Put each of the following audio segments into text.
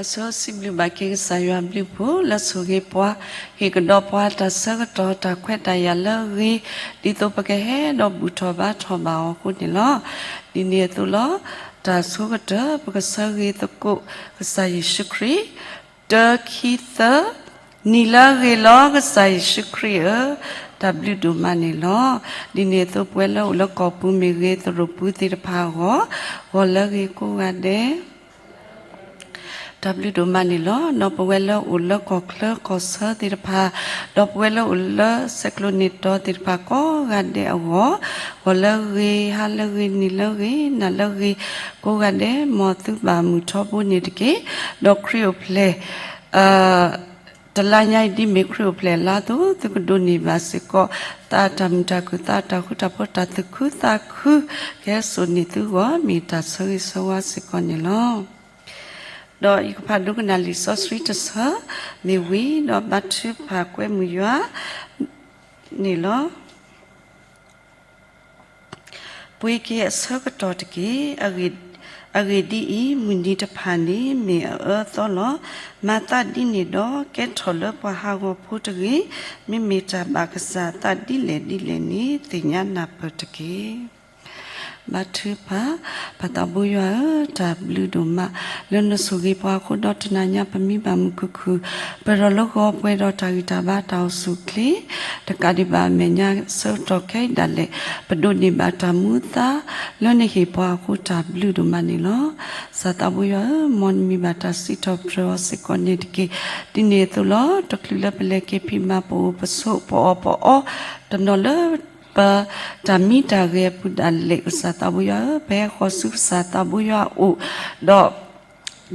အဆိစံးဘျုးဘၣ်က့ၤကစၢ်ယွၤအဘျုးအဖှိၣ် လၢဆိၣ်ဂ့ၤပှၤ, ဟ့ၣ်ကဒီးပှၤတၢ်ဆၢကတီၢ်တၢ်ခွဲးတၢ်ယာ်လၢအဂ့ၤ, ဒ်သိးပကဟဲဒီးဘူၣ်ထီၣ်ဘါထီၣ်ဘၣ်အီၤအဃိန့ၣ်လီၤ. ဒ်န့ၣ်အသိးလီၤ. တၢ်ဆိကတၢၢ် ပကဆၢဂ့ၤသကိးကစၢ်ယ့ၣ်ၡူးခရံာ်, တၢ ခံ သၢ, နံၤလၢအဂ့ၤလီၤ ကစၢ်ယ့ၣ်ၡူးခရံာ်ဧၢ, တၢ်ဘျုးဒိၣ်မးန့ၣ်လီၤ. ဒ်န့ၣ်အသိး ပဝဲလၢအိၣ်လၢကီၢ်ပူၤမ့ၢ်ဂ့ၤ သရိာ်ပူၤသ့ၣ်တဖၣ်အဂီၢ်, ဂီၤလၢအဂ့ၤကိးဂၤဒဲး တၢ်ဘျုးဒိၣ်မးန့ၣ်လီၤ. ဒီးပဝဲလၢအိၣ်လၢကီၢ်ချၢကီၢ်ဆၢသ့ၣ်တဖၣ်, ဒီးပဝဲလၢအိၣ်လၢဆဲးကျိးန့ၣ်တီၤသ့ၣ်တဖၣ်ကိးဂၤဒဲးအဂီၢ်, ဂီၤလၢအဂ့ၤ ဟါလၢအဂ့ၤ နံၤလၢအဂ့ၤ နၤလၢအဂ့ၤ ကိးဂၤဒဲး မ်သုဘၣ်မုာ်ထီဘိန့ၣ်တက့ၢ်. ဒီးခရံာ်အိၣ်ဖျဲၣ် တလါညါအံၤ ဒ်မ့ၢ်ခရံာ်အိၣ်ဖျဲၣ်အလါအသိး သုကဒိးန့ၢ်ဘၣ်စ့ၢ်ကီး သးအတၢ်မုာ်တၢ်ခုၣ် သးအတၢ်ဃူတၢ်ဖိး တၢ်သူၣ်ခုသးခု ကဟဲစိာ်န့ၢ်သုဂီၢ် မ့ၢ်တၢ်ဆၢဂ့ၤဆၢဝါစ့ၢ်ကီးန့ၣ်လီၤ. ဒီးယကဖးဒိကနၣ်လံာ်စီဆှံတဆၢ မ့ၢ်ဝံၤဒီးဘါထုကဖၣ်ကွဲမုာ်ယွၤန့ၣ်လီၤ. ပှ့ၤက့ၤအဆၢကတီၢ်တက့ၢ်. အဂ့ၢ်ဒ်အံၤ, မုၢ်နံၤတဖၣ်န့ၣ် မ့ၢ်အအၢအသီလီၤ. မၤသးဒ်န့ၣ်ဒီး ကဲထီၣ်လၢပှၤဟးဂီၤဖိတဂ့ၤ. မ့မ့ၢ်တၢ်ဘၣ်ကစၢ်အသးဒ်လဲၣ်ဒ်လဲၣ်န့ၣ် သ့ၣ်ညါနၢ်ပၢၢ်တက့ၢ်. ဘါထုကဖၣ်. ပၢ်သးဘိယွၤဧၢ, တၢ်ဘျုးဒိၣ်မး လၢနဆိၣ်ဂ့ၤပှၤအဃိ ဒီးတနၤညါပမံဘၣ်မုာ်ခုၣ်ခုၣ် ပၢၢ်ထီၣ်လၢဂီၤပှဲၤဒီးတၢ်ဂံၢ်တၢ်ဘါတၢ်အိၣ်ဆူၣ်အိၣ်ချ့ တကးဒံးဘၣ် အမဲာ်ညါဆၢကတီၢ်ခဲအံၤဒၣ်လဲာ် ပဒိးန့ၢ်ဘၣ်တၢ်မူအသါ လၢနဟ့ၣ်ပှၤအဃိ တၢ်ဘျုးဒိၣ်မးန့ၣ်လီၤ. ကစၢ်သးဘိယွၤဧၢ, မ်နမံၤဘၣ်တၢ်စံးထီၣ်ပတြၢၤအီၤစ့ၢ်ကီးန့ၣ်တက့ၢ်. ဒ်န့ၣ်အသိးလီၤ. တချုးလၢပလဲၤက့ၤဖံးမၤ ပအိၣ်ပဆိး ပအီၣ်ပအီ တနီၤလၢ ပတၢ်မံတၢ်ဂဲၤအပူၤဒၣ်လဲာ် ကစၢ်သးဘိယွၤဧၢ, ပဟဲဃီၤဆူကစၢ်သးဘိယွၤအအိၣ်,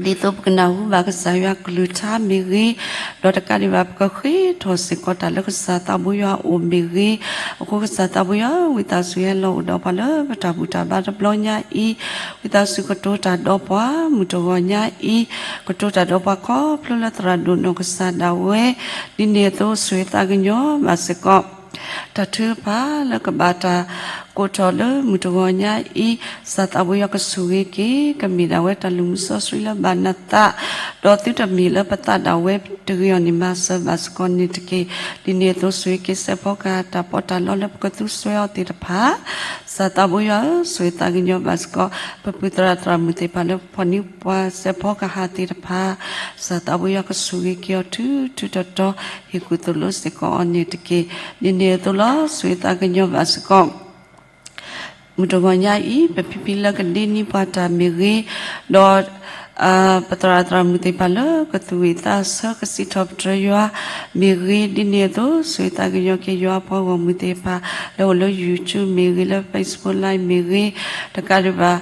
ဒီး ဒ်သိးပကနၢ်ဟူဘၣ်ကစၢ်ယွၤကလုၢ်ကထါမ့ၢ်ဂ့ၤ, ဒီးတကးဒံးဘၣ် ပကဃ့ထီၣ်စ့ၢ်ကီးတၢ်လၢကစၢ်သးဘိယွၤအအိၣ်မ့ၢ်ဂ့ၤ, အဃိကစၢ်သးဘိယွၤဧၢ, ဝံသးစူၤဟဲလီၤအိၣ်ဒီးပှၤလၢပတၢ်ဘူၣ်တၢ်ဘါတဘျီညါအံၤ, ဝံသးစူၤကတိၤတၢ်ဒီးပှၤ မုၢ်တဂီၤညါအံၤ, ကတိၤတၢ်ဒီးပှၤခီဖျိလၢသရၣ်ဒိၣ်နီၢ်ကစၢ်ဒၣ်ဝဲ, ဒ်န့ၣ်အသိးဆိၣ်ဂ့ၤသးကညီၤဘၣ်စ့ၢ်ကီး တၢ်ထုကဖၣ်လၢကဘၣ်တၢ်ကိးထီၣ်လၢမုၢ်တဂီၤညါအံၤ, ကစၢ်သးဘိယွၤကဆိၣ်ဂ့ၤက့ၤ ကမ့ၢ်ဒၣ်ဝဲတၢ်လုၢ်မူစီဆှံလၢဘၣ်နသး, ဒီးသုတမ့ၢ်လၢပသးဒၣ်ဝဲတဂ့ၤအီၤန့ၣ် မၤစၢၤဘၣ်စ့ၢ်ကီးန့ၣ်တက့ၢ်. ဒ်န့ၣ်အသိးဆိၣ်ဂ့ၤက့ၤစဲးဖီကဟၣ် တၢ်ပီးတၢ်လီလၢပကသူစွဲအီၤသ့ၣ်တဖၣ်, ကစၢ်သးဘိယွၤဧၢ, ဆိၣ်ဂ့ၤသးကညီၤဘၣ်စ့ၢ်ကီး ပပုၢ်သရၣ်သရၣ်မုၣ်သ့ၣ်တဖၣ်လၢပဖီၣ်န့ၢ်ပှၤစဲးဖီကဟၣ်သ့ၣ်တဖၣ်, ကစၢ်သးဘိယွၤကဆိၣ်ဂ့ၤက့ၤအီၤထူထူတီတီ, ဟ့ၣ်ကူၣ်သိၣ်လိစ့ၢ်ကီးအီၤန့ၣ်တက့ၢ်. ဒ်န့ၣ်အသိးလီၤ. ဆိၣ်ဂ့ၤသးကညီၤဘၣ်စ့ၢ်ကီး မုၢ်တဂီၤညါအံၤ ပဖံဖံလၢကဒ့န့ၢ်ပှၤတၢ်မ့ၢ်ဂ့ၤ, ဒီး ပသရၣ်သရၣ်မုၣ်သ့ၣ်တဖၣ်လၢကသူၣ်ဝံၣ်သးဆၢကစံးထီၣ်ပတြၢၤယွၤမ့ၢ်ဂ့ၤ, ဒ်န့ၣ်အသိး ဆိၣ်ဂ့ၤသးကညီၤက့ၤယွၤအပှၤဂီၢ်မုၢ်သ့ၣ်တဖၣ် လၢအိၣ်လၢ YouTube မ့ၢ်ဂ့ၤ, လၢ Facebook Live မ့ၢ်ဂ့ၤ, တကးဒံးဘၣ်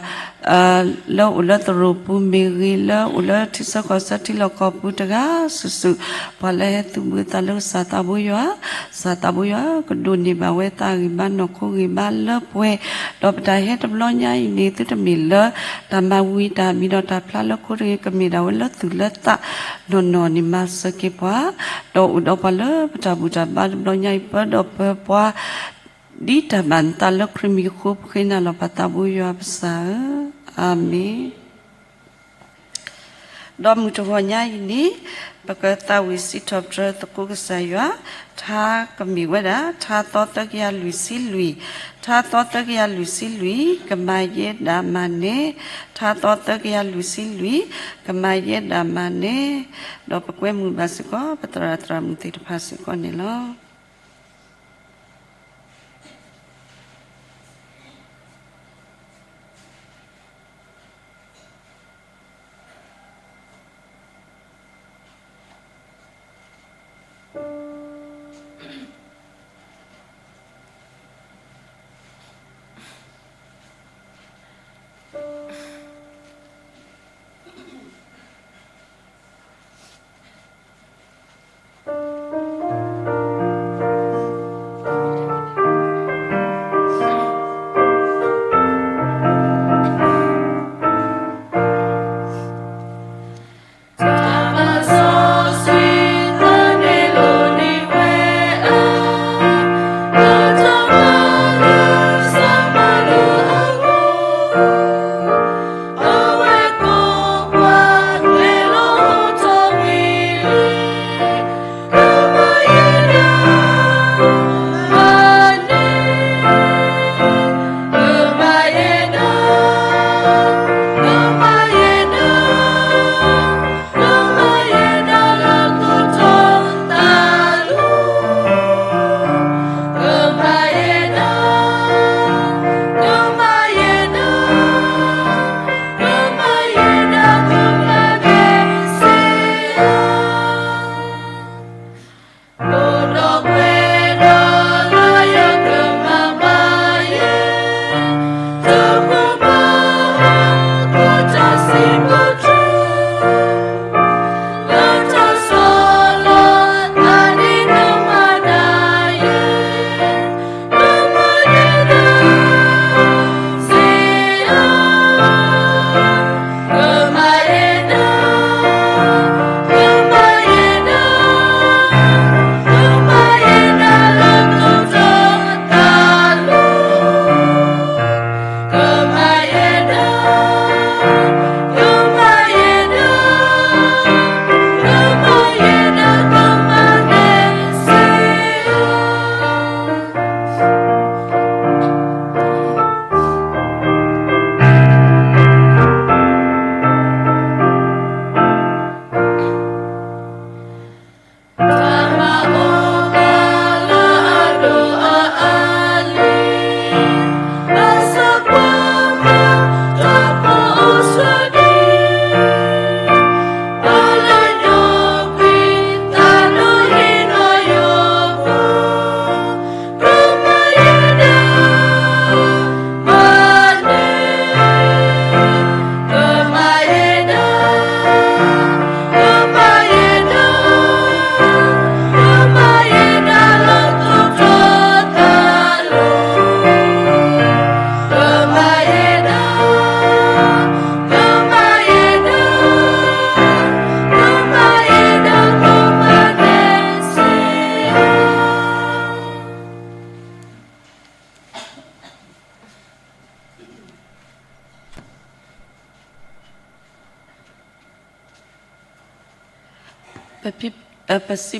လၢအိၣ်လၢသရိာ်ပူၤမ့ၢ်ဂ့ၤ, လၢအိၣ်လၢထံဆၢကီၢ်ဆၢထံလီၢ်ကီၢ်ပူၤတဂၤစုာ်စုာ်, ပှၤလၢဟဲသုးဘူးအသးလၢကစၢ်သးဘိယွၤ, ကစၢ်သးဘိယွၤ ကဒိးန့ၢ်ဘၣ်ဝဲသးဂံၢ်ဘါနီၢ်ခိဂံၢ်ဘါလၢပှဲၤ, ဒီးပတၢ်ဟဲတဘျီညါအံၤန့ၣ် သုတမ့ၢ်လၢ တၢ်မၤဝံၤတၢ်မံၤဒီးတၢ်ဖျါလၢခိတဂ့ၤ, ကမ့ၢ်ဒၣ်ဝဲလၢသူၣ်လၢသးနီၢ်နီၢ်န့ၣ် မၤစၢၤက့ၤပှၤ, ဒီးအိၣ်ဒီးပှၤလၢပတၢ်ဘူၣ်တၢ်ဘါတဘျီညါအံၤ ပၢဒီးပၢပှၤ ဒ်တၢ်ဘၣ်နသးလၢခရံာ်မံၤအဃိ ပဃ့နၤလီၤပၢ်သးဘိယွၤပစၢ်ဧၢ, အၤမ့ၣ်. ဒီးမုၢ်တဂီၤညါအံၤန့ၣ် ပကသးဝံၣ်စံးထီၣ်ပတြၢၤသကိးကစၢ်ယွၤ, ထါကမ့ၢ်ဝဲဒၣ် ထါသီသၢကယၤလွံၢ်ဆံလွံၢ်, ထါသီသၢကယၤလွံၢ်ဆံလွံၢ်, ကမၤယဲဒၣ်မၤန့ၣ်, ထါသီသၢကယၤလွံၢ်ဆံလွံၢ်, ကမၤယဲဒၣ်မၤန့ၣ်, ဒီးပကွဲမုာ်ဘၣ်စ့ၢ်ကီး ပသရၣ်သရၣ်မုၣ်သ့ၣ်တဖၣ်စ့ၢ်ကီးန့ၣ်လီၤ. ပစံး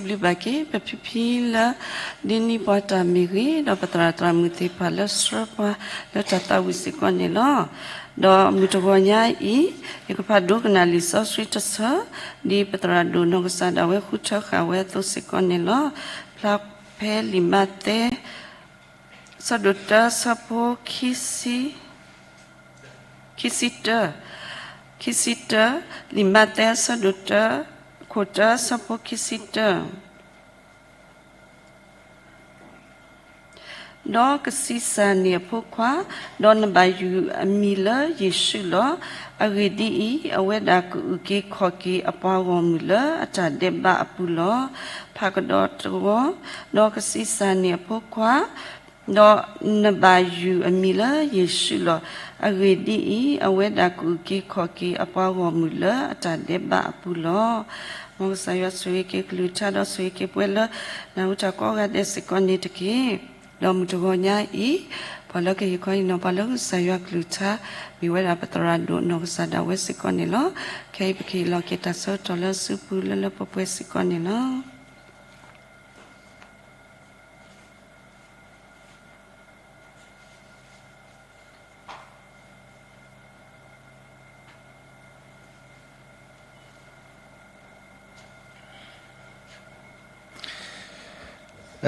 ဘျုးဘၣ်က့ၤ ပဖံဖံလၢ ဒ်န့ၣ်ပှၤတၢ်မ့ၢ်ဂ့ၤ ဒီးပသရၣ်သရၣ်မုၣ်သ့ၣ်တဖၣ်လၢဆှၢပှၤလၢတၢ်သးဝံၣ်စ့ၢ်ကီးန့ၣ်လီၤ. ဒီးမုၢ်တဂီၤညါအံၤ ယကဖးဒိကနၣ်လံာ်စီဆှံတဆၢ ဒ်ပသရၣ်ဒိၣ်နီၢ်ကစၢ်ဒၣ်ဝဲဃုထၢဃာ်ဝဲအသိးစ့ၢ်ကီးန့ၣ်လီၤ. ဖျါဖဲလံာ်မးသဲ ဆၢဒိၣ်တၢ ဆၢဖိ ခံဆံတၢ, လံာ်မးသဲ ဆၢဒိၣ်တၢ, ခိၣ်တၢဆၢဖိခံဆံတၢ. ဒီးကဆံးစၢ်န့ၢ်အဖိခွါ, ဒီးနဘၣ်ယုၢ်အမံၤလၢယ့ၣ်ၡူးလီၤ. အဂ့ၢ်ဒ်အံၤ, အဝဲဒၣ်ကအုၣ်က့ၤခီၣ်က့ၤအပှၤဂီၢ်မုၢ်လၢအတၢ်ဒဲးဘးအပူၤလီၤ. ဖးကဒီးတဝီ, ဒီးကဆံးစၢ်န့ၢ်အဖိခွါ, ဒီးနဘၣ်ယုၢ်အမံၤလၢယ့ၣ်ၡူးလီၤ. အဂ့ၢ်ဒ်အံၤ, အဝဲဒၣ်ကအုၣ်က့ၤခီၣ်က့ၤအပှၤဂီၢ်မုၢ်လၢအတၢ်ဒဲးဘးအပူၤလီၤ. မ်ကစၢ်ယွၤဆိၣ်ဂ့ၤက့ၤကလုၢ်ကထါဒီးဆိၣ်ဂ့ၤက့ၤပဝဲလၢ နၢ်ဟူတၢ်ကိးဂၤဒဲးစ့ၢ်ကီးန့ၣ်တက့ၢ်. ဒီးမုၢ်တဂီၤညါအံၤ, ပှၤလၢကဟ့ၣ်ခီဟ့ၣ်နီၤပှၤလၢကစၢ်ယွၤကလုၢ်ကထါ မ့ၢ်ဝဲဒၣ်ပသရၣ်ဒိၣ်နီၢ်ကစၢ်ဒၣ်ဝဲစ့ၢ်ကီးန့ၣ်လီၤ. ခဲအံၤပကဟ့ၣ်လီၤက့ၤတၢ်ဆၢကတီၢ်လၢအစုပူၤလၢလၢပှဲၤပှဲၤစ့ၢ်ကီးန့ၣ်လီၤ.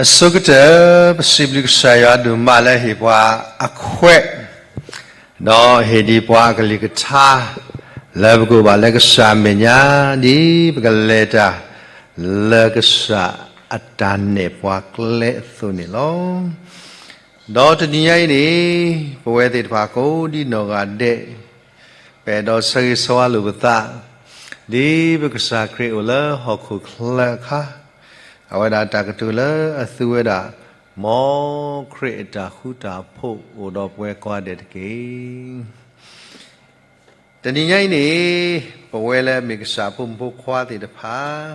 အဆိကတၢၢ် ပစံးဘျုးကစၢ်ယွၤဒိၣ်မးလၢဟ့ၣ်ပှၤအခွဲး, ဒီးဟ့ၣ်ဒံးပှၤအကလုၢ်ကထါ လၢပကအိၣ်ဘၣ်လၢကစၢ်အမဲာ်ညါ ဒ်ပကလဲၤတၢ်လၢကစၢ်အတၢ်နဲၣ်ပှၤကျဲအသိးန့ၣ်လီၤ. ဒီးတနံၤညါအံၤန့ၣ် ပဝဲသ့ၣ်တဖၣ်ကိးဒ်နီၢ်ဂၤဒဲး ပအဲၣ်ဒိးဆၢဂ့ၤဆၢဝါလိာ်ပသး ဒ်ပကစၢ်ခရံာ်အိၣ်လၢဟီၣ်ခိၣ်ချၢအခါ, အဝဲဒၣ်တၢ်ကတိၤလၢအသူဝဲဒၣ် မ်ခရံာ်အတၢ်ဃူတၢ်ဖိးအိၣ်ဒီးပဝဲကိးဂၤဒဲးတက့ၢ်. တနံၤညါအံၤန့ၣ် ပဝဲလၢအမ့ၢ်ကစၢ်ဖိမုၣ်ဖိခွါသ့ၣ်တဖၣ်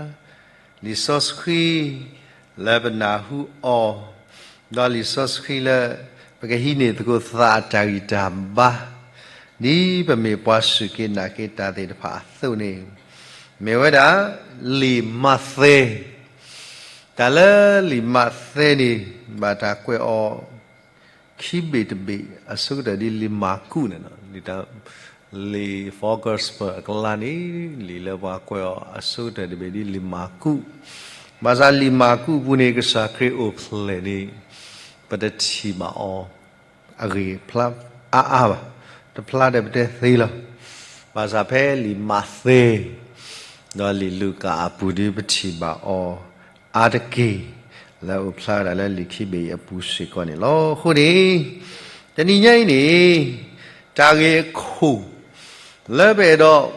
လံာ်စီဆှံလၢပနၢ်ဟူအီၤ, ဒီးလံာ်စီဆှံလၢ ပကဟံးန့ၢ်သကိးသးအတၢ်ဂံၢ်တၢ်ဘါ, ဒ်ပမ့ၢ်ပှၤစူၢ်က့ၤနာ်က့ၤတၢ်သ့ၣ်တဖၣ်အသိးန့ၣ်, မ့ၢ်ဝဲဒၣ် လံာ်မးသဲ, တၢ်လၢလံာ်မးသဲန့ၣ် ဘၣ်တၢ်ကွဲးအီၤ ခံဘ့ၣ်တဘ့ၣ် အဆိကတၢၢ်ဒ်လံာ်မၢ်ကူးန့ၣ်လီၤ. လံာ် four gospel အကျါန့ၣ် လံာ်လၢပှၤကွဲးအီၤအဆိကတၢၢ်တဘ့ၣ်ဒ်လံာ်မၢ်ကူး, ဘၣ်ဆၣ်လံာ်မၢ်ကူးအပူၤန့ၣ် ကစၢ်ခရံာ်အိၣ်ဖျဲၣ်န့ၣ် ပတထံၣ်ဘၣ်အီၤ အဂ့ၢ်ဖျါအါအါဘၣ်, တဖျါဒီးပတဲသ့လီၤ. ဘၣ်ဆၣ်ဖဲလံာ်မးသဲ ဒီးလံာ်လူၤကၣ်အပူၤဒ်ပထံၣ်ဘၣ်အီၤအါတက့ၢ်, လၢအအိၣ်ဖျါဝဲဒၣ်လၢလံာ်ခံဘ့ၣ်အံၤအပူၤစ့ၢ်ကီးန့ၣ်လီၤ. အဃိန့ၣ် တနံၤညါအံၤန့ၣ် တၢ်ဂ့ၢ်အခိၣ် လၢပအဲၣ်ဒိး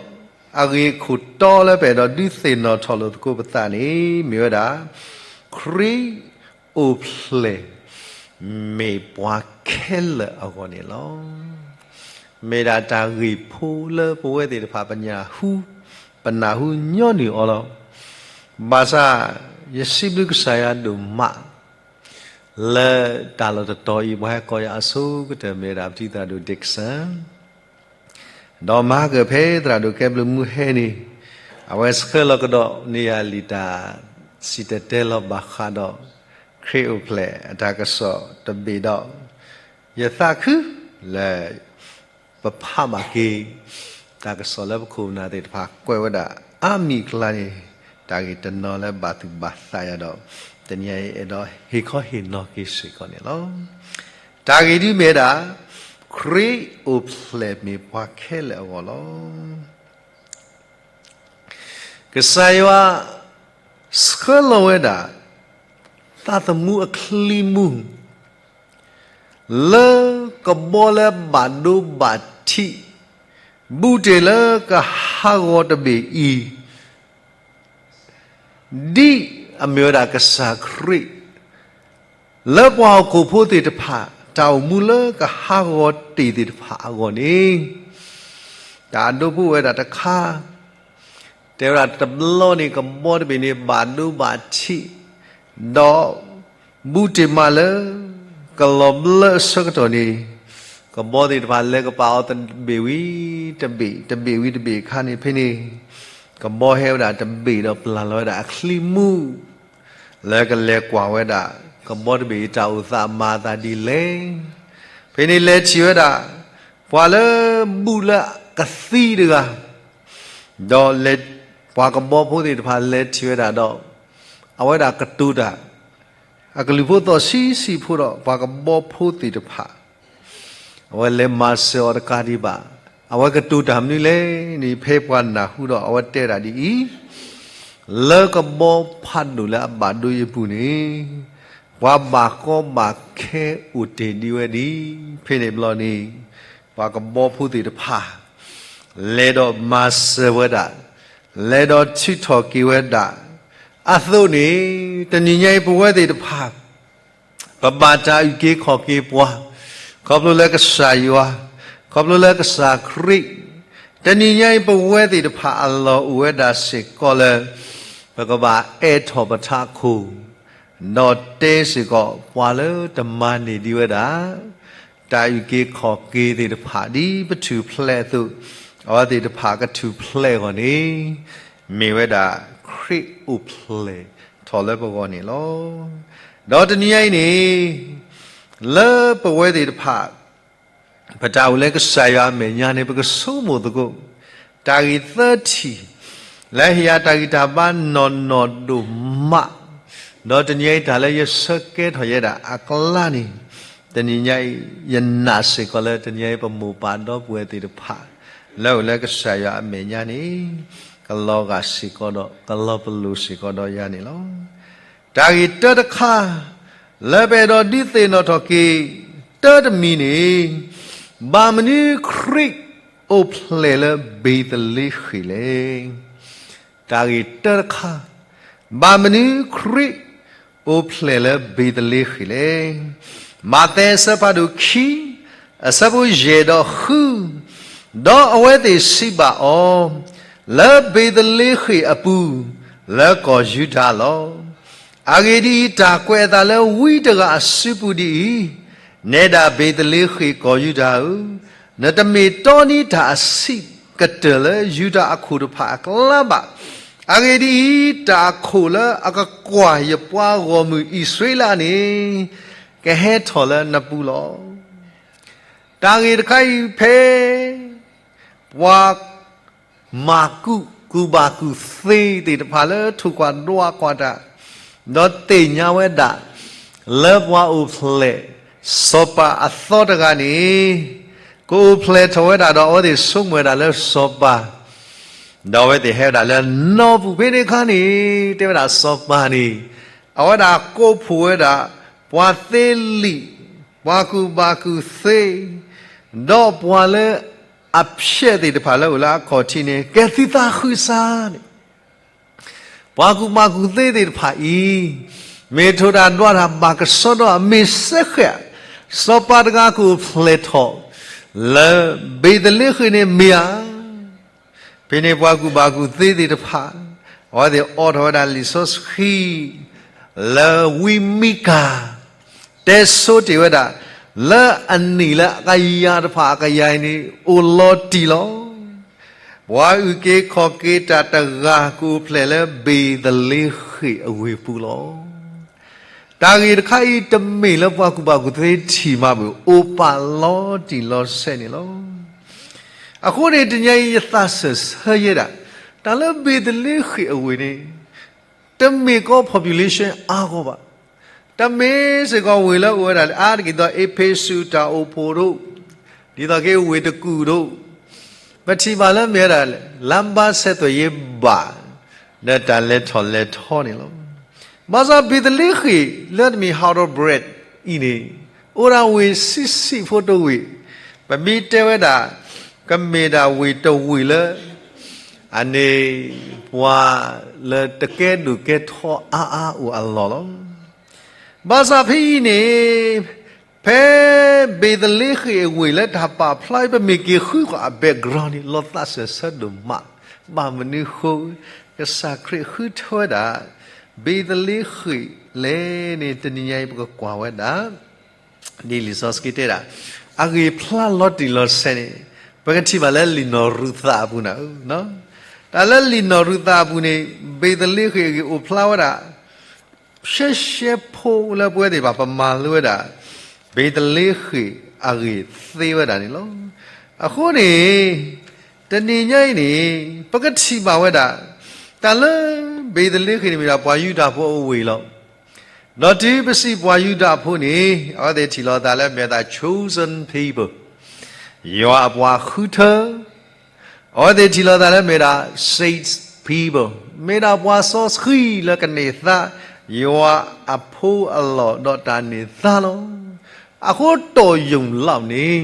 အဂ့ၢ်အခိၣ်တီလၢပအဲၣ်ဒိးဒုးသ့ၣ်နီၣ်ထီၣ်လိာ်သကိးပသးန့ၣ် မ့ၢ်ဝဲဒၣ် ခရံာ်အိၣ်ဖျဲၣ် မ့ၢ်ပှၤခဲလၢာ်အဂီၢ်န့ၣ်လီၤ. မ့ၢ်ဒၣ်တၢ်ဂ့ၢ်ဖိလၢပဝဲသ့ၣ်တဖၣ်ပညၣ်ဟူ ပနၢ်ဟူညီနုၢ်အီၤလီၤ. ဘၣ်ဆၣ် ယစံးဘျုးကစၢ်ယွၤဒိၣ်မး လၢတၢ်လီၢ်တတီၤအံၤ ပှၤဟဲကိးယၤအဆိကတၢၢ်မ့ၢ်ဝဲဒၣ် ပတံၤသရၣ်ဒိၣ် Dickson ဒီးမၤကၢၢ်ဖဲသရၣ်ဒိၣ်ကဲဘျုးမူဟဲန့ၣ် အဝဲဆှၢလီၤကဒီးန့ၢ်ယၤလံာ်တၢ်စံၣ်တဲၤတဲလီၤဘၣ်ဃးဒီး ခရံာ်အိၣ်ဖျဲၣ်အတၢ်ကစီၣ်တဘ့ၣ်ဒီး ယသးခုလၢ ပဖးဘၣ်က့ၤ တၢ်ကစီၣ်လၢပခိၣ်ပနၢ်သ့ၣ်တဖၣ်ကွဲးဝဲဒၣ်အါမံၤအကျါန့ၣ် တၢ်ဂ့ၢ်တနီၤလၢဘၣ်သူၣ်ဘၣ်သးယၤဒီး တနံၤအံၤအဲၣ်ဒိးဟ့ၣ်ခီဟ့ၣ်နီၤက့ၤစ့ၢ်ကီးန့ၣ်လီၤ. တၢ်ဂ့ၢ်ဒ်မ့ၢ်ဝဲဒၣ် ခရံာ်အိၣ်ဖျဲၣ်မ့ၢ်ပှၤခဲလၢာ်အဂီၢ်လီၤ. ကစၢ်ယွၤ ဆှၢလီၤဝဲဒၣ် သးသမူအချံမူ လၢကဘီလၢဘၣ်ဒိဘၣ်ထံး ဘူးတ့ၢ်လၢကဟးဂီၤတဘ့ၣ်အံၤ ဒ်အမ့ၢ်ဝဲဒၣ်ကစၢ်ခရံာ် လၢပှၤဟီၣ်ခိၣ်ဖိသ့ၣ်တဖၣ် တၢ်အိၣ်မူလၢကဟးဂီၤတ့ၢ်သ့ၣ်တဖၣ်အဂီၢ်န့ၣ် တၢ်ဒိဖိဝဲဒၣ်တခါ တဲဝဲဒၣ်တဘျီန့ၣ် ကဘီတဘ့ၣ်န့ၣ် ဘၣ်ဒိဘၣ်ထံး ဒီး ဘူးတ့ၢ်မးလၢ ကလီၤဘျၢအဆၢကတီၢ်န့ၣ် ကဘီသ့ၣ်တဖၣ်လဲၤကပာ်အီၤတဘ့ၣ်ဝံၤတဘ့ၣ် တဘ့ၣ်ဝံၤတဘ့ၣ်အခါန့ၣ် ဖဲန့ၣ် ကဘီဟဲဝဲဒၣ်တဘ့ၣ်ဒီးပျၢ်လီၤဝဲဒၣ်အချံမူ လၢကလဲၤကွၢ်ဝဲဒၣ် ကဘီတဘ့ၣ်အံၤတၢ်အိၣ်သးမၤအသးဒ်လဲၣ်. ဖဲန့ၣ်လဲၤထံၣ်ဝဲဒၣ် ပှၤလၢဘူးလၢကသံတဂၤ ဒီးလဲၤ ပှၤကဘီဖိသ့ၣ်တဖၣ်လဲၤထံၣ်ဝဲဒၣ်ဒီး အဝဲဒၣ်ကတိၤတၢ် အကလုၢ်ဖိသီၣ်ဆံးဆံးဖိဒီး ပှၤကဘီဖိသ့ၣ်တဖၣ် အဝဲလဲၤမၤစၢၤအီၤတကးဒံးဘၣ် အဝဲကတိၤတၢ်မနုၤလဲၣ်န့ၣ် ဖဲပှၤနၢ်ဟူဒီး အဝဲတဲဒၣ်ဒ်အံၤ, လၢကဘီဖးဒိၣ်လၢအဘၣ်ဒိအံၤအပူၤန့ၣ် ပှၤဘၣ်ကီဘၣ်ခဲအိၣ်တ့ၢ်ဒံးဝဲဒံး, ဖဲန့ၣ်ဘျီန့ၣ် ပှၤကဘီဖိသ့ၣ်တဖၣ် လဲၤဒီးမၤစၢၤဝဲဒၣ်, လဲၤဒီးထုးထီၣ်က့ၤဝဲဒၣ်, အသိးန့ၣ် တနံၤညါအံၤပဝဲသ့ၣ်တဖၣ် ပဘၣ်တၢ်အုၣ်က့ၤခီၣ်က့ၤပှၤ, ခီဖျိလၢကစၢ်ယွၤ, ခီဖျိလၢကစၢ်ခရံာ်, တနံၤညါအံၤပဝဲသ့ၣ်တဖၣ်အလီၢ်အိၣ်ဝဲဒၣ်စ့ၢ်ကီးလၢ ပကဘၣ်အဲၣ်ထီၣ်ပထးခိၣ်, ဒီးတဲစ့ၢ်ကီးပှၤလၢတမၤန့ၢ်ဒံးဝဲဒၣ် တၢ်အုၣ်က့ၤခီၣ်က့ၤသ့ၣ်တဖၣ်ဒ်ပထူၣ်ဖျဲးအသိး, အဝဲသ့ၣ်တဖၣ်ကထူၣ်ဖျဲးအဂီၢ်န့ၣ် မ့ၢ်ဝဲဒၣ်ခရံာ်အိၣ်ဖျဲၣ်ထီၣ်လၢပဂီၢ်န့ၣ်လီၤ. ဒီးတနံၤညါအံၤန့ၣ် လၢပဝဲသ့ၣ်တဖၣ် ပတၢ်အိၣ်လၢကစၢ်ယွၤအမဲာ်ညါန့ၣ် ပကဆိကမိၣ်သကိး တၢ်ဂ့ၢ်သၢထံၣ် လၢဟ့ၣ်ယၤတၢ်ဂံၢ်တၢ်ဘါနီၢ်နီၢ်ဒိၣ်မး, ဒီးတနံၤညါအံၤတၢ်လၢယဆၢကဲထီၣ်ယဲဒၣ်အကျါန့ၣ်, တနံၤညါအံၤ ယနာ်စ့ၢ်ကီးလၢတနံၤညါအံၤ ပမိၢ်ပၢ်ဒီပုၢ်ဝဲၢ်သ့ၣ်တဖၣ် လၢအိၣ်လၢကစၢ်ယွၤအမဲာ်ညါန့ၣ် ကလီၤဂာ်စ့ၢ်ကီးဒီး ကလီၤပလိာ်စ့ၢ်ကီးဒီးယၤန့ၣ်လီၤ. တၢ်ဂ့ၢ်တၢတခါ လၢပအဲၣ်ဒိးဒုးသ့ၣ်နီၣ်ထီၣ်က့ၤ တၢတမံၤန့ၣ်, ဘၣ်မနုၤခရံာ်အိၣ်ဖျဲၣ်လၢဘ့ၤသလ့ဃ့ၣ်လဲၣ်. တၢ်ဂ့ၢ်တၢတခါ, ဘၣ်မနုၤခရံာ်အိၣ်ဖျဲၣ်လၢဘ့ၤသလ့ဃ့ၣ်လဲၣ်. မးသဲအဆၢဖးဒိၣ်ခံ အဆၢဖိယဲၢ်ဒီးဃု, ဒီးအဝဲသ့ၣ်စံးဘၣ်အီၤ, လၢဘ့ၤသလ့ဃ့ၣ်အပူၤ လၢကီၢ်ယူဒၤလီၤ. အဂ့ၢ်ဒ်အံၤ, တၢ်ကွဲးအသးလၢဝံတဂၤအစုပူၤဒ်အံၤ, နဲဒၣ်ဘ့ၤသလ့ဃ့ၣ်ကီၢ်ယူဒၤဧၢ, နတမ့ၢ်တီနံၤတၢ်အဆံးကတၢၢ်လၢယူဒၤအခိၣ်တဖၣ်အကျါဘၣ်. အဂ့ၢ်ဒ်အံၤ, တၢ်အခိၣ်လၢအကကွၢ်ယပှၤဂီၢ်မုၢ်အံၣ်စရ့လးန့ၣ် ကဟဲထီၣ်လၢနပူၤလီၤ. တၢ်ဂ့ၢ်တခါအံၤဖဲ ပှၤ မၤကူၣ်ကူၣ်ဘၣ်ကူၣ်သ့သ့ၣ်တဖၣ်လၢထိၣ်ကွၢ်ဒွးကွၢ်တၢ်, ဒီးသ့ၣ်ညါဝဲဒၣ် လၢပှၤအိၣ်ဖျဲၣ် စီၤပၤအသီတဂၤန့ၣ် ကအိၣ်ဖျဲၣ်ထီၣ်ဝဲဒၣ်ဒီး အဝဲသ့ၣ်ဆိကမိၣ်ဝဲဒၣ်လၢစီၤပၤ, ဒီးအဝဲသ့ၣ်ဟဲဝဲဒၣ်လၢနီပူၤဖဲန့ၣ်အခါန့ၣ် တဲဝဲဒၣ်စီၤပၤန့ၣ် အဝဲဒၣ်ကိးဖှိၣ်ဝဲဒၣ် ပှၤသ့လံာ်, ပှၤကူၣ်ဘၣ်ကူၣ်သ့, ဒီးပှၤလၢ အဖျဲၣ်သ့ၣ်တဖၣ်လၢအိၣ်လၢအခီၣ်ထံးန့ၣ် ကဲသုသးဃုစၢ်န့ၣ်, ပှၤကူၣ်ဘၣ်ကူၣ်သ့သ့ၣ်တဖၣ်အံၤ မ့ၢ်ထိၣ်တၢ်ဒွးတၢ်ဘၣ်ကဆှီဒီးအမ့ၢ်စဲဃဲး, စီၤပၤတဂၤကအိၣ်ဖျဲၣ်ထီၣ် လၢဘ့ၤသလ့ဃ့ၣ်န့ၣ်မ့ၢ်ဧါ. ဖဲန့ၣ်ပှၤကူၣ်ဘၣ်ကူၣ်သ့သ့ၣ်တဖၣ် အဝဲသ့ၣ်အိးထီၣ်ဝဲဒၣ်လံာ်စီဆှံ လၢဝံမံကၤ တဲဆိတ့ၢ်ဝဲဒၣ် လၢအနံၣ်လၢအကယၤတဖၣ်အကယၤအံၤန့ၣ် အိၣ်လီၤတံၢ်လီၤ. ပှၤအုၣ်က့ၤခီၣ်က့ၤတၢ်တဂၤ ကအိၣ်ဖျဲၣ်လၢဘ့ၤသလ့ဃ့ၣ်အဝ့ၢ်ပူၤလီၤ. တၢ်ဂ့ၢ်တခါအံၤတမ့ၢ်လၢပှၤကူၣ်ဘၣ်ကူၣ်သ့ထံၣ်မးဘၣ်, အိၣ်ပာ်လီၤတံၢ်လီၤဆဲးန့ၣ်လီၤ. အဃိန့ၣ် တနံၤအံၤယသးစၢၢ်ဆၢယဲဒၣ် တၢ်လၢဘ့ၤသလ့ဃ့ၣ်အဝ့ၢ်န့ၣ် တမ့ၢ်ကီၢ် population အါဂီၢ်ဘၣ်. တမ့ၢ်စ့ၢ်ကီးဝ့ၢ်လၢအိၣ်ဝဲဒၣ်လၢအါတက့ၢ်သိး အ့းဖ့းစူးတၢ်အိၣ်ဖှိၣ်ဒိၣ်, ဒ်သိးက့ဝ့ၢ်တကူၣ်ဒိၣ်, ပထံၣ်ဘၣ်လၢမ့ၢ်ဝဲဒၣ် လမ်းပန်းဆက်သွယ်ရေး ဘၣ်, ဒီးတၢ်လဲၤထီၣ်လဲၤထီန့ၣ်လီၤ. ဘၣ်ဆၣ်ဘ့းသလ့ဃ့ၣ်လၢတမ့ၢ် ဟးဒီးဘြဲး အံၤန့ၣ်, အိၣ်ဒၣ်ဝ့ၢ်ဆံးဆံးဖိတဝ့ၢ်, ပမ့ၢ်တဲဝဲဒၣ် ကမ့ၢ်ဒၣ်ဝ့ၢ်တဝ့ၢ်လၢ အန့ၣ် ပှၤလၢတကဲဒိၣ်ကဲထီအါအါအိၣ်အလီၢ်လီၤ. ဘၣ်ဆၣ်ဖဲအံၤန့ၣ်, ဖဲဘ့းသလ့ဃ့ၣ်အဝ့ၢ်လၢတၢ်ပာ်ဖျါ ပမ့ၢ်က့ၤဃုကွၢ်အ background န့ၣ် လီၤသးစၢၢ်ဆၢဒိၣ်မး, ဘၣ်မနုၤဃိ ကစၢ်ခရံာ်ဃုထၢဝဲဒၣ် ဘ့းသလ့ဃ့ၣ်လဲၣ်န့ၣ် တနံၤညါအံၤ ပကကွၢ်ဝဲဒၣ် ဒ်လံာ်စီဆှံတဲဒၣ်, အဂ့ၢ်ဖျါလီၤတံၢ်လီၤဆဲးန့ၣ်, ပကထံၣ်ဘၣ်လၢလံာ်နီၢ်ရူၤသးအပူၤန့ၣ်, တၢ်လၢလံာ်နီၢ်ရူၤသးအပူၤန့ၣ်, ဘ့းသလ့ဃ့ၣ်အဂ့ၢ်အိၣ်ဖျါဝဲဒၣ် ရှဲရှဲဖိလၢပဝဲသ့ၣ်တဖၣ် ပမၤလိဝဲဒၣ် ဘ့းသလ့ဃ့ၣ်အဂ့ၢ်သ့ဝဲဒၣ်န့ၣ်လီၤ. အဃိန့ၣ် တနံၤညါအံၤန့ၣ် ပကထံၣ်ဘၣ်ဝဲဒၣ် တၢ်လၢဘ့းသလ့ဃ့ၣ်န့ၣ်မ့ၢ်ဒၣ်ပှၤယူဒၤဖိအဝ့ၢ်လီၤ. ဒီးတုၤပစံးပှၤယူဒၤဖိန့ၣ် အဝဲသ့ၣ်ထံၣ်လီၤသးလၢမ့ၢ်ဒၣ် chosen people, ယွၤအပှၤဃုထၢ အဝဲသ့ၣ်ထံၣ်လီၤသးလၢမ့ၢ်ဒၣ် saints people, မ့ၢ်ဒၣ်ပှၤစီဆှံလၢကန့ၢ်သါ ယွၤအဖိအလီၢ်ဒီးတၢ်န့ၢ်သါလီၤ. အဃိတီၢ်ယိာ်လီၤန့ၣ်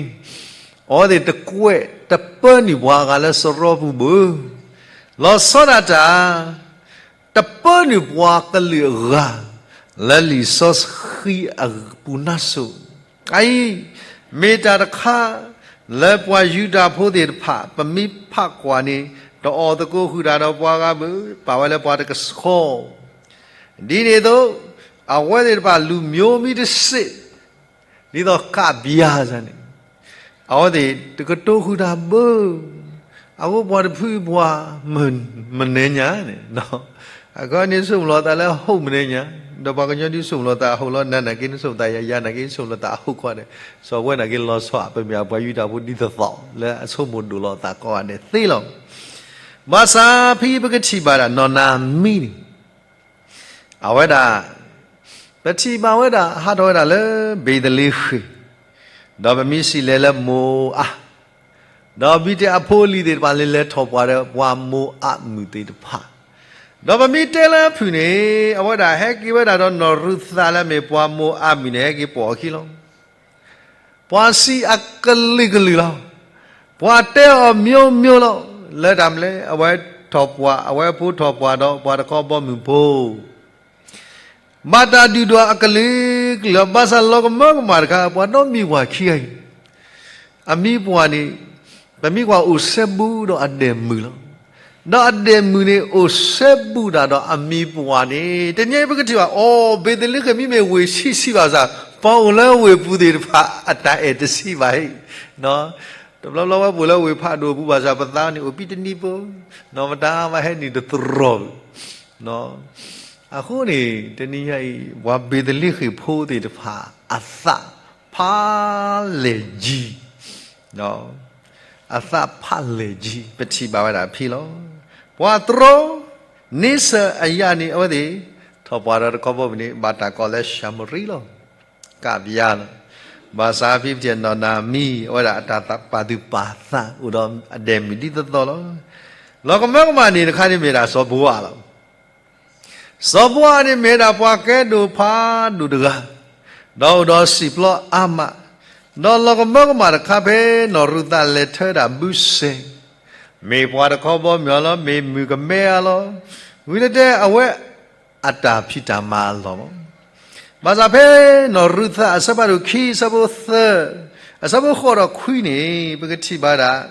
အဝဲသ့ၣ်တကွဲးတပၢနုာ်ပှၤအဂၤလၢစရီပူၤဘၣ်. လီၤဆီဒၣ်တၢ် တပၢနုာ်ပှၤကလုာ်အဂၤ လၢလံာ်စီဆှံအပူၤနါစိၤ, အအံၤ မ့ၢ်တၢ်တခါ လၢပှၤယူဒၤဖိသ့ၣ်တဖၣ် ပမ့ၢ်ဖးကွၢ်န့ၣ် တအီၣ်သကိးဃုာ်တၢ်ဒီးပှၤဂၤဘၣ်, ပာ်ဝဲလၢပှၤတကဆှီ, ဒ်န့ၣ်အသိး အဝဲသ့ၣ်တဖၣ်လူၤမိၢ်မံတစ့ၣ် ဒ်သိးကးဘျါစ့ၢ်န့ၣ်, အဝဲသ့ၣ်တကတိၤဃုာ်တၢ်ဘၣ်, အဃိပှၤတဖုပှၤ မနဲညါန့ၣ်, အခီန့ၣ်ဆိကမိၣ်လီၤသးလၢအဟိၣ်မနဲညါ, ဒီးပှၤကညီဒုးဆိကမိၣ်လီၤသးအဟိၣ်လီၤ, နၤနာ်က့နဆိကမိၣ်သးယၤ, ယၤနာ်က့ ဆိကမိၣ်လီၤသးအဟိၣ်ခီန့ၣ်, စီၤပဝဲနာ်က့လီၤဆီ ပမ့ၢ်ပှၤယူဒၤဖိဒ်သိးသိး လၢအဆိကမိၣ်ဒိၣ်လီၤသးကိးဂၤဒဲးသ့လီၤ. ဘၣ်ဆၣ်ဖဲပကထံၣ်ဘၣ်ဒၣ်နီၢ်နၤမံန့ၣ် အဝဲဒၣ် ပထံၣ်ဘၣ်ဝဲဒၣ် ဟးထီၣ်ဝဲဒၣ်လၢဘ့းသလ့ဃ့ၣ်, ဒီးပမ့ၢ်စံးလဲၤလၢမိၤအၤ, ဒီးဘံၣ်တဲာ်အဖိအလံၤသ့ၣ်တဖၣ်လဲၤလဲၤထီၣ်ပှၢ်ဒီးပှၤမိၤအၤမုၣ်သ့ၣ်တဖၣ်, ဒီးပမ့ၢ်တဲလၢအဖုၣ်န့ၣ် အဝဲဒၣ်ဟဲက့ၤဝဲဒၣ်ဒီးနီၢ်ရူၤသးလၢအမ့ၢ်ပှၤမိၤအၤမုၣ်န့ၣ် ဟဲက့ၤပိာ်အခံလီၤ. ပှၤစံးအကလုာ်ကလုာ်လီၤ. ပှၤတဲအီၤမျိုးမျိုးလီၤ. လၢတၢ်မနုၤလဲၣ်, အဝဲထီၣ်ပှၢ်, အဝဲအဖိထီၣ်ပှၢ်ဒီးပှၤတခီဘီမုၢ်ဖိ ဘၣ်တၢ်ဒုၣ်ဒွးအကလုာ်ကလုာ်လီၤ. ဘၣ်ဆၣ်လီၤကမၢကမၣ်တခါ ပှၤဒီမံၤပှၢ်ခံဂၤအံၤ, အမံၤပှၢ်န့ၣ် ပမံၤပှၢ်အိၣ်စဲဘူးဒီးအဒဲၣ်မုၣ်လီၤ. ဒီးအဒဲၣ်မုၣ်န့ၣ် အိၣ်စဲဘူးဒၣ်ဒီးအမံၤပှၢ်န့ၣ် တနံၤအံၤပကထံၣ်ဘၣ်, အိ ဘ့းသလ့ဃ့ၣ်မ့မ့ၢ်ဝ့ၢ်ဆံးဆံးဘၣ်ဆၣ်, ပှၤအိၣ်လၢဝ့ၢ်ပူၤသ့ၣ်တဖၣ် အတၢ်အဲၣ်တဆံးဘၣ်ဟ့ၣ်, တဘျီဘျီဝဲပအိၣ်လၢဝ့ၢ်ဖးဒိၣ်အပူၤဘၣ်ဆၣ် ပသးန့ၣ်အိၣ်ဘံတနံၤဖိ, နီၢ်မတၤမးဟဲနုာ်တတြီၤဘၣ်. အဃိန့ၣ် တနံၤညါအံၤ ပှၤဘ့းသလ့ဃ့ၣ်ဖိသ့ၣ်တဖၣ် အသးဖးလဲၢ်ကံ, အသးဖးလဲၢ်ကံ ပထံၣ်ဘၣ်ဝဲဒၣ်ဖဲလီၤ. ပှၤတြီၤန့ဆၢၣ်အယၤန့ၣ် အဝဲသ့ၣ် ထီၣ်ပှၢ်ဒီးတခီဘီမုၢ်န့ၣ် ဘၣ်တၢ်ကိးလၢၡၤမရံလီၤ. ကးဘျါလီၤ. ဘၣ်ဆၣ်ဖဲပထံၣ်နီၢ်နၤမံ အဝဲဒၣ်အတၢ်ပာ်သူၣ်ပာ်သးအိၣ်ဒီးအဒဲၣ်မုၣ်ဒ်သိးသိးလီၤ. လီၤကမၢကမၣ်န့ၣ်တခါန့ၣ်မ့ၢ်ဒၣ်စီၤဘိဝးလီၤ. စီၤဘိဝးန့ၣ်မ့ၢ်ဒၣ်ပှၤကဲဒိၣ်ဖးဒိၣ်တဂၤ, ဒီးအိၣ်ဒီးစံာ်ပျီအါမး, ဒီးလီၤကမၢကမၣ်တခါဖဲ နီၢ်ရူၤသးလဲၤထၢဒၣ်ဘုစဲ, မ့ၢ်ပှၤတခီဘီမုၢ်အလီၢ်, မ့ၢ်မုၣ်ကမဲအလီၢ်, ဝံၤလၢတဲအဝဲအတၢ်ဖံးတၢ်မၤအလီၢ်လီၤ. ဘၣ်ဆၣ်ဖဲ နီၢ်ရူၤသးအဆၢဖးဒိၣ်ခံ အဆၢဖိသၢ, အဆၢဖိဃိးဒီးခွံန့ၣ် ပကထံၣ်ဘၣ်ဒၣ်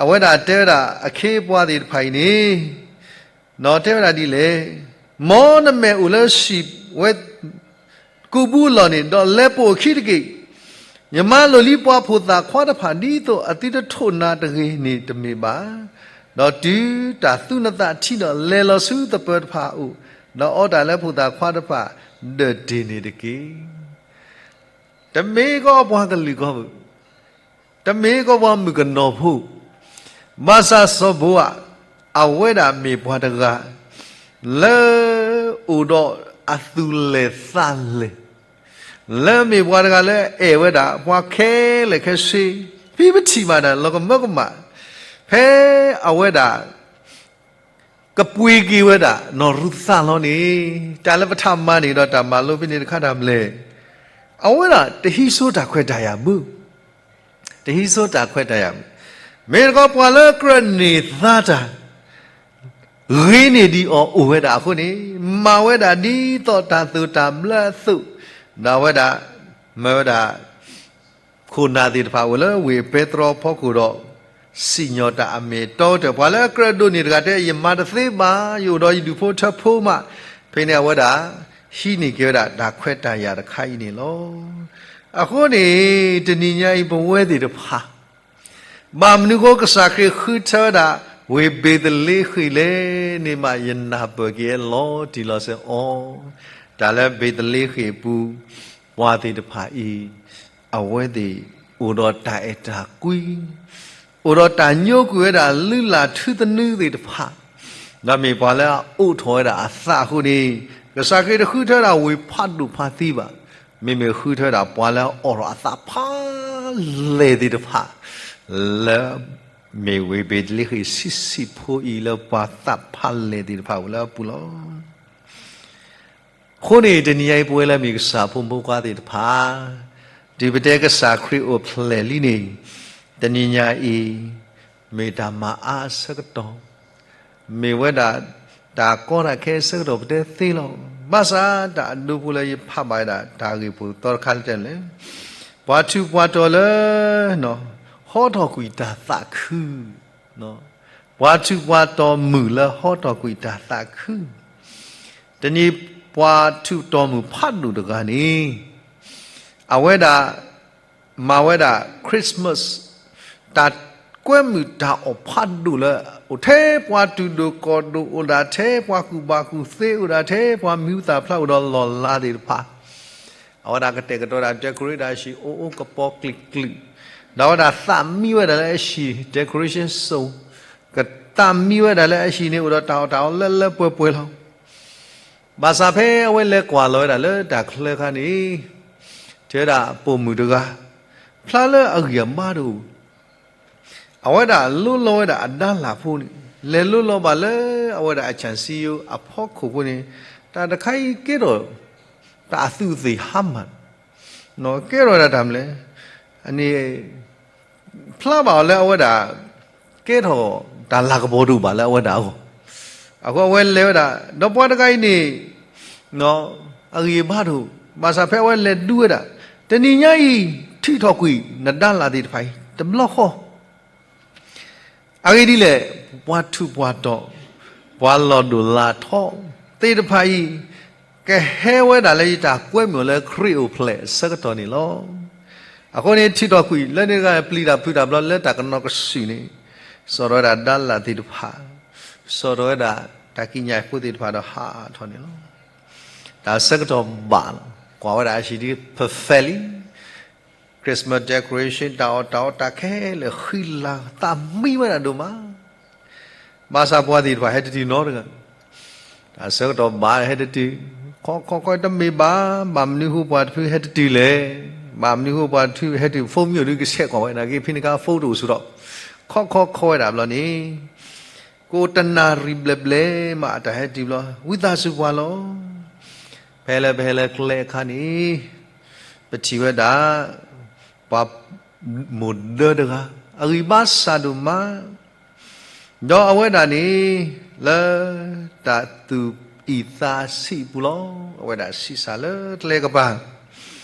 အဝဲဒၣ်တဲဝဲဒၣ်အခ့အပှၤသ့ၣ်တဖၣ်အံၤန့ၣ်, တဲဝဲဒၣ်ဒ်လဲၣ်, မ်နမဲာ်အိၣ်လၢစံာ်ဝဲကူးဘုအလီၢ်န့ၣ် ဒီးလဲၤပိာ်အခံတက့ၢ်. ယမၤလိာ်လံပှၤဖိသၣ်ခွါတဖၣ် ဒ်သိးအသုတထိးနၤတဂ့ၤန့ၣ်တမ့ၢ်ဘၣ်. ဒီးတုၤတၢ်သူနသးထံဒီး လဲၤလီၤဆူသပၢၤတဖၣ်အအိၣ်, ဒီးအီတၢ်လၢဖိသၣ်ခွါတဖၣ်ဒၢးတ့ၢ်န့ၣ်တက့ၢ်. တမ့ၢ်ကီးပှၤကလုာ်ကီၢ်ပူၤ, တမ့ၢ်ကီးပှၤမုၣ်ကနီၤဖိ, ဘၣ်ဆၣ်စီၤဘိဝး အဝဲဒၣ်မ့ၢ်ပှၤတဂၤ, လၢအိၣ်ဒီးအသူၣ်လဲၢ်သးလဲၢ်, လၢမ့ၢ်ပှၤတဂၤလၢအဲၣ်ဝဲဒၣ် ပှၤခဲလၢာ်ခဲဆ့, ဖဲပထံၣ်ဘၣ်ဒၣ်လီၤကမၢကမၣ်, ဖဲအဝဲဒၣ် ကပှ့ၤက့ၤဝဲဒၣ် နီၢ်ရူၤသးလီၤန့ၣ်, တၢ်လၢပထးမၤန့ၢ်ဒီးတၢ်မၤလိဖဲန့ၣ်တခါတၢ်မနုၤလဲၣ်. အဝဲဒၣ်တဟံးစိတၢ်ခွဲးတၢ်ယာ်ဘၣ်, တဟံးစိတၢ်ခွဲးတၢ်ယာ်ဘၣ်. မ့ၢ်တခီပှၤလၢကြၢးန့ၢ်သါတၢ် ဂ့ၤန့ၢ်ဒံးအီၤအိၣ်ဝဲဒၣ်အဃိန့ၣ်, မၤဝဲဒၣ်ဒ်သိးတၢ်သိၣ်တၢ်ဘျၢအသိး, ဒီးအဝဲဒၣ် မၢဝဲဒၣ် ခိၣ်နၢ်သ့ၣ်တဖၣ် အိၣ်လၢဝ့ၢ်ပဲတြီဖီခိၣ်ဒီး စံၣ်ညီၣ်တၢ်အမ့ၢ်အတီ, ပှၤလၢအကြၢးဒိးန့ၢ်တဂၤတဲ ယမၤတသ့ဘၣ်, ယအိၣ်ဒီးယဒူၣ်ဖိထၢဖိမး, ဖဲန့ၣ်အဝဲဒၣ် ဟံးန့ၢ်က့ၤဝဲဒၣ်တၢ်ခွဲးတၢ်ယာ်တခါအံၤန့ၣ်လီၤ. အဃိန့ၣ် တနံၤညါအံၤပဝဲသ့ၣ်တဖၣ် ဘၣ်မနုၤဃိကစၢ်ခရံာ်ဃုထၢဝဲဒၣ် ဝ့ၢ်ဘ့းသလ့ဃ့ၣ်လဲၣ်န့ၣ်မး ယနၢ်ပၢၢ်က့ၤလီၤတံၢ်လီၤဆဲးအီၤ, တၢ်လၢဘ့းသလ့ဃ့ၣ်အပူၤ ပှၤသ့ၣ်တဖၣ်အံၤ အဝဲသ့ၣ်အိၣ်ဒီးတၢ်အဲၣ်တၢ်ကွံ, အိၣ်ဒီးတၢ်ညိကွံာ်ဝဲဒၣ်လုၢ်လၢ်ထူသနူသ့ၣ်တဖၣ်, ဒီးမ့ၢ်ပှၤလၢအအိးထီၣ်ဝဲဒၣ်အသးအဃိန့ၣ်, ကစၢ်ခရံာ်တဃုထၢဒၣ်ဝ့ၢ်ဖးဒိၣ်ဖးသံဘၣ်, မ့မ့ၢ်ဃုထၢဒၣ်ပှၤလၢအအိးထီၣ်အသးဖးလဲၢ်သ့ၣ်တဖၣ်, လၢ မ့ၢ်ဝ့ၢ်ဘ့းသလ့ဃ့ၣ်ဆံးဆံးဖိအံၤလၢပှၤသးဖးလဲၢ်သ့ၣ်တဖၣ်အိၣ်လၢအပူၤလီၤ. အဃိန့ၣ် တနံၤညါအံၤပဝဲလၢမ့ၢ်ကစၢ်ဖိမုၣ်ဖိခွါသ့ၣ်တဖၣ်, တုၤပတဲကစၢ်ခရံာ်အိၣ်ဖျဲၣ်လံန့ၣ်, တနံၤညါအံၤ မ့ၢ်တၢ်မၤအါအဆၢကတီၢ်, မ့ၢ်ဝဲဒၣ် တၢ်ကီတၢ်ခဲအဆၢကတီၢ်ပတဲသ့လီၤ. ဘၣ်ဆၣ်တၢ်အဒိဖိလၢယဖးဘၣ်ဝဲဒၣ် တၢ်ဂ့ၢ်ဖိသီတခါလၢတဲလဲၣ်, ပှၤထူးပှၤတီၤလၢ ဟီထီၣ်ကွံာ်တၢ်သးခု, ပှၤထူးပှၤတီၤမုာ်လၢဟီထီၣ်ကွံာ်တၢ်သးခု, တနံၤပှၤထူးတီၤမုာ်ဖးဒိၣ်တဂၤန့ၣ် အဝဲဒၣ် မၤဝဲဒၣ် Christmas တၢ်ကွဲမုာ်တၢ်အီၣ်ဖးဒိၣ်လၢ အိၣ်ထဲပှၤတူၢ်ဒိၣ်ကီၢ်ဒိၣ် အိၣ်ဒၣ်ထဲပှၤကူၣ်ဘၣ်ကူၣ်သ့ အိၣ်ဒၣ်ထဲပှၤမံၤဟူသၣ်ဖျါ အိၣ်ဒီးလီၢ်လၤသ့ၣ်တဖၣ်, အဝဲဒၣ်ကတဲာ်ကတီၤဒၣ် decorate ဒၣ်အဟံၣ် အိၣ်အိၣ်ကပီၤကျံးကျံး, ဒီးအဝဲဒၣ်သးမံဝဲဒၣ်လၢအဟံၣ် decoration စိၤ, ကသးမံဝဲဒၣ်လၢအဟံၣ်န့ၣ် အိၣ်ဒီးတၢ်အီၣ်တၢ်အီလၢလၢပှဲၤပှဲၤလီၤ. ဘၣ်ဆၣ်ဖဲအဝဲလဲၤကွၢ်လီၤဝဲဒၣ်လၢတၢ်ချၢအခါန့ၣ်, တဲဝဲဒၣ်ပိာ်မုၣ်တဂၤ, ဖျါလၢအဂံၢ်အဘါတအိၣ်, အဝဲဒၣ်လိလီၤဝဲဒၣ်အဒါလၢ်ဖိန့ၣ်, လဲၤလိလီၤဘၣ်လၢအဝဲဒၣ်အဆၣ်စံယိအဖီခိၣ်ဖိန့ၣ်, တၢ်တခါအံၤကဲထီၣ် တၢ်အသူးအသ့ၣ်ဟါမၢ်, ကဲထီၣ်ဝဲဒၣ်တၢ်မနုၤလဲၣ်, န့ၣ် ဖျါဘၣ်အီၤလၢအဝဲဒၣ် ကဲထီၣ်တၢ်လၤကပီၤတအိၣ်ဘၣ်လၢအဝဲဒၣ်အဂီၢ်, အဃိအဝဲလဲၤဝဲဒၣ်, ဒီးပှၤတဂၤအံၤန့ၣ် အဂံၢ်အဘါတအိၣ်, ဘၣ်ဆၣ်ဖဲအဝဲလဲၤဒူဝဲဒၣ်, တနံၤညါအံၤ ထုးထီၣ်ကွံာ်နဒါလၢ်သ့ၣ်တဖၣ်အံၤ တဘျီဃီ အဂ့ၢ်ဒ်လဲၣ်, ပှၤထူးပှၤတီၤ, ပှၤလီၤဒိၣ်လီၤထီသ့ၣ်တဖၣ်အံၤ, ကဟဲဝဲဒၣ်လၢယတၢ်ကွဲမုာ်အီၤလၢခရံာ်အိၣ်ဖျဲၣ်အဆၢကတီၢ်န့ၣ်လီၤ. အဃိန့ၣ် ထုးထီၣ်ကွံာ်လၢန့ၣ်တဂၤ ပျံၤတၢ်ဖုးတၢ်ဘျီလၢတၢ်ကနီၤကစုာ်န့ၣ်, စိာ်ထီၣ်ဝဲဒၣ်ဒါလၢ်သ့ၣ်တဖၣ်, စိာ်ထီၣ်ဝဲဒၣ်တၢ်ကံးညာ်ဖိသ့ၣ်တဖၣ်ဒီးဟးထီၣ်န့ၣ်လီၤ. တၢ်ဆၢကတီၢ်ဘၣ်လီၤ, ကွၢ်ဝဲဒၣ်အဟံၣ်ဒ် perfect လံ Christmas decoration တၢ်အီၣ်တၢ်အီတၢ်ခဲလၢာ် ဃံလၤသးမံဝဲဒၣ်ဒိၣ်မး, ဘၣ်ဆၣ်ပှၤသ့ၣ်တဖၣ်ဟဲတတုၤနီတဂၤ, တၢ်ဆၢကတီၢ်ဘၣ်ဟဲတတုၤ, ခီခီခီတမ့ၢ်ဘၣ်, ဘၣ်မနုၤဃိပှၤတဖုဟဲတတုၤလဲၣ်, ဘၣ်မနုၤဃိပှၤတဖုဟဲတုၤ phone မ့ၢ်အိၣ်ဒုးကဆဲးကွၢ်ဝဲဒၣ်က့ၤ ဖဲန့ၣ်အခါ phone တအိၣ်ဆူၣ်ဒီး, ခီခီခီဝဲဒၣ်ဘျီန့ၣ် ကိးတနၣ်ရံၣ်ဘျဲၣ်ဘျဲၣ်မး အတၢ်ဟဲတုၤဘျီ ဝံသးစူၤပှၤလီၤ. ဖဲလၢပဟဲလၢကျဲအခါန့ၣ်, ပထံၣ်ဝဲဒၣ် ပှၤမိၢ်ဒၢတဂၤ အဂံၢ်ဘါစှၤဒိၣ်မး, ဒီးအဝဲဒၣ်န့ၣ် လၢတၢ်သူၣ်အံၣ်သးဆံးအပူၤလီၤ. အဝဲဒၣ်ဆံးစၢ်လၢကျဲကပၤ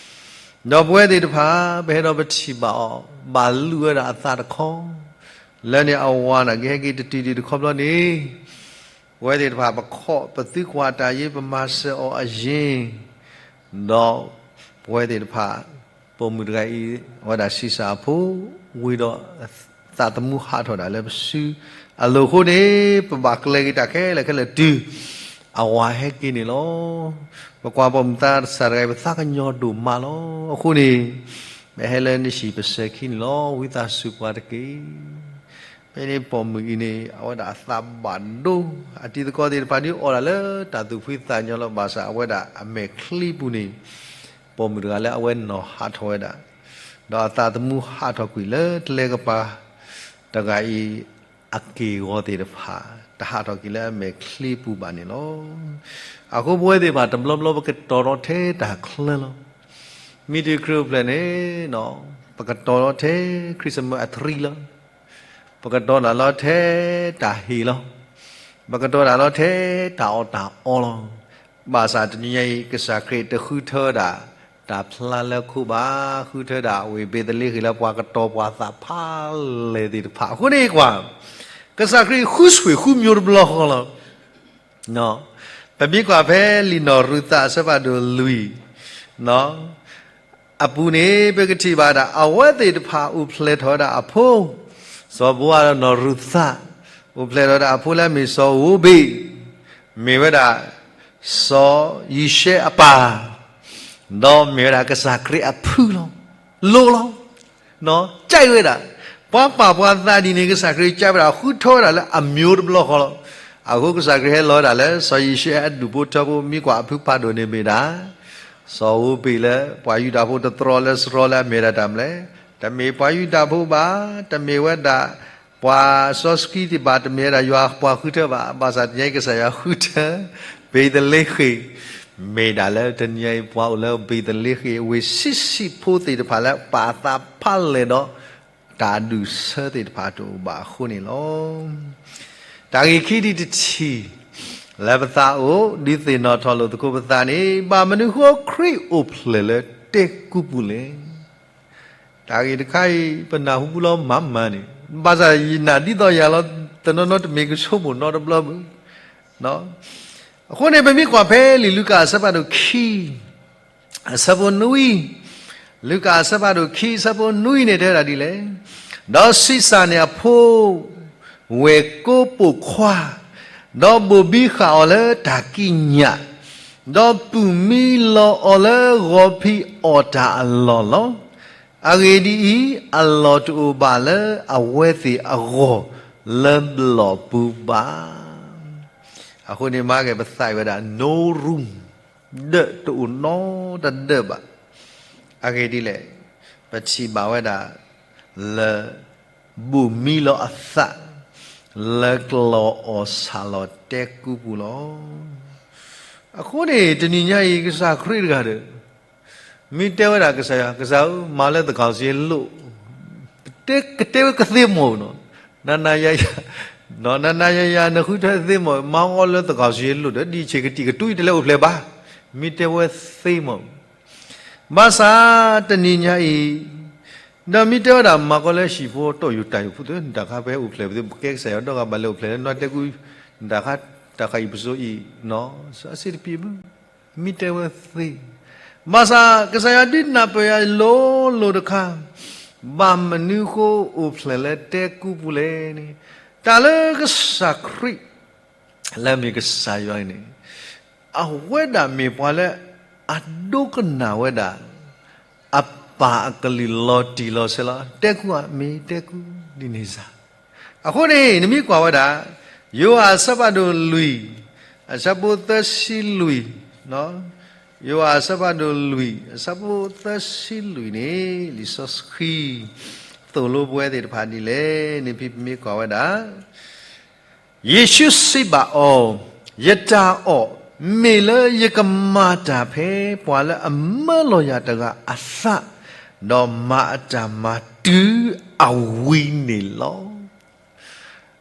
ဒီးပဝဲသ့ၣ်တဖၣ် ပဟဲဒီးပထံၣ်ဘၣ်အီၤ ဘၣ်လူၤဝဲဒၣ်အသးတခီ, လၢန့ၣ်အဝၤန့ၣ်ကဟဲက့ၤတတုၤဒံးတခီဘျီန့ၣ်, ပဝဲသ့ၣ်တဖၣ် ပခီၣ်ပသုကွၢ်တၢ်ယ့ ပမၤစၢၤအီၤအယ့ၢ်, ဒီးပဝဲသ့ၣ်တဖၣ် ပိာ်မုၣ်တဂၤအံၤ အဝဲဒၣ်ဆံးစၢ်အဖိ ဝံၤဒီးသးသမူဟးထီၣ်ဒၣ်လၢပစုအလိၤအဃိန့ၣ်, ပဘၣ်ကျဲၤက့ၤတၢ်ခဲလၢာ်ခဲလၢာ်တုၤ အဝၤဟဲက့ၤန့ၣ်လီၤ. ပကွၢ်ပိာ်မုၣ်သးစၢ်တဂၤအံၤ ပသးကညီၤဒိၣ်မးလီၤ. အဃိန့ၣ် ပဟဲလၢနဟံၣ်ပစၢၤခံန့ၣ်လီၤ. ဝံသးစူၤပှၤတက့ၢ်. ဖဲန့ၣ်ပိာ်မုၣ်အံၤန့ၣ် အဝဲဒၣ်အသးဘၣ်ဒိ, အတံၤသကိးသ့ၣ်တဖၣ်ဒုးအီၣ်ဒၣ်လၢတၢ်သူၣ်ဖှံသးညီလီၤ. ဘၣ်ဆၣ်အဝဲဒၣ်အမဲာ်ချံပူၤန့ၣ် ပိာ်မုၣ်တဂၤလၢအဝဲနီၢ်ဟးထီၣ်ဝဲဒၣ်, ဒီးအသးသမူဟးထီၣ်ကွံာ်လၢကျဲကပၤတဂၤအံၤ အက့ၢ်အဂီၤသ့ၣ်တဖၣ် တဟးထီၣ်က့ၤလၢအမဲာ်ချံပူၤဘၣ်န့ၣ်လီၤ. အဃိပဝဲသ့ၣ်တဖၣ်တဘျီဘျီပကတီၤထီၣ်ထဲတၢ်ချၢလီၤ. မ့ၢ်တုၤခရံာ်အိၣ်ဖျဲၣ်န့ၣ် ပကတီၤထီၣ်ထဲ Christmas အ tree လီၤ. ပကတီၤတၢ်လီၤထဲတၢ်ဟ့ၣ်လီၤ. ပကတီၤတၢ်လီၤထဲတၢ်အီၣ်တၢ်အီလီၤ. ဘၣ်ဆၣ်တနံၤညါအံၤ ကစၢ်ခရံာ်တဃုထၢဝဲဒၣ် တၢ်ဖျါလၢခိဘၣ်, ဃုထၢဒၣ်ဝ့ၢ်ဘ့းသလ့ဃ့ၣ်လၢပှၤကတီၤပှၤသးဖးလဲၢ်သ့ၣ်တဖၣ်အဃိန့ၣ်ကွၢ်, ကစၢ်ခရံာ်ဃုဆွ့ၣ်ဃုမျိုးတဘျီဃီလီၤ. ပမ့ၢ်ကွၢ်ဖဲလံာ်နီၢ်ရူၤသးအဆၢဖးဒိၣ်လွံၢ် အပူၤန့ၣ် ပကထံၣ်ဘၣ်ဒၣ် အဝဲသ့ၣ်တဖၣ်အိၣ်ဖျဲၣ်ထီၣ်ဝဲဒၣ်အဖိ, စီၤဘိအးဒီးနီၢ်ရူၤသး အိၣ်ဖျဲၣ်ထီၣ်ဝဲဒၣ်အဖိလၢအမ့ၢ်စီၤဧိၤဘ့း, မ့ၢ်ဝဲဒၣ် စီၤယံၤၡဲအပၢ်, ဒီးမ့ၢ်ဝဲဒၣ်ကစၢ်ခရံာ်အဖုလီၤ. လိလီၤ. ကၠဲးဝဲဒၣ် ပှၤပာ်ပှၤသးဒ်န့ၣ် ကစၢ်ခရံာ်ကၠဲးဝဲဒၣ် ဃုထၢဝဲဒၣ်လၢအမျိုးတဘျီဃီလီၤ. အဃိကစၢ်ခရံာ်ဟဲလီၤဝဲဒၣ်လၢ စီၤယံၤၡဲအဒူၣ်ဖိထၢဖိ မ့ၢ်ကွၢ်အဖုဖးဒိၣ်န့ၣ်မ့ၢ်ဒၣ် စီၤဧိၤဘ့းလၢပှၤယူဒၤဖိတတြီလၢစရီလၢအမ့ၢ်ဝဲဒၣ်တၢ်မနုၤလဲၣ်, တမ့ၢ်ပှၤယူဒၤဖိဘၣ်, တမ့ၢ်ဝဲဒၣ် ပှၤစီဆှံသ့ၣ်တဖၣ် တမ့ၢ်ဝဲဒၣ်ယွၤပှၤဃုထၢဘၣ်, ဘၣ်ဆၣ်တနံၤညါအံၤကစၢ်ယွၤဃုထၢ ဘ့းသလ့ဃ့ၣ်, မ့ၢ်ဒၣ်လၢတနံၤညါအံၤ ပှၤအိၣ်လၢဘ့းသလ့ဃ့ၣ် အဝ့ၢ်ဆံးဆံးဖိသ့ၣ်တဖၣ်လၢပာ်သးဖးလဲၢ်ဒီး တၢ်အဒူၣ်အဆၢသ့ၣ်တဖၣ်တအိၣ်ဘၣ်အဃိန့ၣ်လီၤ. တၢ်ဂ့ၢ်ခံထံၣ်တထံၣ် လၢပသးအိၣ် ဒုးသ့ၣ်နီၣ်ထီၣ်လိာ်သကိးပသးန့ၣ် ဘၣ်မနုၤဃိခရံာ်အိၣ်ဖျဲၣ်လၢတဲကူပူၤလဲၣ်. တၢ်ဂ့ၢ်တခါအံၤ ပနၢ်ဟူဘူးလီၤမၤမၤန့ၣ်, ဘၣ်ဆၣ်ယနာ်ဒ်သိးယၤလီၤ, တနီၤနီၤတမ့ၢ်ကဆိကမိၣ်နီတဘျီဘၣ်. အဃိန့ၣ် ပမ့ၢ်ကွၢ်ဖဲလံာ်လူၤကၣ်အဆၢဖးဒိၣ်ခံ အဆၢဖိနွံ, လူၤကၣ်အဆၢဖးဒိၣ်ခံ အဆၢဖိနွံန့ၣ်တဲဝဲဒၣ်ဒ်လဲၣ်, ဒီးဆံးစၢ်န့ၢ်အဖိ ဝဲၢ်ကိပိာ်ခွါ, ဒီးဘိၣ်ဘံဃာ်အီၤလၢတၢ်ကံးညာ်, ဒီးပုၢ်မံလီၤအီၤလၢဂီၤဖံးအီၣ်တၢ်အလီၢ်လီၤ. အဂ့ၢ်ဒ်အံၤ, အလီၢ်တအိၣ်ဘၣ်လၢအဝဲသ့ၣ်အဂီၢ်လၢဘျီၣ်ပူၤဘၣ်. အဃိန့ၣ်မၤက့ၤပသးဝဲဒၣ် no room, ဒၢးတအိၣ်နီတဒၢးဘၣ်. အဂ့ၢ်ဒ်လဲၣ်, ပထံၣ်ဘၣ်ဝဲဒၣ် လၢ ဘိၣ်မံလီၤအသး လၢကျီၢ်အီၣ်ဆၣ်လီၤတဲကူပူၤလီၤ. အဃိန့ၣ် တနံၤညါအံၤ ကစၢ်ခရံာ်တဂၤဒီး မ့ၢ်တဲဝဲဒၣ်ကစၢ်ယွၤ, ကစၢ်ဧၢ, မၤလၢသးကီၢ်စ့လိၣ်, ကတဲဝဲကသ့မးနီၤ, နနယယ, နနယယ နဃုထၢသ့မး, မၤအီၤလၢသးကီၢ်စ့လိၣ်ဒီး ဒ်ဆ့ၣ်ကတံၢ်ကတူၢ်အံၤတလဲအိၣ်ဖျဲၣ်ဘၣ်, မ့ၢ်တဲဝဲသ့မး ဘၣ်ဆၣ်တနံၤညါအံၤ, ဒီးမ့ၢ်တဲဝဲဒၣ်မၤကီလၢဟံၣ်ဖိတီၢ်ယိာ်တၢ်ယိာ်ဖိသ့ၣ် နတၢ်ခါဖဲအိၣ်ဖျဲၣ်ပသ့ၣ် ပကဲကစၢ်ယွၤဒီးဂၤဘၣ်လဲၤအိၣ်ဖျဲၣ်လၢနွါတဲကူ, နတၢ်ခါတၢ်ဃးအံၤပစိၤအံၤ, အစ့တပံၤဘၣ်, မ့ၢ်တဲဝဲသ့, ဘၣ်ဆၣ်ကစၢ်ယွၤဒုးနၢ်ပၢၢ်ယၤလိၤလိၤတခါ, ဘၣ်မနုၤဃိအိၣ်ဖျဲၣ်လၢတဲကူပူၤလဲၣ်န့ၣ်, တၢ်လၢကစၢ်ခရံာ် လၢအမ့ၢ်ကစၢ်ယွၤအံၤန့ၣ်, အဝဲဒၣ်မ့ၢ်ပှၤလၢအဒိကနၣ်ဝဲဒၣ် အပၢ်အကလုၢ်လီၤတံၢ်လီၤဆဲးလီၤ. တဲကူဧါ, မ့ၢ်တဲကူဒ်န့ၣ်စ့ၢ်. အဃိန့ၣ် နမ့ၢ်ကွၢ်ဝဲဒၣ် ယိၤဟၣ်အဆၢဖးဒိၣ်လွံၢ် အဆၢဖိသၢဆံလွံၢ်, ယိၤဟၣ်အဆၢဖးဒိၣ်လွံၢ် အဆၢဖိသၢဆံလွံၢ်န့ၣ် လံာ်စီဆှံ သိၣ်လိပဝဲသ့ၣ်တဖၣ်ဒ်လဲၣ်န့ၣ် ဖဲပမ့ၢ်ကွၢ်ဝဲဒၣ် ယ့ၣ်ၡူးစံးဘၣ်အီၤ, ယတၢ်အီၣ်မ့ၢ်လၢယကမၤတၢ်ဖဲ ပှၤလၢအမၢလီၤယၤတဂၤအသး, ဒီးမၤအတၢ်မၤတုၤအဝံၤန့ၣ်လီၤ.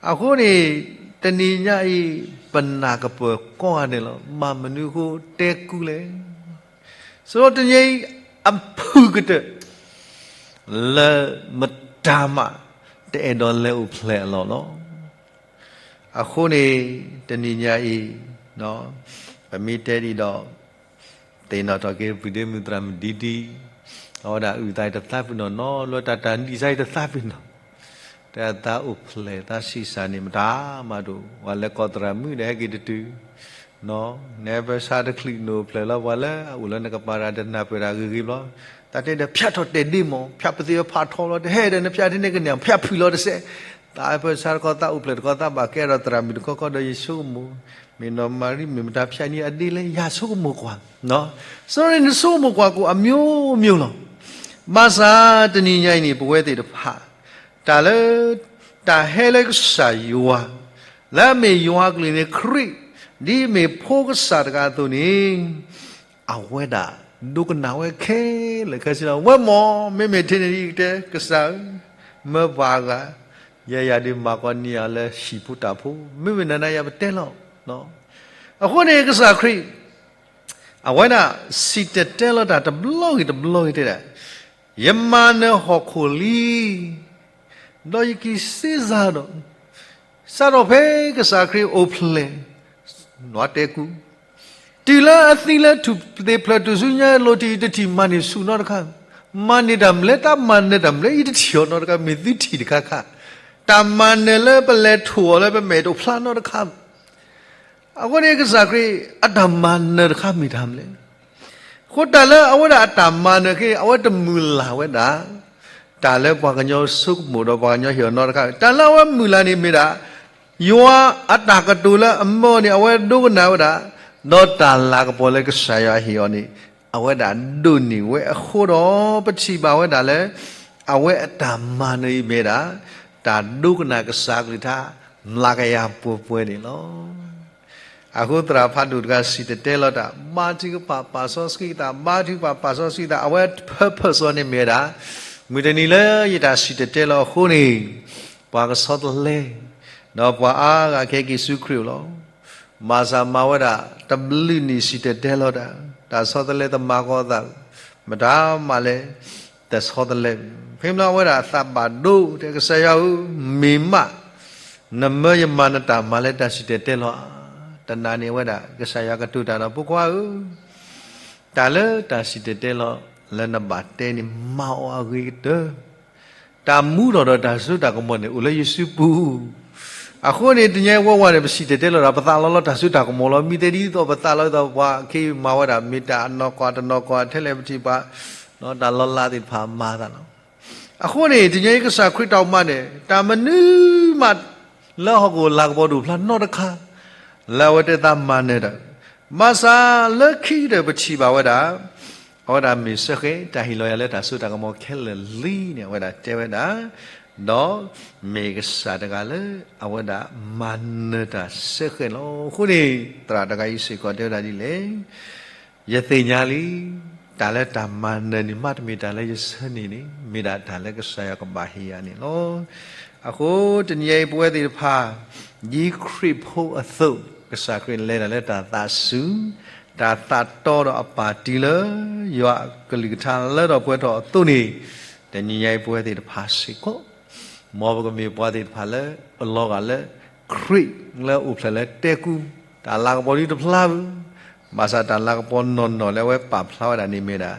အဃိန့ၣ် တနံၤညါအံၤ ပနာ်ကပၢၢ်ကိးဂၤဒဲးလီၤ. ဘၣ်မနုၤဃိတဲကူလဲၣ်. စရီတနံၤညါအံၤ အဖုၣ်ကတၢၢ် လၢမတၤမး တအဲၣ်ဒိးလဲၤအိၣ်ဖျဲၣ်အလီၢ်လီၤ. အဃိန့ၣ် တနံၤညါအံၤ ပမ့ၢ်တဲဒ်ဒီး သ့ၣ်နီၣ်ထီၣ်က့ၤ ပှၤဒ့မုၣ်သရၣ်မုၣ်ဒ်ဒ်, အဝဲဒၣ်အုၣ်သးအံၤတသးပ့ၤနီၣ်နီၤ, လၢတၢ်တၢ်နံၣ်စါအံၤတသးပ့ၤနီၣ်, တဲအသးအိၣ်ဖျဲၣ်သးဆံးစၢ်န့ၣ် မတၤမးဒိၣ်, ပှၤလဲၤကိးသရၣ်မုၣ်ဒီးဟဲက့ၤတတုၤ, နပဆါတချုးနအိၣ်ဖျဲၣ်လီၤ ပှၤလၢအအိၣ်လၢနကပၤတဂၤတနၢ်ပၢၢ်တၢ်ဂ့ၤဂ့ၤဘျီ, တၢ်တဲဒီးဖၠးထီၣ်တဲာ်ဒ့မး, ဖၠးပသ့ၣ်ဖးထီလီၤ, တဟဲဒီးနဖၠးထံန့ၣ်ကန့ၢ် ဖၠးဖုၣ်လီၤတစဲး သးအၢၣ်ပၢၢ်ဆါတခီ သးအိၣ်ဖျဲၣ်တခီ သးဘၣ်ကဲထီၣ်သရၣ်မုၣ်တခီခီဒီး ယဆိကမိၣ်, မ့ၢ်နီၢ်မၤရံ မ့ၢ်မတၤဖၠးနံၤအဒ့လဲၣ် ယဆိကမိၣ်ကွၢ်, စီၤရ့ နဆိကမိၣ်ကွၢ်ကိၣ် အမျိုးမျိုးလီၤ. ဘၣ်ဆၣ်တနံၤညါအံၤန့ၣ် ပဝဲသ့ၣ်တဖၣ် တၢ်လၢ တၢ်ဟဲလၢကစၢ်ယွၤ လၢအမ့ၢ်ယွၤအကလုၢ်န့ၣ် ခရံာ် ဒ်အမ့ၢ်ဖိကစၢ်တဂၤအသိးန့ၣ် အဝဲဒၣ်ဒိကနၣ်ဝဲခဲလၢာ်ခဲဆ့လီၤ. ဝဲမ့ၢ် မ့မ့ၢ်ထဲန့ၣ်ဒ်ယကတဲ ကစၢ်ဧၢ, မၢပှၤအဂၤ, ယဲယၤဒုးမၤကီးန့ၢ်ယၤလၢဟံၣ်ဖိတၢ်ဖိ, မ့မ့ၢ်နၤနၤယၤပတဲလီၤ. အဃိန့ၣ် ကစၢ်ခရံာ် အဝဲဒၣ်စံၣ်တဲၤတဲလီၤတၢ်တဘျီဂ့ၤတဘျီဂ့ၤတဲဒၣ်, ယမၤနၢၤဟီၣ်ခိၣ်လံ ဒီးယက့ၤစ့စၢ်ဒီး, စးထီၣ်ဖဲကစၢ်ခရံာ်အိၣ်ဖျဲၣ် နွးတဲကူ, တုၤလၢအသံလၢထူၣ်သ့ၣ်ဖျၢၣ်ထူၣ်စုညါအလိၤ တယံာ်တထံၣ်မၤန့ၢ်ဆူၣ်နီတခါ, မၤန့ၢ်တၢ်မနုၤလဲၣ် တၢ်မၤနၢၤတၢ်မနုၤလဲၣ် ယတထံၣ်အီၤနီတခါ မ့ၢ်သုထံၣ်တခါခါ, တၢ်မၤနၢၤလၢပလဲၤထိၣ်အီၤလၢပမဲာ်တအိၣ်ဖျါနီတခါ အဃိန့ၣ် ကစၢ်ခရံာ်အတၢ်မၤနၢၤတခါမ့ၢ်တၢ်မနုၤလဲၣ်. အဃိတၢ်လၢအဝဲဒၣ်အတၢ်မၤနၢၤခဲအံၤ အဝဲတမုၢ်လၢ်ဝဲဒၣ် တၢ်လၢပှၤကညီဆိကမိၣ်ဒီးပှၤကညီဟ့ၣ်အီၤနီတခါ, တၢ်လၢအဝဲမုၢ်လၢ်န့ၣ်မ့ၢ်ဒၣ် ယွၤအတၢ်ကတိၤလၢအမၢန့ၣ် အဝဲဒိကနၣ်ဝဲဒၣ်, ဒီးတၢ်လၤကပီၤလၢကစၢ်ယွၤဟ့ၣ်အီၤန့ၣ် အဝဲဒၣ်ဒိးန့ၢ်ဝဲအဃိဒီး ပထံၣ်ဘၣ်ဝဲဒၣ်လၢ အဝဲအတၢ်မၤနၢၤအံၤမ့ၢ်ဒၣ် တၢ်ဒိကနၣ်ကစၢ်ကလုၢ်ကထါ မျးကယၤပှဲၤပှဲၤန့ၣ်လီၤ. အဃိသရၣ်ဖးဒိၣ်တဂၤစံၣ်တဲၤတဲလီၤတၢ် ဘါထုကဖၣ်ပာ်စီဆှံသး, ဘါထုကဖၣ်ပာ်စီဆှံသး, အဝဲ purpose အီၤန့ၣ်မ့ၢ်ဝဲဒၣ် မုၢ်တနံၤလၢယတၢ်စံၣ်တဲၤတဲလီၤအဃိန့ၣ် ပှၤကဆီတလဲ ဒီးပှၤအါဂၤကဟဲက့ၤဆူခရံာ်အအိၣ်လီၤ. ဘၣ်ဆၣ်မၤဝဲဒၣ် တဘျုးနံၣ်စံၣ်တဲၤတဲလီၤတၢ်, တၢ်ဆီတလဲတမၤဃီအသး, မတၤမၤလဲၣ် တဆီတလဲ, ဖဲမ့ၢ်လၢအဝဲဒၣ်သးဘၣ်ဒိ တဲကစၢ်ယွၤဧၢ, မ့ၢ်မး နမၢယမၤနတၢ်မၤလၢတၢ်စံၣ်တဲၤတဲလီၤဧါ. တနၤန့ၣ်အဝဲဒၣ် ကစၢ်ယွၤကတိၤတၢ်ဒီး ဖိခွါဧၢ, တၢ်လၢတၢ်စံၣ်တဲၤတဲလီၤလၢနဘၣ်တဲန့ၣ် မၤအီၤအဂ့ၤကတၢၢ် တၢ်မူထီၣ်ဒီးတၢ်စိတၢ်ကမီၤန့ၣ် အိၣ်လၢယစုပူၤ. အဃိန့ၣ် တနံၤအံၤဝဲဝဲန့ၣ် ပစံၣ်တဲၤတဲလီၤဒီး ပသးလီၤလီၤတၢ်စိတၢ်ကမီၤလီၤ. မ့ၢ်တဲဒ်သိးပသးလီၤဒ်သိးပှၤခ့မၤဝဲဒၣ် မ့ၢ်တၢ်အနီၢ်ကီၢ်တနီၢ်ကီၢ် ထဲလဲၣ်ပထံၣ်ပှၤ တၢ်လီၤလးသ့ၣ်တဖၣ်မၤသးလီၤ. အဃိန့ၣ် တနံၤအံၤကစၢ်ခရံာ်တၢ်အိၣ်မးန့ၣ် တၢ်မနုၤမး လၢဟီၣ်ခိၣ်လၤကပီၤဒိၣ်ဖျါနီတခါ လၢအဝဲတဲသးမၤနၢၤတၢ်, ဘၣ်ဆၣ်လၢခံကတၢၢ်ပထံၣ်ဘၣ်ဝဲဒၣ် အဝဲဒၣ်မ့ၢ်စ့ၢ်ကီး တၢ်ဟ့ၣ်လီၤယၤလၢတၢ်စိတၢ်ကမီၤခဲလၢာ်လံန့ၣ် အဝဲဒၣ်တဲဝဲဒၣ်, ဒီးမ့ၢ်ကစၢ်တဂၤလၢ အဝဲဒၣ်မၤနၢၤတၢ်စ့ၢ်ကီးလီၤ. အဃိန့ၣ် သရၣ်တဂၤအံၤစ့ၢ်ကီးတဲဝဲဒၣ်ဒ်လဲၣ်, ယသ့ၣ်ညါလံ, တၢ်လၢတၢ်မၤနၢၤန့ၣ် မ့တမ့ၢ်တၢ်လၢယဆၢန့ၣ်န့ၣ် မ့ၢ်ဒၣ်တၢ်လၢကစၢ်ယွၤကဘၣ်ဟ့ၣ်ယၤန့ၣ်လီၤ. အဃိတနံၤအံၤပဝဲသ့ၣ်တဖၣ် ဒ်ခရံာ်ဖိအသိး ကစၢ်ခရံာ်လဲၤတၢ်လၢတၢ်သးစူၤ, တၢ်သးတီဒီးအပၢ်တံၢ်လၢ ယွၤအကလုၢ်ကထါလၢထီၣ်ပှဲၤထီၣ်အသိးန့ၣ်, တနံၤညါအံၤပဝဲသ့ၣ်တဖၣ်စ့ၢ်ကီး မ်ပကမ့ၢ်ပှၤသ့ၣ်တဖၣ်လၢ အလီၤဂာ်လၢ ခရံာ်လၢအိၣ်ဖျဲၣ်လၢတဲကူ, တၢ်လၤကပီၤဒ်တဖျါဘၣ်, ဘၣ်ဆၣ်တၢ်လၤကပီၤနီၢ်နီၢ်လၢအဝဲပာ်ဖျါဝဲဒၣ်န့ၣ်မ့ၢ်ဒၣ်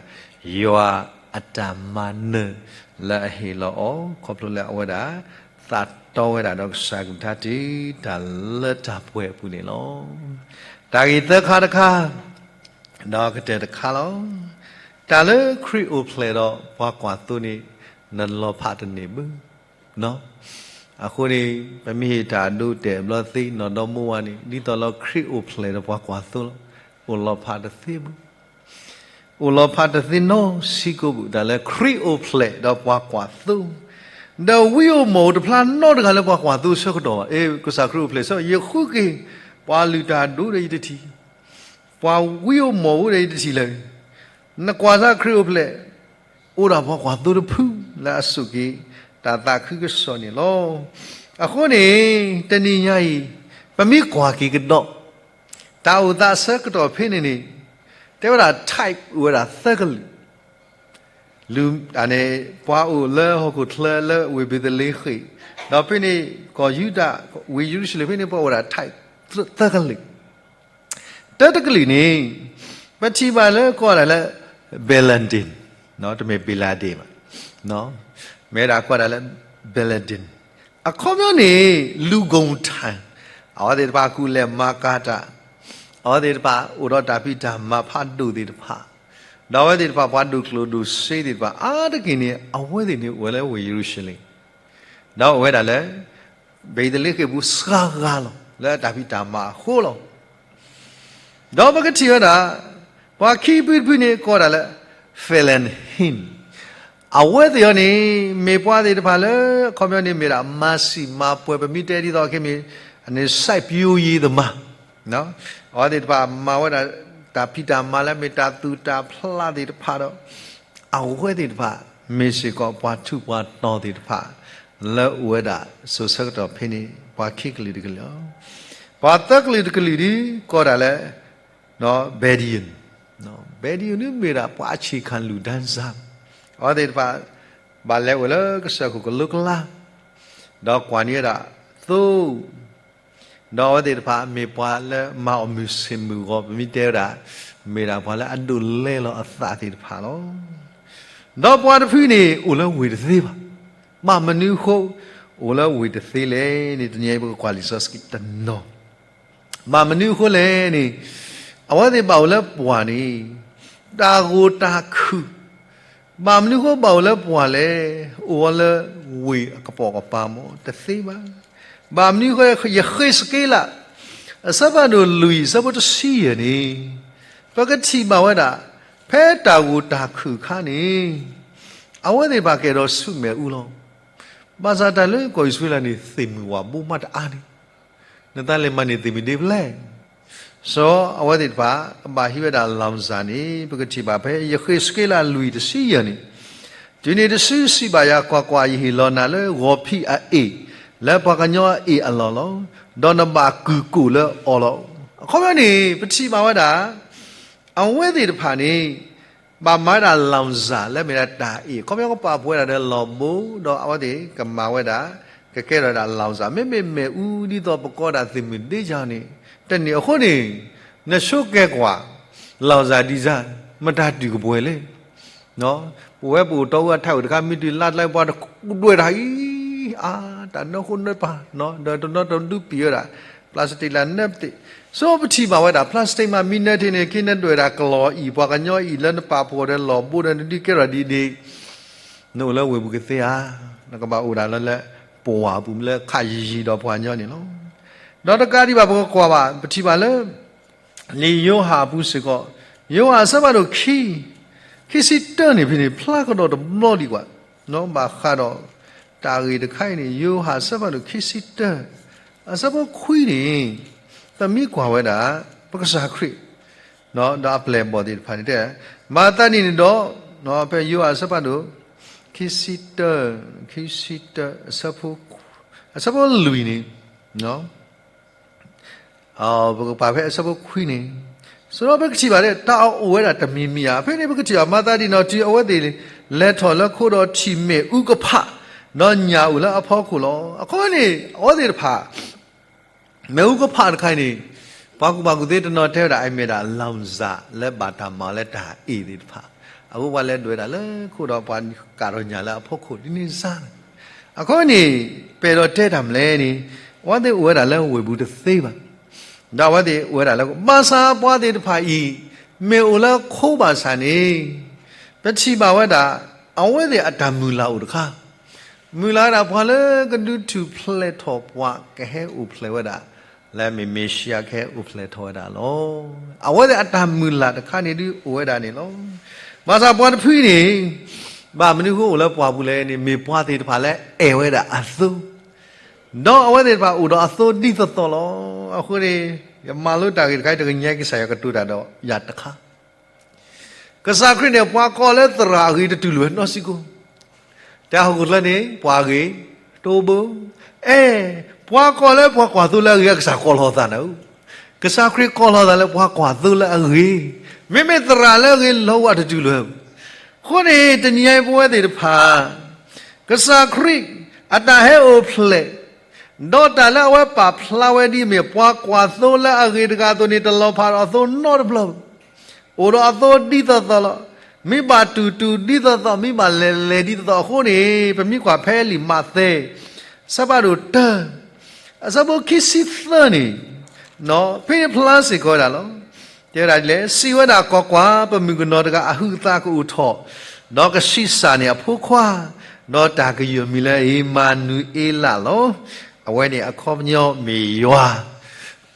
ယွၤအတၢ်မၤနၢၤလၢအဟ့ၣ်လီၤအီၤ ခီဖျိလၢအဝဲဒၣ် သးတီဝဲဒၣ်ဒီးကစၢ်ကလုၢ်ကထါတုၤတၢ်လၢတၢ်ပှဲၤအပူၤန့ၣ်လီၤ. တၢ်ဂ့ၢ်သၢခါတခါ ဒီးကတၢၢ်တခါလီၤ. တၢ်လၢခရံာ်အိၣ်ဖျဲၣ်ဒီးပှၤကွၢ်သိန့ၣ် နလီၤဖးတန့ၢ်ဘၣ်. အဃိန့ၣ် ပမ့ၢ်ဟ့ၣ်တၢ်အဒိအတဲာ်ဘျီသ့နီၢ်ဒီမါဝၤန့ၣ် ဒ်သိးလၢခရံာ်အိၣ်ဖျဲၣ်ဒီးပှၤကွၢ်သိလီၤ. အိၣ်လီၤဖးတသ့ဘၣ်. အိၣ်လီၤဖးတသ့နီတဆံးကိးဘၣ် တၢ်လၢခရံာ်အိၣ်ဖျဲၣ်ဒီးပှၤကွၢ်သိ, ဒီးဝံအိၣ်မီၢ်အိၣ်တဖျါနီတဂၤလၢပှၤကွၢ်သိဆၢကတီၢ်ဘၣ်. အ့ ကစၢ်ခရံာ်အိၣ်ဖျဲၣ်ဆၢ ယဃုက့ၤ ပှၤလုၢ်တၢ်ဒိဒီးယတထံၣ်, ပှၤဝံအိၣ်မီၢ်အိၣ်ဒီးယတထံၣ်လၢၤ. နကွၢ်စၢ်ခရံာ်အိၣ်ဖျဲၣ် အိၣ်ဒီးပှၤကွၢ်သိတဖုလၢအစိာ်က့ၤ တၢ်သးခုကစီၣ်န့ၣ်လီၤ. အဃိန့ၣ် တနံၤညါအံၤ ပမ့ၢ်ကွၢ်က့ၤကဒီး တၢ်အိၣ်သးဆၢကတီၢ်ဖဲန့ၣ်န့ၣ် တဲဝဲဒၣ် type အိၣ်ဝဲဒၣ်သၢကလုာ်, လုၢ် န့ၣ် ပှၤအိၣ်လၢဟီၣ်ခိၣ်ချၢလၢဝ့ၢ်ဘ့းသလ့ဃ့ၣ်, ဒီးဖဲန့ၣ် ကီၢ်ယူဒၤ ဝ့ၢ်ယရူၤၡလ့ၣ်ဖဲန့ၣ် ပှၤအိၣ်ဝဲဒၣ် type သၢကလုာ် တၢတကလုာ်န့ၣ် ပထံၣ်ဘၣ်လၢကိးဂၤဒဲးလၢ Balaam, တမ့ၢ် Bin Laden ဘၣ်, မ့ၢ်ဝဲဒၣ်ကိးဂၤဒဲးလၢ Balaam, အခီပညီန့ၣ် လူၤဂုဏ်ထူး, အဝဲသ့ၣ်တဖၣ်ကူၣ်လဲၤမၤကၤတၢ်, အဝဲသ့ၣ်တဖၣ်အိၣ်ဒီးတၢ်ဖံးတၢ်မၤဖးဒိၣ်သ့ၣ်တဖၣ်, ဒီးအဝဲသ့ၣ်တဖၣ်ပှၤဒိၣ်ကျိၣ်ဒိၣ်စ့သ့ၣ်တဖၣ် အါတက့ၢ်န့ၣ် အဝဲသ့ၣ်န့ၣ်အိၣ်ဝဲလၢဝ့ၢ်ယရူၤၡလ့ၣ် ဒီးအိၣ်ဝဲဒၣ်လၢ ဘ့းသလ့ဃ့ၣ်ပူၤစှၤဂၤလီၤ လၢအတၢ်ဖံးတၢ်မၤအဃိလီၤ. ဒီးပကထံၣ်ဝဲဒၣ် ပှၤခံဖုတဖုန့ၣ်ကိးဒၣ်လၢ Felanithin, အဝဲသ့ၣ်အံၤန့ၣ် မ့ၢ်ပှၤသ့ၣ်တဖၣ်လၢ အခီပညီန့ၣ်မ့ၢ်ဒၣ် မၤစံၣ်မၤပှဲၤ ပမ့ၢ်တဲဒ်သိးခဲမ့ၢ် အန့ၣ် စိုက်ပျိုးရေးသမား, အဝဲသ့ၣ်တဖၣ်မၤဝဲဒၣ် တၢ်ဖံးတၢ်မၤလၢမ့ၢ်တၢ်သူၣ်တၢ်ဖျးသ့ၣ်တဖၣ်ဒီး အဝဲသ့ၣ်တဖၣ် မ့ၢ်စ့ၢ်ကီးပှၤထူးပှၤတီၤသ့ၣ်တဖၣ် လၢအိၣ်ဝဲဒၣ်စိၤဆၢကတီၢ်ဖဲန့ၣ် ပှၤခံကလုာ်တကလုာ်လီၤ. ပှၤသၢကလုာ်တကလုာ်ဒ်ကိးဒၣ်လၢ Bedouin, Bedouin န့ၣ်မ့ၢ်ဒၣ်ပှၤအဆံးခါလူၢ်ဒၣ်စၢ်, အဝဲသ့ၣ်တဖၣ် ဘၣ်လဲၤအိၣ်လၢကစၢၢ်ခိၣ်ကလိကျါ, ဒီးကွၢ်န့ၢ်ဝဲဒၣ်သိ ဒီးအဝဲသ့ၣ်တဖၣ်မ့ၢ်ပှၤလၢမၤအီၣ်မုၢ်ဆ့ၣ်မုၢ်ဂီၤ ပမ့ၢ်တဲဝဲဒၣ် မ့ၢ်ဒၣ်ပှၤလၢအဒိးလဲလီၤအသးသ့ၣ်တဖၣ်လီၤ. ဒီးပှၤတဖုန့ၣ် အိၣ်လၢဝ့ၢ်တသ့ဘၣ်. ဘၣ်မနုၤအဃိ အိၣ်လၢဝ့ၢ်တသ့လဲၣ်န့ၣ် တနံၤအံၤပကကွၢ်လံာ်စီဆှံတနီၤ ဘၣ်မနုၤအဃိလဲၣ်န့ၣ် အဝဲသ့ၣ်ဘၣ်အိၣ်လၢပှၢ်န့ၣ် တၢ်ဂိၢ်တၢ်ခုၣ်, ဘၣ်မနုၤအဃိဘၣ်အိၣ်လၢပှၢ်လဲၣ်, အိၣ်ဝဲလၢဝ့ၢ်အကပိာ်ကပၤမ့ၢ်တသ့ဘၣ်. ဘၣ်မနုၤအဃိ ယဃ့းစက့လး အဆၢဖးဒိၣ်လွံၢ်အဆၢဖိတဆံယဲၢ်န့ၣ် ပကထံၣ်ဘၣ်ဝဲဒၣ် ဖဲတၢ်ဂိၢ်တၢ်ခုၣ်အခါန့ၣ် အဝဲသ့ၣ်တဖၣ်ကအဲၣ်ဒိးဆူမဲာ်အူလီၤ. ဘၣ်ဆၣ်တၢ်လၢကီၢ်အံၣ်စရ့လးန့ၣ် သ့ၣ်မုၢ်ဝၣ်ဘိမးတအါန့ၣ် နသးလဲၤမၤန့ၢ်သ့ၣ်မုၢ်ဒ့ဖျၢၣ်. စီၤအဝဲသ့ၣ်တဖၣ် ကဘၣ်ဟံးဝဲဒၣ်လီၤစၢ်န့ၣ် ပကထံၣ်ဘၣ်ဖဲ ယဃ့းစက့လးလွံၢ်တဆံယဲၢ်န့ၣ်, တုၤန့ၣ်တစုစံးဘၣ်ယၤ, ကွၢ်ကွၢ်, ယဟ့ၣ်လီၤနၤလၢဂီၤဖံးအအ့ၣ် လၢပှၤကညီအအ့ၣ်အလီၢ်လီၤ. ဒီးနဘၣ်ကုၢ်ကိၣ်လၢအီၤလီၤ. အခီပညီန့ၣ် ပထံၣ်ဘၣ်ဝဲဒၣ် အဝဲသ့ၣ်တဖၣ်န့ၣ် ဘၣ်မၤဝဲဒၣ်လီၤစၢ်လၢမ့ၢ်ဒၣ်တၢ်အ့ၣ်, အခီပညီကပာ်ဖှိၣ်ဝဲဒၣ်ဒီးလီၢ်ဘိ, ဒီးအဝဲသ့ၣ်ကမၤဝဲဒၣ် ကကဲထီၣ်ဝဲဒၣ်လီၤစၢ်, မ့မ့ၢ်မ့ၣ်အူဒ်သိးပကိးဒၣ်သ့ၣ်မုၢ်ဒ့ယၤန့ၣ် တန့ၢ်အဃိန့ၣ်, နဆိကဲကွၢ် လီၤစၢ်ဒ်စၢ် မတၤတုၤကပှဲၤလဲၣ်. ပဝဲပအိၣ်တီအူအထးအုၣ်တခါ မ့ၢ်တုၤလါတလါပှၤဒွဲၣ်တၢ်အံၤ, အါ, တၢ်နၢဃိနၢပၤ, ဒီးတနီၤတဒုပံာ်ဝဲဒၣ် plastic လၢနၢပသ့ၣ်, ဆိပထံၣ်ဘၣ်ဝဲဒၣ် plastic မး မ့ၢ်နၢထံန့ၣ် က့နဒွဲၣ်ဒၣ်ကလီၤအံၤ ပှၤကညီအံၤလၢနပာ်ဖှိၣ်ဒီးလီၢ်ဘိဒီးနဒုးကဲထီၣ်ဒ်န့ၣ်, နအိၣ်လၢဝ့ၢ်ပူၤကသ့ဧါ, နကဘၣ်အိၣ်ဒၣ်လၢ လၢပဝၢ်ပူၤ လၢခးယံၤယံၤဒီးပှၤကညီန့ၣ်လီၤ. ဒီးတကးဒံးဘၣ် ပကကွၢ်ဘၣ် ပထံၣ်ဘၣ်လၢ လံာ်ယိၤဟၣ်အပူၤစ့ၢ်ကီး, ယိၤဟၣ်အဆၢဖးဒိၣ်ခံ, ခံဆံတၢန့ၣ်ဖဲန့ၣ် ဖျါကဒီးတဘျီဒံးကွၢ်, ဘၣ်ဃးဒီး တၢ်ဂ့ၢ်တခါအံၤန့ၣ် ယိၤဟၣ်အဆၢဖးဒိၣ်ခံဆံတၢ, အဆၢဖိခွံန့ၣ်, ပမ့ၢ်ကွၢ်ဝဲဒၣ် ပကစၢ်ခရံာ် ဒီးအပျဲၢ်အဘီၣ်သ့ၣ်တဖၣ်န့ၣ်တဲ, မၤသးဒ်န့ၣ်ဒီး, ဖဲယိၤဟၣ်အဆၢဖးဒိၣ် ခံဆံတၢ, ခံဆံတၢ, အဆၢဖိလွံၢ်န့ၣ်, ပကပာ်ဖဲအဆၢဖိခွံန့ၣ်, ဆိုတော့ပကထံၣ်ဘၣ်လၢ တၢ်အအိၣ်ဝဲဒၣ်တမံၤမံၤဧါ, ဖဲန့ၣ်ပကထံၣ်ဘၣ် မၤသးဒ်န့ၣ်ဒီး တုၤအဝဲသ့ၣ်လဲၤထီၣ်လၢခိဒီးထံၣ်မ့ၣ်အူကဖး, ဒီးညၣ်အိၣ်လၢအဖီခိၣ်လီၤ. အခီပညီန့ၣ် အဝဲသ့ၣ်တဖၣ် မ့ၣ်အူကဖးတခါအံၤန့ၣ်, ပှၤကူၣ်ဘၣ်ကူၣ်သ့တနီၤတဲဝဲဒၣ် အမ့ၢ်ဒၣ်လီၤစၢ်လၢဘၣ်တၢ်မၤလၢတၢ်အ့ၣ်သ့ၣ်တဖၣ်, အဃိပှၤလဲၤဒွဲၣ်ဒၣ်လၢခိဒီးပှၤကးထီၣ်ညၣ်လၢအဖီခိၣ်ဒ်န့ၣ်စ့ၢ်, အခီပညီန့ၣ် ပအဲၣ်ဒိးတဲတၢ်မနုၤလဲၣ်န့ၣ်, အဝဲသ့ၣ်အိၣ်ဝဲဒၣ်လၢဝ့ၢ်ပူၤတသ့ဘၣ်, ဒီးအဝဲသ့ၣ်အိၣ်ဝဲဒၣ်လၢ ဘၣ်ဆၣ်ပှၤသ့ၣ်တဖၣ်အံၤ မ့ၢ်အိၣ်လၢခိဘၣ်ဆၣ်န့ၣ်, ပထံၣ်ဘၣ်ဝဲဒၣ် အဝဲသ့ၣ်အတၢ်မုၢ်လၢ်အိၣ်တခါ, မုၢ်လၢ်ဝဲဒၣ်ပှၤလၢကဒုးထူၣ်ဖျဲးထီၣ်ပှၤကဟဲအိၣ်ဖျဲၣ်ဝဲဒၣ်, လၢမ့ၢ်မ့ၣ်ၡံအၤကဟဲအိၣ်ဖျဲၣ်ထီၣ်ဝဲဒၣ်လီၤ. အဝဲသ့ၣ်အတၢ်မုၢ်လၢ်တခါန့ၣ်ဒုးအိၣ်ဝဲဒၣ်န့ၣ်လီၤ. ဘၣ်ဆၣ်ပှၤတဖုန့ၣ်, ဘၣ်မနုၤဃိအိၣ်လၢပှၢ်ပူၤလဲၣ်န့ၣ် မ့ၢ်ပှၤသ့ၣ်တဖၣ်လၢအဲၣ်ဝဲဒၣ်အသိ ဒီးအဝဲသ့ၣ်တဖၣ်အိၣ်ဒီးအသိဒ်သိးသိးလီၤ. အဃိန့ၣ်, ယမၤလိတၢ်ဂ့ၢ်တခါအံၤ တကညးကစၢ်ယွၤကတိၤတၢ်ဒီးယၤတခါ, ကစၢ်ခရံာ်န့ၣ် ပှၤကိးလၢသရၣ်အဂ့ၤတတူၢ်လိာ်ဝဲနီတစဲးဖိ, တၢ်ဟီၣ်ခိၣ်ချၢန့ၣ် ပှၤအဂ့ၤတအိၣ်ဘၣ်, အဲၣ်, ပှၤကိးလၢပှၤကွၢ်သိလၢအဂ့ၤ ကစၢ်ကိးလီၤအသးန့ၣ်, ကစၢ်ခရံာ်ကိးလီၤအသးလၢပှၤကွၢ်သိလၢအဂ့ၤ, မ့မ့ၢ်သရၣ်လၢအဂ့ၤလီၤဝဲတတူၢ်လိာ်, အဃိန့ၣ် တနံၤအံၤပဝဲသ့ၣ်တဖၣ် ကစၢ်ခရံာ် အတၢ်ဟဲအိၣ်ဖျဲၣ်, ဒီးတၢ်လၢအဝဲပာ်ဖျါဝဲဒ်အမ့ၢ် ပှၤကွၢ်သိလၢအဂ့ၤတဂၤအသိးန့ၣ် တလီၤဖးဒီးအသိနီတဘျီ, အိၣ်ဒီးအသိဒ်သိးသိးလီၤ. မ့ၢ်ဘၣ်တူၢ်တူၢ်ဒ်သိးသိး, မ့ၢ်ဘၣ်လဲၤလဲၤဒ်သိးသိးအဃိန့ၣ်, ပမ့ၢ်ကွၢ်ဖဲလံာ်မးသဲ အဆၢဖးဒိၣ်တၢ, အဆၢဖိခံဆံသၢန့ၣ်, ဖဲန့ၣ်ဖျါစ့ၢ်ကီးဝဲဒၣ်လီၤ. တဲဝဲဒၣ်ဒ်လဲၣ်, စံးဝဲဒၣ်, ကွၢ်ကွၢ်, ပမုၣ်ကနီၤတဂၤအဟုးအသးကအိၣ်ထီၣ်, ဒီးကဆံးစၢ်န့ၢ်အဖိခွါ, ဒီးတၢ်ကယုၢ်အမံၤလၢအံၤ မၤနူၤအ့လးလီၤ. အဝဲန့ၣ်အခီပညီမ့ၢ်ယွၤ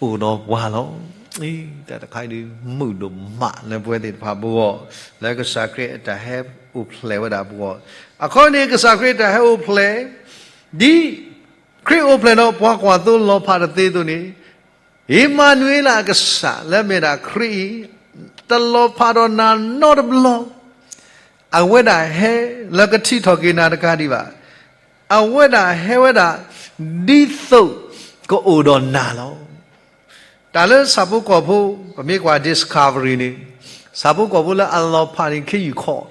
အိၣ်ဒီးပှၤလီၤ. တၢ်တခါအံၤဒုး မုာ်ဒိၣ်မးလၢပဝဲသ့ၣ်တဖၣ်အဂီၢ်, လၢကစၢ်ခရံာ်အတၢ်ဟဲအိၣ်ဖျဲၣ်ဝဲဒၣ်ပဂီၢ်, အခီန့ၣ်ကစၢ်ခရံာ်တၢ်ဟဲအိၣ်ဖျဲၣ်, ဒ်ခရံာ်အိၣ်ဖျဲၣ်ဒီးပှၤကွၢ်သိလီၤဖးတသ့အသိးန့ၣ်, အ့မၤနူၤအ့လးအကစၢ်လၢမ့ၢ်ဒၣ်ခရံာ်အံၤ, တလီၤဖးဒီးနၤနီတဘျီ, အဝဲဒၣ်ဟဲလၢကထံၣ်ထီၣ်က့ၤနၤတကးဒံးဘၣ်, အဝဲဒၣ်ဟဲဝဲဒၣ် ဒ်သိးကအိၣ်ဒီးနၤလီၤ. တၢ်လၢဆၣ်ဖိကီၢ်ဖိ ပမ့ၢ်ကွၢ် Discovery န့ၣ်, ဆၣ်ဖိကီၢ်ဖိလၢအလီၤဖးန့ၣ် ခ့ယုၢ်ခီၣ်,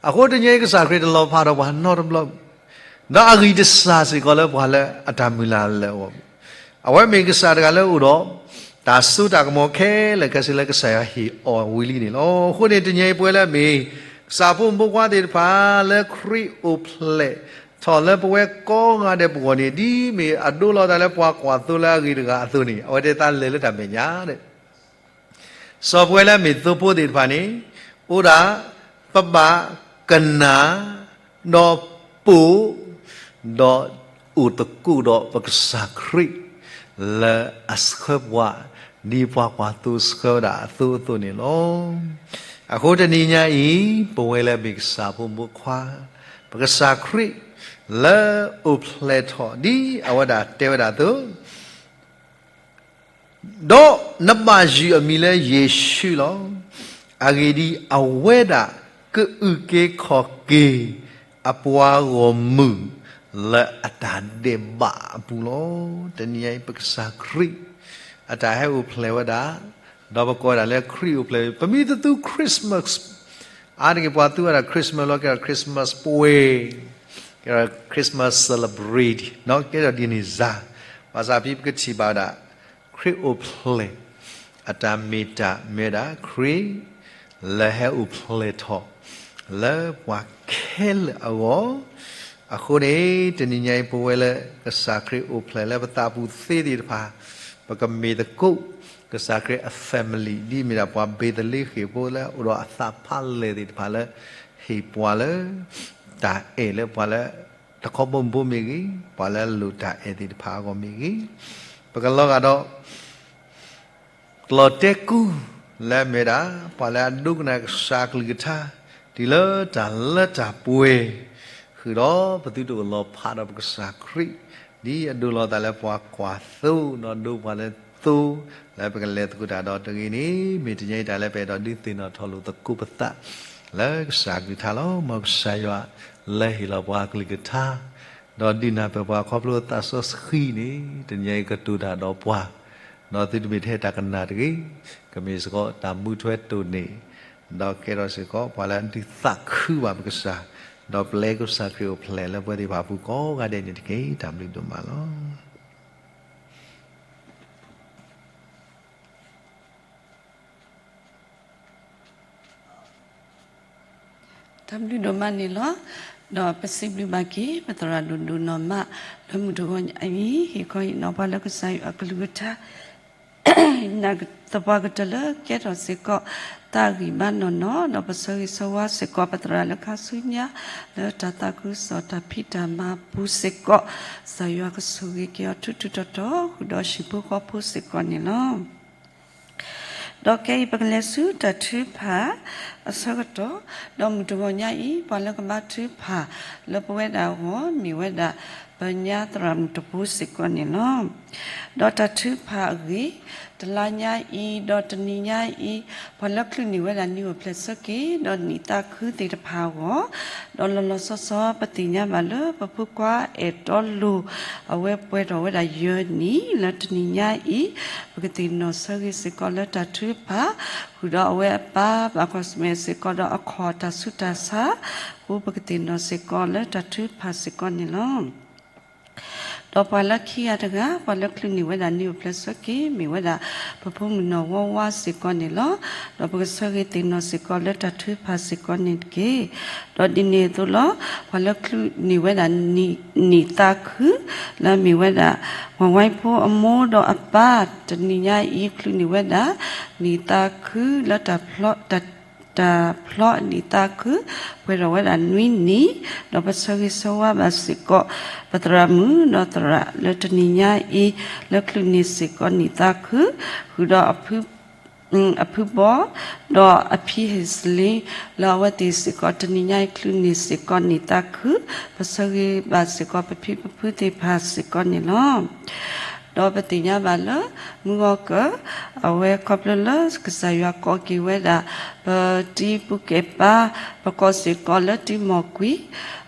အဃိတနံၤအံၤကစၢ်ခရံာ်တလီၤဖးဒီးပှၤနီတဘျီ, ဒီးအဂံၢ်တစၢ်စ့ၢ်ကီးလၢပှၤလၢအတၢ်မုၢ်လၢ်လၢအဂီၢ်, အဝဲမ့ၢ်ကစၢ်တဂၤလၢအိၣ်ဒီး တၢ်စိတၢ်ကမီၤခဲလၢာ်ခဲဆ့လၢကစၢ်ယွၤဟ့ၣ်အီၤဝံၤလံန့ၣ်လီၤ. အဃိန့ၣ်တနံၤအံၤပဝဲလၢအမ့ၢ် ကစၢ်ဖိမုၣ်ဖိခွါသ့ၣ်တဖၣ်လၢခရံာ်အိၣ်ဖျဲၣ်ထီၣ်လၢပဝဲကိးဂၤဒဲးပဂီၢ်န့ၣ် ဒ်မ့ၢ်အဒိလီၤသးလၢပှၤကွၢ်သိလၢအဂ့ၤတဂၤအသိးန့ၣ် အဝဲတဲသးလဲၤလၢတၢ်မဲာ်ညါဒီး စီၤပဝဲလၢအမ့ၢ်သိဖိသ့ၣ်တဖၣ်န့ၣ် အိၣ်ဒၣ်ပဘၣ်ကနၣ် ဒီးပိာ် ဒီးအိၣ်သကိးဒီးပကစၢ်ခရံာ် လၢအဆှၢပှၤ ဒ်ပှၤကွၢ်သိဆှၢဝဲဒၣ်အသိအသိးန့ၣ်လီၤ. အဃိတနံၤညါအံၤ ပဝဲလၢအမ့ၢ်ကစၢ်ဖိမုၣ်ဖိခွါ ပကစၢ်ခရံာ် လၢအိၣ်ဖျဲၣ်ထီၣ်ဒ်အဝဲဒၣ်တဲဝဲဒၣ်အသိး ဒီးနဘၣ်ယုၢ်အမံၤလၢယ့ၣ်ၡူးလီၤ. အဂ့ၢ်ဒ်အံၤ, အဝဲဒၣ်ကအုၣ်က့ၤခီၣ်က့ၤအပှၤဂီၢ်မုၢ်လၢအတၢ်ဒဲးဘးအပူၤလီၤ. တနံၤညါအံၤ ပကစၢ်ခရံာ် အတၢ်ဟဲအိၣ်ဖျဲၣ်ဝဲဒၣ်, ဒီးပကိးဒၣ်လၢခရံာ်အိၣ်ဖျဲၣ်, ပမ့ၢ်တသူ Christmas အါတက့ၢ်ပှၤသူဝဲဒၣ် Christmas လီၤ ကဲထီၣ် Christmas ပှ့ၤ, ကဲထီၣ် Christmas celebrate ကဲထီၣ်ဒ်န့ၣ်စ့ၢ်, ဘၣ်ဆၣ်ဖဲပကထံၣ်ဘၣ်ဝဲဒၣ် ခရံာ်အိၣ်ဖျဲၣ် အတၢ်မ့ၢ်တၢ်မ့ၢ်ဝဲဒၣ် ခရံာ်လၢဟဲအိၣ်ဖျဲၣ်ထီၣ် လၢပှၤခဲလၢာ်အဂီၢ်, အဃိန့ၣ် တနံၤညါအံၤပဝဲလၢကစၢ်ခရံာ်အိၣ်ဖျဲၣ်လၢပသးပူၤသ့သ့ၣ်တဖၣ်, ပကမ့ၢ်သကိး ကစၢ်ခရံာ်အ family ဒ်မ့ၢ်ဒၣ်ပှၤဘ့းသလ့ဃ့ၣ်ဖိလၢအိၣ်ဒီးအသးဖးလဲၢ်သ့ၣ်တဖၣ်လၢ ဟ့ၣ်ပှၤလၢ တၢ်အဲၣ်လၢပှၤလၢ တခီဘိမုၢ်ဘိမ့ၢ်ဂ့ၤ, ပှၤလၢအလိၣ်တၢ်အဲၣ်သ့ၣ်တဖၣ်အဂီၢ်မ့ၢ်ဂ့ၤ, ပကလီၤဂာ်ဒီး ကျီၣ်တဲကူ လၢအမ့ၢ်ဒၣ် ပှၤလၢအဒိကနၣ်ကစၢ်အကလုၢ်ကထါ တုၤလၢတၢ်လၢတၢ်ပှဲၤ, ဃုာ်ဒီးပသုတအိၣ်လီၤဖးဒီးပကစၢ်ခရံာ် ဒ်အဒိလီၤသးလၢပှၤကွၢ်သိ ဒီးဒိပှၤလၢသိ လၢပကလဲၤသကိးတၢ်ဒီးတဂ့ၤန့ၣ် မ့ၢ်တနံၤအံၤတၢ်လၢပအဲၣ်ဒိးဒုးသ့ၣ်နီၣ်ထီၣ်လိာ်သကိးပသး လၢကစၢ်အကလုၢ်ကထါလီၤ. မ်ကစၢ်ယွၤလၢဟ့ၣ်လီၤပှၤအကလုၢ်ကထါ ဒီးဒုးနၢ်ပၢၢ်ပှၤခီဖျိအသးစီဆှံန့ၣ် တနံၤအံၤကတိၤတၢ်ဒီးပှၤ, ဒီးသုတမ့ၢ်ထဲတၢ်ကနၣ်တဂ့ၤ, ကမ့ၢ်စ့ၢ်ကီးတၢ်မူထွဲတိၢ်န့ၣ်, ဒီးကဲထီၣ်စ့ၢ်ကီးပှၤလၢအဒုးသးခုဘၣ်ပကစၢ်, ဒီးပျဲကစၢ်ခရံာ်အိၣ်ဖျဲၣ်လၢပဝဲသ့ၣ်တဖၣ်အပူၤကိးဂၤဒဲးန့ၣ်တက့ၢ်. တၢ်ဘျုးဒိၣ်မးလီၤ. တၢ်ဘျုးဒိၣ်မးန့ၣ်လီၤ. ဒီးပစံးဘျုးဘၣ်က့ၤ ပသရၣ်ဒိၣ်ဒိၣ်နီၢ်မး လၢမုၢ်တဂီၤညါအံၤ ဟ့ၣ်ခီဟ့ၣ်နီၤပှၤလၢကစၢ်ယွၤအကလုၢ်ကထါ နာ်သပှၢ်ကတၢၢ်လၢကဲထီၣ်စ့ၢ်ကီး တၢ်ဂံၢ်ဘါနီၢ်နီၢ်, ဒီးပဆၢဂ့ၤဆၢဝါစ့ၢ်ကီး ပသရၣ်လၢခါဆူညါ လၢတၢ်သးခုကစီၣ်တၢ်ဖံးတၢ်မၤပူၤစ့ၢ်ကီး, ကစၢ်ယွၤကဆိၣ်ဂ့ၤက့ၤအီၤထူထူတီတီ ဃုာ်ဒီးဟံၣ်ဖိဃီဖိစ့ၢ်ကီးန့ၣ်လီၤ. ဒီးခဲအံၤပကလဲၤဆူတၢ်ထုကဖၣ်အဆၢကတီၢ်, ဒီးမုၢ်တဂီၤညါအံၤ ပှၤလၢကဘါထုကဖၣ်လၢပဝဲဒၣ်အဂီၢ် မ့ၢ်ဝဲဒၣ် ပညါသရၣ်မုၣ်တဘိစ့ၢ်ကီးန့ၣ်လီၤ. ဒီးတၢ်ထုကဖၣ်အဂ့ၢ်, တလါညါအံၤ ဒီးတနံၤညါအံၤ ပှၤလၢချုးန့ၢ်ဝဲဒၣ်နံၣ်အိၣ်ဖျဲၣ်ဆၢက့ၤ ဒီးနံၣ်သးခုသ့ၣ်တဖၣ်အဂီၢ်, ဒီးလီၤလီၤဆီဆီပသ့ၣ်ညါဘၣ်လၢပဖိခွါအဲၣ်တီလိၤ အဝဲပှဲၤထီၣ်ဝဲဒၣ်ယဲၢ်နံၣ် လၢတနံၤညါအံၤ ပကသ့ၣ်နီၣ်ဆၢဂ့ၤစ့ၢ်ကီးလၢတၢ်ထုကဖၣ်, ဃုာ်ဒီးအဝဲအပၢ်ဘၣ်ကွၢ်ဆၢၣ်မဲာ်စ့ၢ်ကီးဒီးအခီၣ်တၢ်ဆူးတၢ်ဆါ, အဃိပကသ့ၣ်နီၣ်စ့ၢ်ကီးလၢတၢ်ထုကဖၣ်စ့ၢ်ကီးန့ၣ်လီၤ. ဒီးပှၤလၢခံဂၤတဂၤ ပှၤလၢချုးန့ၢ်ဝဲဒၣ်နံၣ်အိၣ်ဖျဲၣ်ဆၢက့ၤ မ့ၢ်ဝဲဒၣ် ပဖိမုၣ်နီၢ်ဝီဝါစ့ၢ်ကီးန့ၣ်လီၤ. ဒီးပကဆၢဂ့ၤသ့ၣ်နီၣ်စ့ၢ်ကီးလၢတၢ်ထုကဖၣ်စ့ၢ်ကီးန့ၣ်တက့ၢ်. ဒီးဒ်န့ၣ်အသိးလီၤ, ပှၤလၢချုးန့ၢ်ဝဲဒၣ်နံၣ်သးခု လၢအမ့ၢ်ဝဲဒၣ် ဝၤဝါဖိအမိၢ်ဒီးအပၢ် တနံၤညါအံၤချုးန့ၢ်ဝဲဒၣ် နံၣ်သးခုလၢတၢ်ဖျီတၢ် တၢ်ဖျီအနံၣ်သးခု ပှဲၤထီၣ်ဝဲဒၣ်နွံနံၣ်, ဒီးပဆၢဂ့ၤဆၢဝါဘၣ်စ့ၢ်ကီး ပသရၣ်မုၣ်ဒီးသရၣ်လၢတနံၤညါအံၤ လၢချုးန့ၢ်စ့ၢ်ကီးနံၣ်သးခု, ဃုာ်ဒီးအဖု အဖုဘီ ဒီးအဖံဟ့းစလ့ လၢအဝဲသ့ၣ်စ့ၢ်ကီးတနံၤညါအံၤ ချုးန့ၢ်စ့ၢ်ကီးနံၣ်သးခု, ပဆၢဂ့ၤဘၣ်စ့ၢ်ကီးပဖံပဖုသ့ၣ်တဖၣ်စ့ၢ်ကီးန့ၣ်လီၤ. ဒီးပသ့ၣ်ညါဘၣ်လၢ မုၢ်ဂီၤကၢၢ် အဝဲခီဖျိလၢကစၢ်ယွၤကိးက့ၤဝဲဒၣ် ပတံၤပူၤကဲၣ်ပၤ ပကိးစ့ၢ်ကီးလၢတံၤမီၢ်ကွံာ်,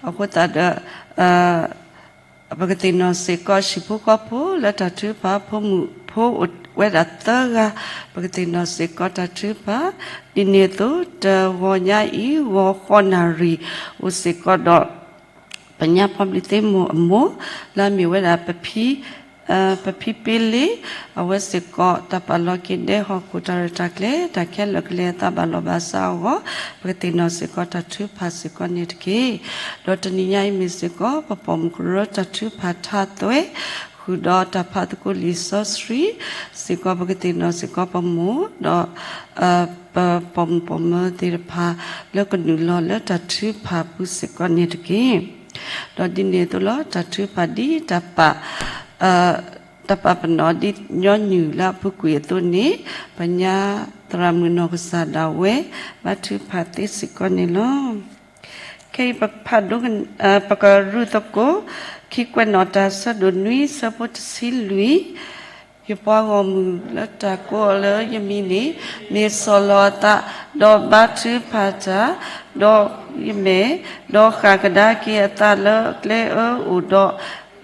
အဃိသတးဒီး ပကသ့ၣ်နီၣ်စ့ၢ်ကီးဟံၣ်ဖိဃီဖိလၢတၢ်ထုကဖၣ် ဖိမုၣ်ဖိအိၣ်ဝဲဒၣ်သၢဂၤ, ပကသ့ၣ်နီၣ်စ့ၢ်ကီးတၢ်ထုကဖၣ်, ဒ်န့ၣ်အသိး တဂီၤညါအံၤ ဂီၤဃိးနၣ်ရံၣ် အိၣ်စ့ၢ်ကီးဒီး ပညါဖီဘျံးသ့မိၢ်အမိၢ် လၢအမ့ၢ်ဝဲဒၣ် ပဖံပ့လ့ အဝဲစ့ၢ်ကီး တၢ်ပာ်လီၤက့ၤဒဲဟီၣ်ခိၣ်တၢ်ရဲၣ်တၢ်ကျဲၤ တၢ်ခဲလၢာ်ကလဲၤအသးဘၣ်လီၤဘၣ်စးအဂီၢ် ပကသ့ၣ်နီၣ်စ့ၢ်ကီးတၢ်ထုကဖၣ်စ့ၢ်ကီးန့ၣ်တက့ၢ်. ဒီးတနံၤညါအံၤမ့ၢ်စ့ၢ်ကီး ပပိာ်မုၣ်ကရၢတၢ်ထုကဖၣ်ထါသွဲ ဃုာ်ဒီးတၢ်ဖးသကိးလံာ်စီဆှံစ့ၢ်ကီး ပကသ့ၣ်နီၣ်စ့ၢ်ကီးပမိၢ် ဒီး ပပိာ်မုၣ်ပိာ်မၢၤသ့ၣ်တဖၣ် လၢကနုာ်လီၤလၢတၢ်ထုကဖၣ်ပူၤစ့ၢ်ကီးန့ၣ်တက့ၢ်. ဒီးဒ်န့ၣ်အသိးလီၤ တၢ်ထုကဖၣ်ဒ်တၢ်ပာ် တၢ်ပာ်ပနီၣ်ဒ်ညီနုၢ်လၢအပူၤကွံာ်အသိးန့ၣ် ပညါသရၣ်မုၣ်နီၢ်ကစၢ်ဒၣ်ဝဲ ဘါထုကဖၣ်သ့စ့ၢ်ကီးန့ၣ်လီၤ. ခဲအံၤပဖးဒိ ပကရူၢ်သကိး ခံကွဲးနီၣ်တၢ်ဆၢဒိၣ်နွံဆၢဖိတဆံလွံၢ်, ယပှၤဂီၢ်မုၢ်လၢတၢ်ကိးအီၤလၢယမံၤန့ၣ် မ့ၢ်ဆီၣ်လီၤအသး, ဒီးဘါထုကဖၣ်တၢ်, ဒီးယမဲာ်, ဒီးဃၣ်ကဒါက့ၤအသးလၢကျဲအၢအိၣ်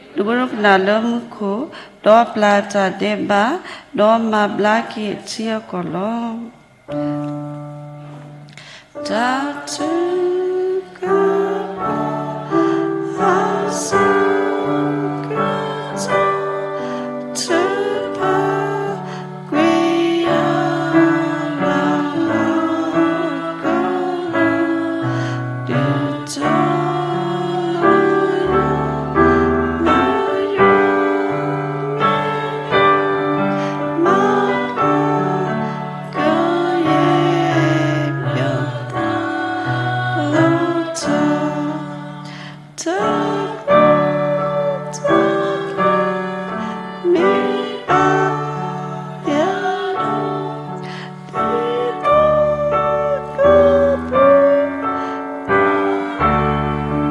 ဒီး ဒိကနၣ်လၢမူခိၣ်, ဒီးပျၢ်တၢ်ဒဲးဘး, ဒီးမၤဘျါက့ၤအထံအကီၢ်လီၤ. တၢ်ထုကဖၣ် အဆိကတၢၢ် ထု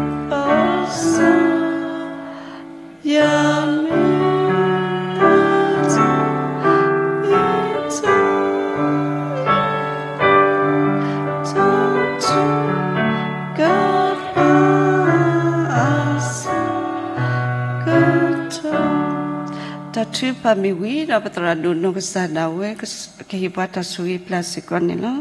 ကဖၣ်ကွံာ်ယၤလၢမူခိၣ် ဒုးတၢ် တၢ်ထုကဖၣ်မ့ၢ်ဝံၤ ဒီးပသရၣ်ဒိၣ်နီၢ်ကစၢ်ဒၣ်ဝဲ ကဟ့ၣ်ပှၤတၢ်ဆိၣ်ဂ့ၤပျၢ်စ့ၢ်ကီးန့ၣ်လီၤ.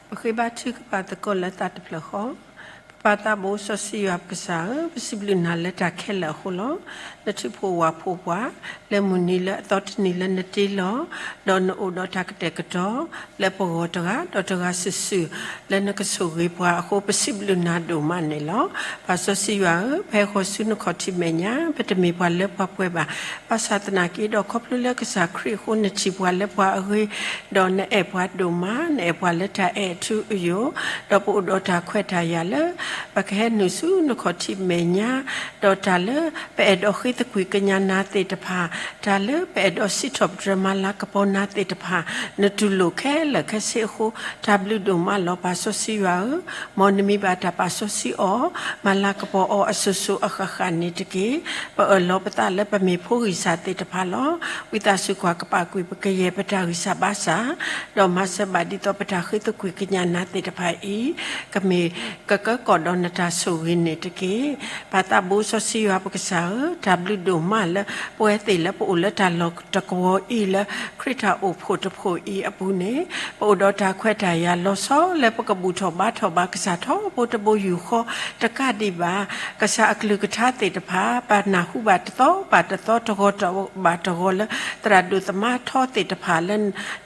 ပဃ့ဘါထုကဖၣ်သကိးလၢသးတဖျၢၣ်ဃီ, ပပၢ်သးဘိစီဆှံယွၤပကစၢ်ဧၢ, ပစံးဘျုးနၤလၢတၢ်ခဲလၢာ်အဃိလီၤ. နထုးဖှိၣ်ဝၣ်ဖှိၣ်ပှၤ လၢမုၢ်နံၤလၢအသီတနံၤလၢနတ့လီၤ, ဒီးနအိၣ်ဒီးတၢ်ကတဲာ်ကတီၤ လၢပဂီၢ်တဂၤဒီးတဂၤစုာ်စုာ် လၢနကဆိၣ်ဂ့ၤပှၤအဃိ ပစံးဘျုးနၤဒိၣ်မးန့ၣ်လီၤ. ပၢ်စီဆှံယွၤဧၢ, ပဟဲဃီၤဆူနခီၣ်ထံးမဲာ်ညါ ပတမ့ၢ်ပှၤလၢပှၤပှဲၤဘၣ်. ဘၣ်ဆၣ်သနာ်က့ဒီး ခီဖျိလၢကစၢ်ခရံာ်အဃိ နထံၣ်ပှၤလၢပှၤအဂ့ၤ, ဒီးနအဲၣ်ပှၤဒိၣ်မး, နအဲၣ်ပှၤလၢတၢ်အဲၣ်အထူအယိာ်, ဒီးပအိၣ်ဒီးတၢ်ခွဲးတၢ်ယာ်လၢ ပကဟဲနုာ်ဆူနခီၣ်ထံးမဲာ်ညါ, ဒီးတၢ်လၢပအဲၣ်ဒိးဃ့သကွံၢ်ကညးနၤသ့ၣ်တဖၣ်, တၢ်လၢပအဲၣ်ဒိးစံးထီၣ်ပတြၢၤမၤလၤကပီၤနၤသ့ၣ်တဖၣ်, နတူၢ်လိာ်ခဲလၢာ်ခဲဆ့အဃိ တၢ်ဘျုးဒိၣ်မးလီၤ. ပၢ်စီဆှံယွၤဧၢ, မ်နမံၤဘၣ်တၢ်ပာ်စီဆှံအီၤ, မၤလၤကပီၤအီၤအစိၤစိၤအဃၣ်ဃၣ်န့ၣ်တက့ၢ်. ပအၢၣ်လီၤပသးလၢပမ့ၢ်ဖိဂံၢ်စၢ်သ့ၣ်တဖၣ်လီၤ. ဝံသးစူၤကွၢ်ကပာ်ကွံာ်ပကယဲၢ်ပတၢ်ဂံၢ်စၢ်ဘါစၢ်, ဒီးမၤစၢၤဘၣ်ဒ်သိးပတၢ်ဃ့သကွံၢ်ကညးနၤသ့ၣ်တဖၣ်အံၤ, ကမ့ၢ်ကကၢကီၢ်ဒီး နတၢ်ဆိၣ်ဂ့ၤန့ၣ်တက့ၢ်. ပၢ်သးဘိစီဆှံယွၤပကစၢ်ဧၢ, တၢ်ဘျုးဒိၣ်မးလၢ ပဝဲသ့ၣ်လၢပအိၣ်လၢတၢ်လီၢ်တကဝီၤအံၤလၢ ခရံာ်တၢ်အိၣ်ဖှိၣ်တဖှိၣ်အံၤအပူၤန့ၣ်, ပအိၣ်ဒီးတၢ်ခွဲးတၢ်ယာ်လီၤဆီလၢပကဘူၣ်ထီၣ်ဘါထီၣ်ဘၣ်ကစၢ်ထီဘိတဘိယူၢ်ဃီတကးဒံးဘၣ်, ကစၢ်အကလုၢ်ကထါသ့ၣ်တဖၣ် ပနၢ်ဟူဘၣ်တသီဘၣ်တသီ တဂီၤဘၣ်တဂီၤလၢ သရၣ်ဒိၣ်သမါထီသ့ၣ်တဖၣ်လၢ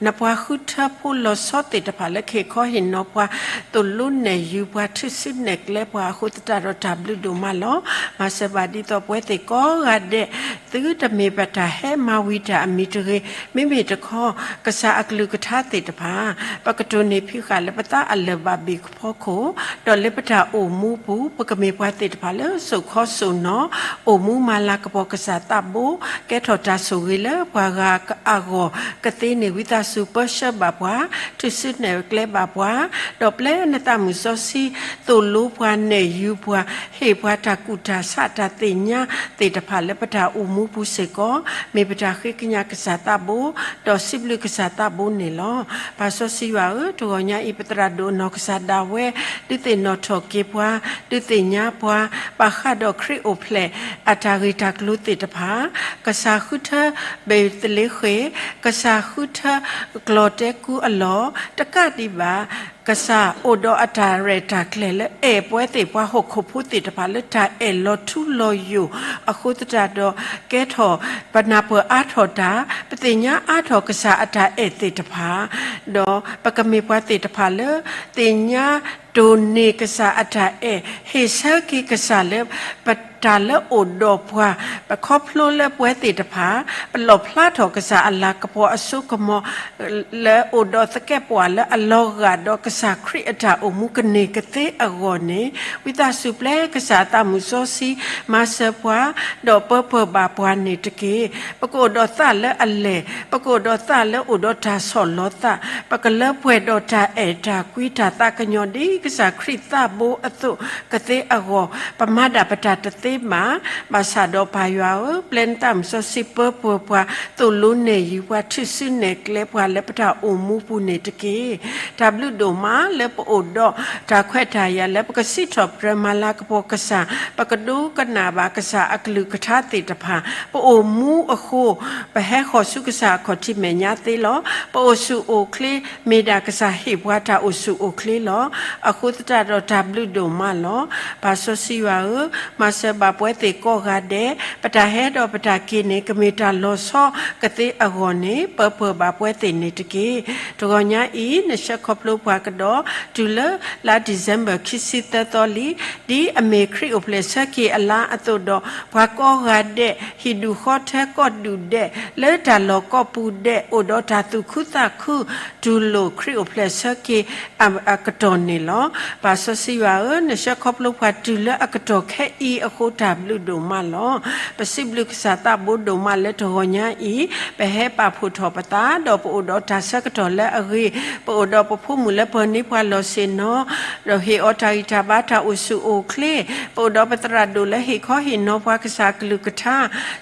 နပှၤဃုထၢဖိလီၤဆီသ့ၣ်တဖၣ်လၢကဟ့ၣ်ခီဟ့ၣ်နီၤပှၤ သိၣ်လိနဲၣ်ယုၤပှၤ ထုးစုနဲၣ်ကျဲပှၤအဃိသတးဒီး တၢ်ဘျုးဒိၣ်မးလီၤ. မၤစၢၤဘၣ်ဒ်သိးပဝဲသ့ၣ်ကိးဂၤဒဲး သုတမ့ၢ်ပတၢ်ဟဲမၤဝံၤတၢ်အမံၤတဂ့ၤ, မ့မ့ၢ်တခီ ကစၢ်အကလုၢ်ကထါသ့ၣ်တဖၣ် ပကတိၢ်န့ၢ်ဖံးဃာ်လၢပသးအလၢၢ်ဘၣ်ဘ့ၣ်ဖီခိၣ်, ဒီးလၢပတၢ်အိၣ်မူပူၤ ပကမ့ၢ်ပှၤသ့ၣ်တဖၣ်လၢစိာ်ခီစိာ်နီၤ, အိၣ်မူမၤလၤကပီၤကစၢ်သးဘိ, ကဲထီၣ်တၢ်ဆိၣ်ဂ့ၤလၢပှၤဂၤအဂီၢ်ကသ့န့ၣ် ဝံသးစူၤပၢဆှၢဘၣ်ပှၤ, ထုးစုနဲၣ်ကျဲဘၣ်ပှၤ, ဒီးပျဲနသးမုၢ်စီဆှံ သိၣ်လိပှၤနဲၣ်ယုၤပှၤ, ဟ့ၣ်ပှၤတၢ်ကူၣ်တၢ်ဆးတၢ်သ့ၣ်ညါသ့ၣ်တဖၣ်လၢပတၢ်အိၣ်မူပူၤစ့ၢ်ကီး, မ့ၢ်ပတၢ်ဃ့ကညးကစၢ်သးဘိ, ဒီးစံးဘျုးကစၢ်သးဘိန့ၣ်လီၤ. ပၢ်စီဆှံယွၤဧၢ, တဂီၤညါအံၤ ပသရၣ်ဒိၣ်အနီၢ်ကစၢ်ဒၣ်ဝဲ ဒုးသ့ၣ်နီၣ်ထီၣ်က့ၤပှၤ, ဒုးသ့ၣ်ညါပှၤ ဘၣ်ဃးဒီးခရံာ်အိၣ်ဖျဲၣ်အတၢ်ဂ့ၢ်တၢ်ကျိၤသ့ၣ်တဖၣ်, ကစၢ်ဃုထၢဘ့းသလ့ဃ့ၣ်, ကစၢ်ဃုထၢကျီၣ်တဲကူအလီၢ်, တကးဒံးဘၣ် ကစၢ်အိၣ်ဒီးအတၢ်ရဲၣ်တၢ်ကျဲၤလၢအဲၣ်ပဝဲသ့ၣ်ပှၤဟီၣ်ခိၣ်ဖိသ့ၣ်တဖၣ်လၢတၢ်အဲၣ်လီၤထူလီၤယိာ်အဃိသတးဒီး ကဲထီၣ်ပနၢ်ပၢၢ်အါထီၣ်တၢ်, ပသ့ၣ်ညါအါထီၣ်ကစၢ်အတၢ်အဲၣ်သ့ၣ်တဖၣ်, ဒီးပကမ့ၢ်ပှၤသ့ၣ်တဖၣ်လၢ သ့ၣ်ညါတိၢ်န့ၢ်ကစၢ်အတၢ်အဲၣ်, ဟ့ၣ်ဆၢက့ၤကစၢ်လၢ ပတၢ်လၢအိၣ်ဒီးပှၤ, ပခီဖျိလၢပဝဲသ့ၣ်တဖၣ် ပလီၣ်ဖျါထီၣ်ကစၢ်အလၤကပီၤအစိကမီၤ လၢအိၣ်ဒီးသကဲးပဝးလၢအလီၤဂာ်ဒီးကစၢ်ခရံာ်အတၢ်အိၣ်မူ ကန့ၢ်ကသ့အဂီၢ်န့ၣ်, ဝံသးစူၤပျဲကစၢ်အသးမုၢ်စီဆှံ မၤစၢၤပှၤ, ဒီးပၢပှဲၤဘၣ်ပှၤန့ၣ်တက့ၢ်. ပကအိၣ်ဒီးသးလၢအလဲၢ်, ပကအိၣ်ဒီးသးလၢအိၣ်ဒီးတၢ်ဆီၣ်လီၤသး, ပကလၢပှဲၤဒီးတၢ်အဲၣ်တၢ်ကွံတၢ်သးကညီၤဒ်ကစၢ်ခရံာ်သးဘိအသိးကသ့အဂီၢ်, ပမၤဒၣ်ပတၢ်တသ့ဘၣ်. ဘၣ်ဆၣ်ဒီးပၢ်ယွၤဧၢ, ပျဲနသးမုၢ်စီဆှံပၢပှဲၤပှၤ, သိၣ်လိနဲၣ်ယုၤပှၤ, ထုးစုနဲၣ်ကျဲပှၤလၢပတၢ်အိၣ်မူပူၤန့ၣ်တက့ၢ်. တၢ်ဘျုးဒိၣ်မးလၢပအိၣ်ဒီးတၢ်ခွဲးတၢ်ယာ်လၢပကစံးထီၣ်ပတြၢၤမၤလၤကပီၤကစၢ်, ပကဒိကနၣ်ဘၣ်ကစၢ်အကလုၢ်ကထါသ့ၣ်တဖၣ်, ပအိၣ်မူအဃိ ပဟဲဃီၤဆူကစၢ်အခီၣ်ထံးမဲာ်ညါသ့လီၤ. ပအိၣ်ဆူၣ်အိၣ်ချ့ မ့ၢ်ဒၣ်ကစၢ်ဟ့ၣ်ပှၤတၢ်အိၣ်ဆူၣ်အိၣ်ချ့လီၤ. အဃိသတးဒီးတၢ်ဘျုးဒိၣ်မးလီၤ. ပၢ်စီဆှံယွၤဧၢ, မၤစၢၤဘၣ်ပဝဲသ့ၣ်ကိးဂၤဒဲး, ပတၢ်ဟဲဒီးပတၢ်က့ၤန့ၣ် ကမ့ၢ်တၢ်လီၤဆီကသ့အဂီၢ်န့ၣ် ပၢပှဲၤဘၣ်ပဝဲသ့ၣ်န့ၣ်တက့ၢ်. တဂီၤညါအံၤ နဆှၢခီဖျိပှၤကဒီး တုၤလၢလါ December ခံဆံသၢသီလံ, ဒ်အမ့ၢ်ခရံာ်အိၣ်ဖျဲၣ်ဆၢက့ၤအလါအသိးဒီး ပှၤကိးဂၤဒဲး ဟံၣ်ဒူၣ်ဃီထၢကီၢ်ဒူၣ်ဒဲး လၢတၢ်လီၢ်ကိးပူၤဒဲး အိၣ်ဒီးတၢ်သူၣ်ခုသးခု တူၢ်လိာ်ခရံာ်အိၣ်ဖျဲၣ်ဆၢက့ၤအကတီၢ်န့ၣ်လီၤ. ပၢ်စီဆှံယွၤဧၢ, နဆှၢခီဖျိပှၤတုၤလၢအကတီၢ်ခဲအံၤအဃိ တၢ်ဘျုးဒိၣ်မးလီၤ. ပစံးဘျုးကစၢ်သးဘိဒိၣ်မးလၢတဂီၤညါအံၤ, ပဟဲပာ်ဖှိၣ်ထီၣ်ပသး ဒီးပအိၣ်ဒီးတၢ်ဆၢကတီၢ်လၢအဂ့ၤ, ပအိၣ်ဒီးပဖိမုၣ်လၢပၢၤန့ၢ်ပှၤလီၢ်ဆ့ၣ်နီၤ ဒီးဟ့ၣ်အီၤတၢ်ဂံၢ်တၢ်ဘါတၢ်အိၣ်ဆူၣ်အိၣ်ချ့, ပအိၣ်ဒီးပသရၣ်ဒိၣ်လၢဟ့ၣ်ခီဟ့ၣ်နီၤပှၤကစၢ်အကလုၢ်ကထါ,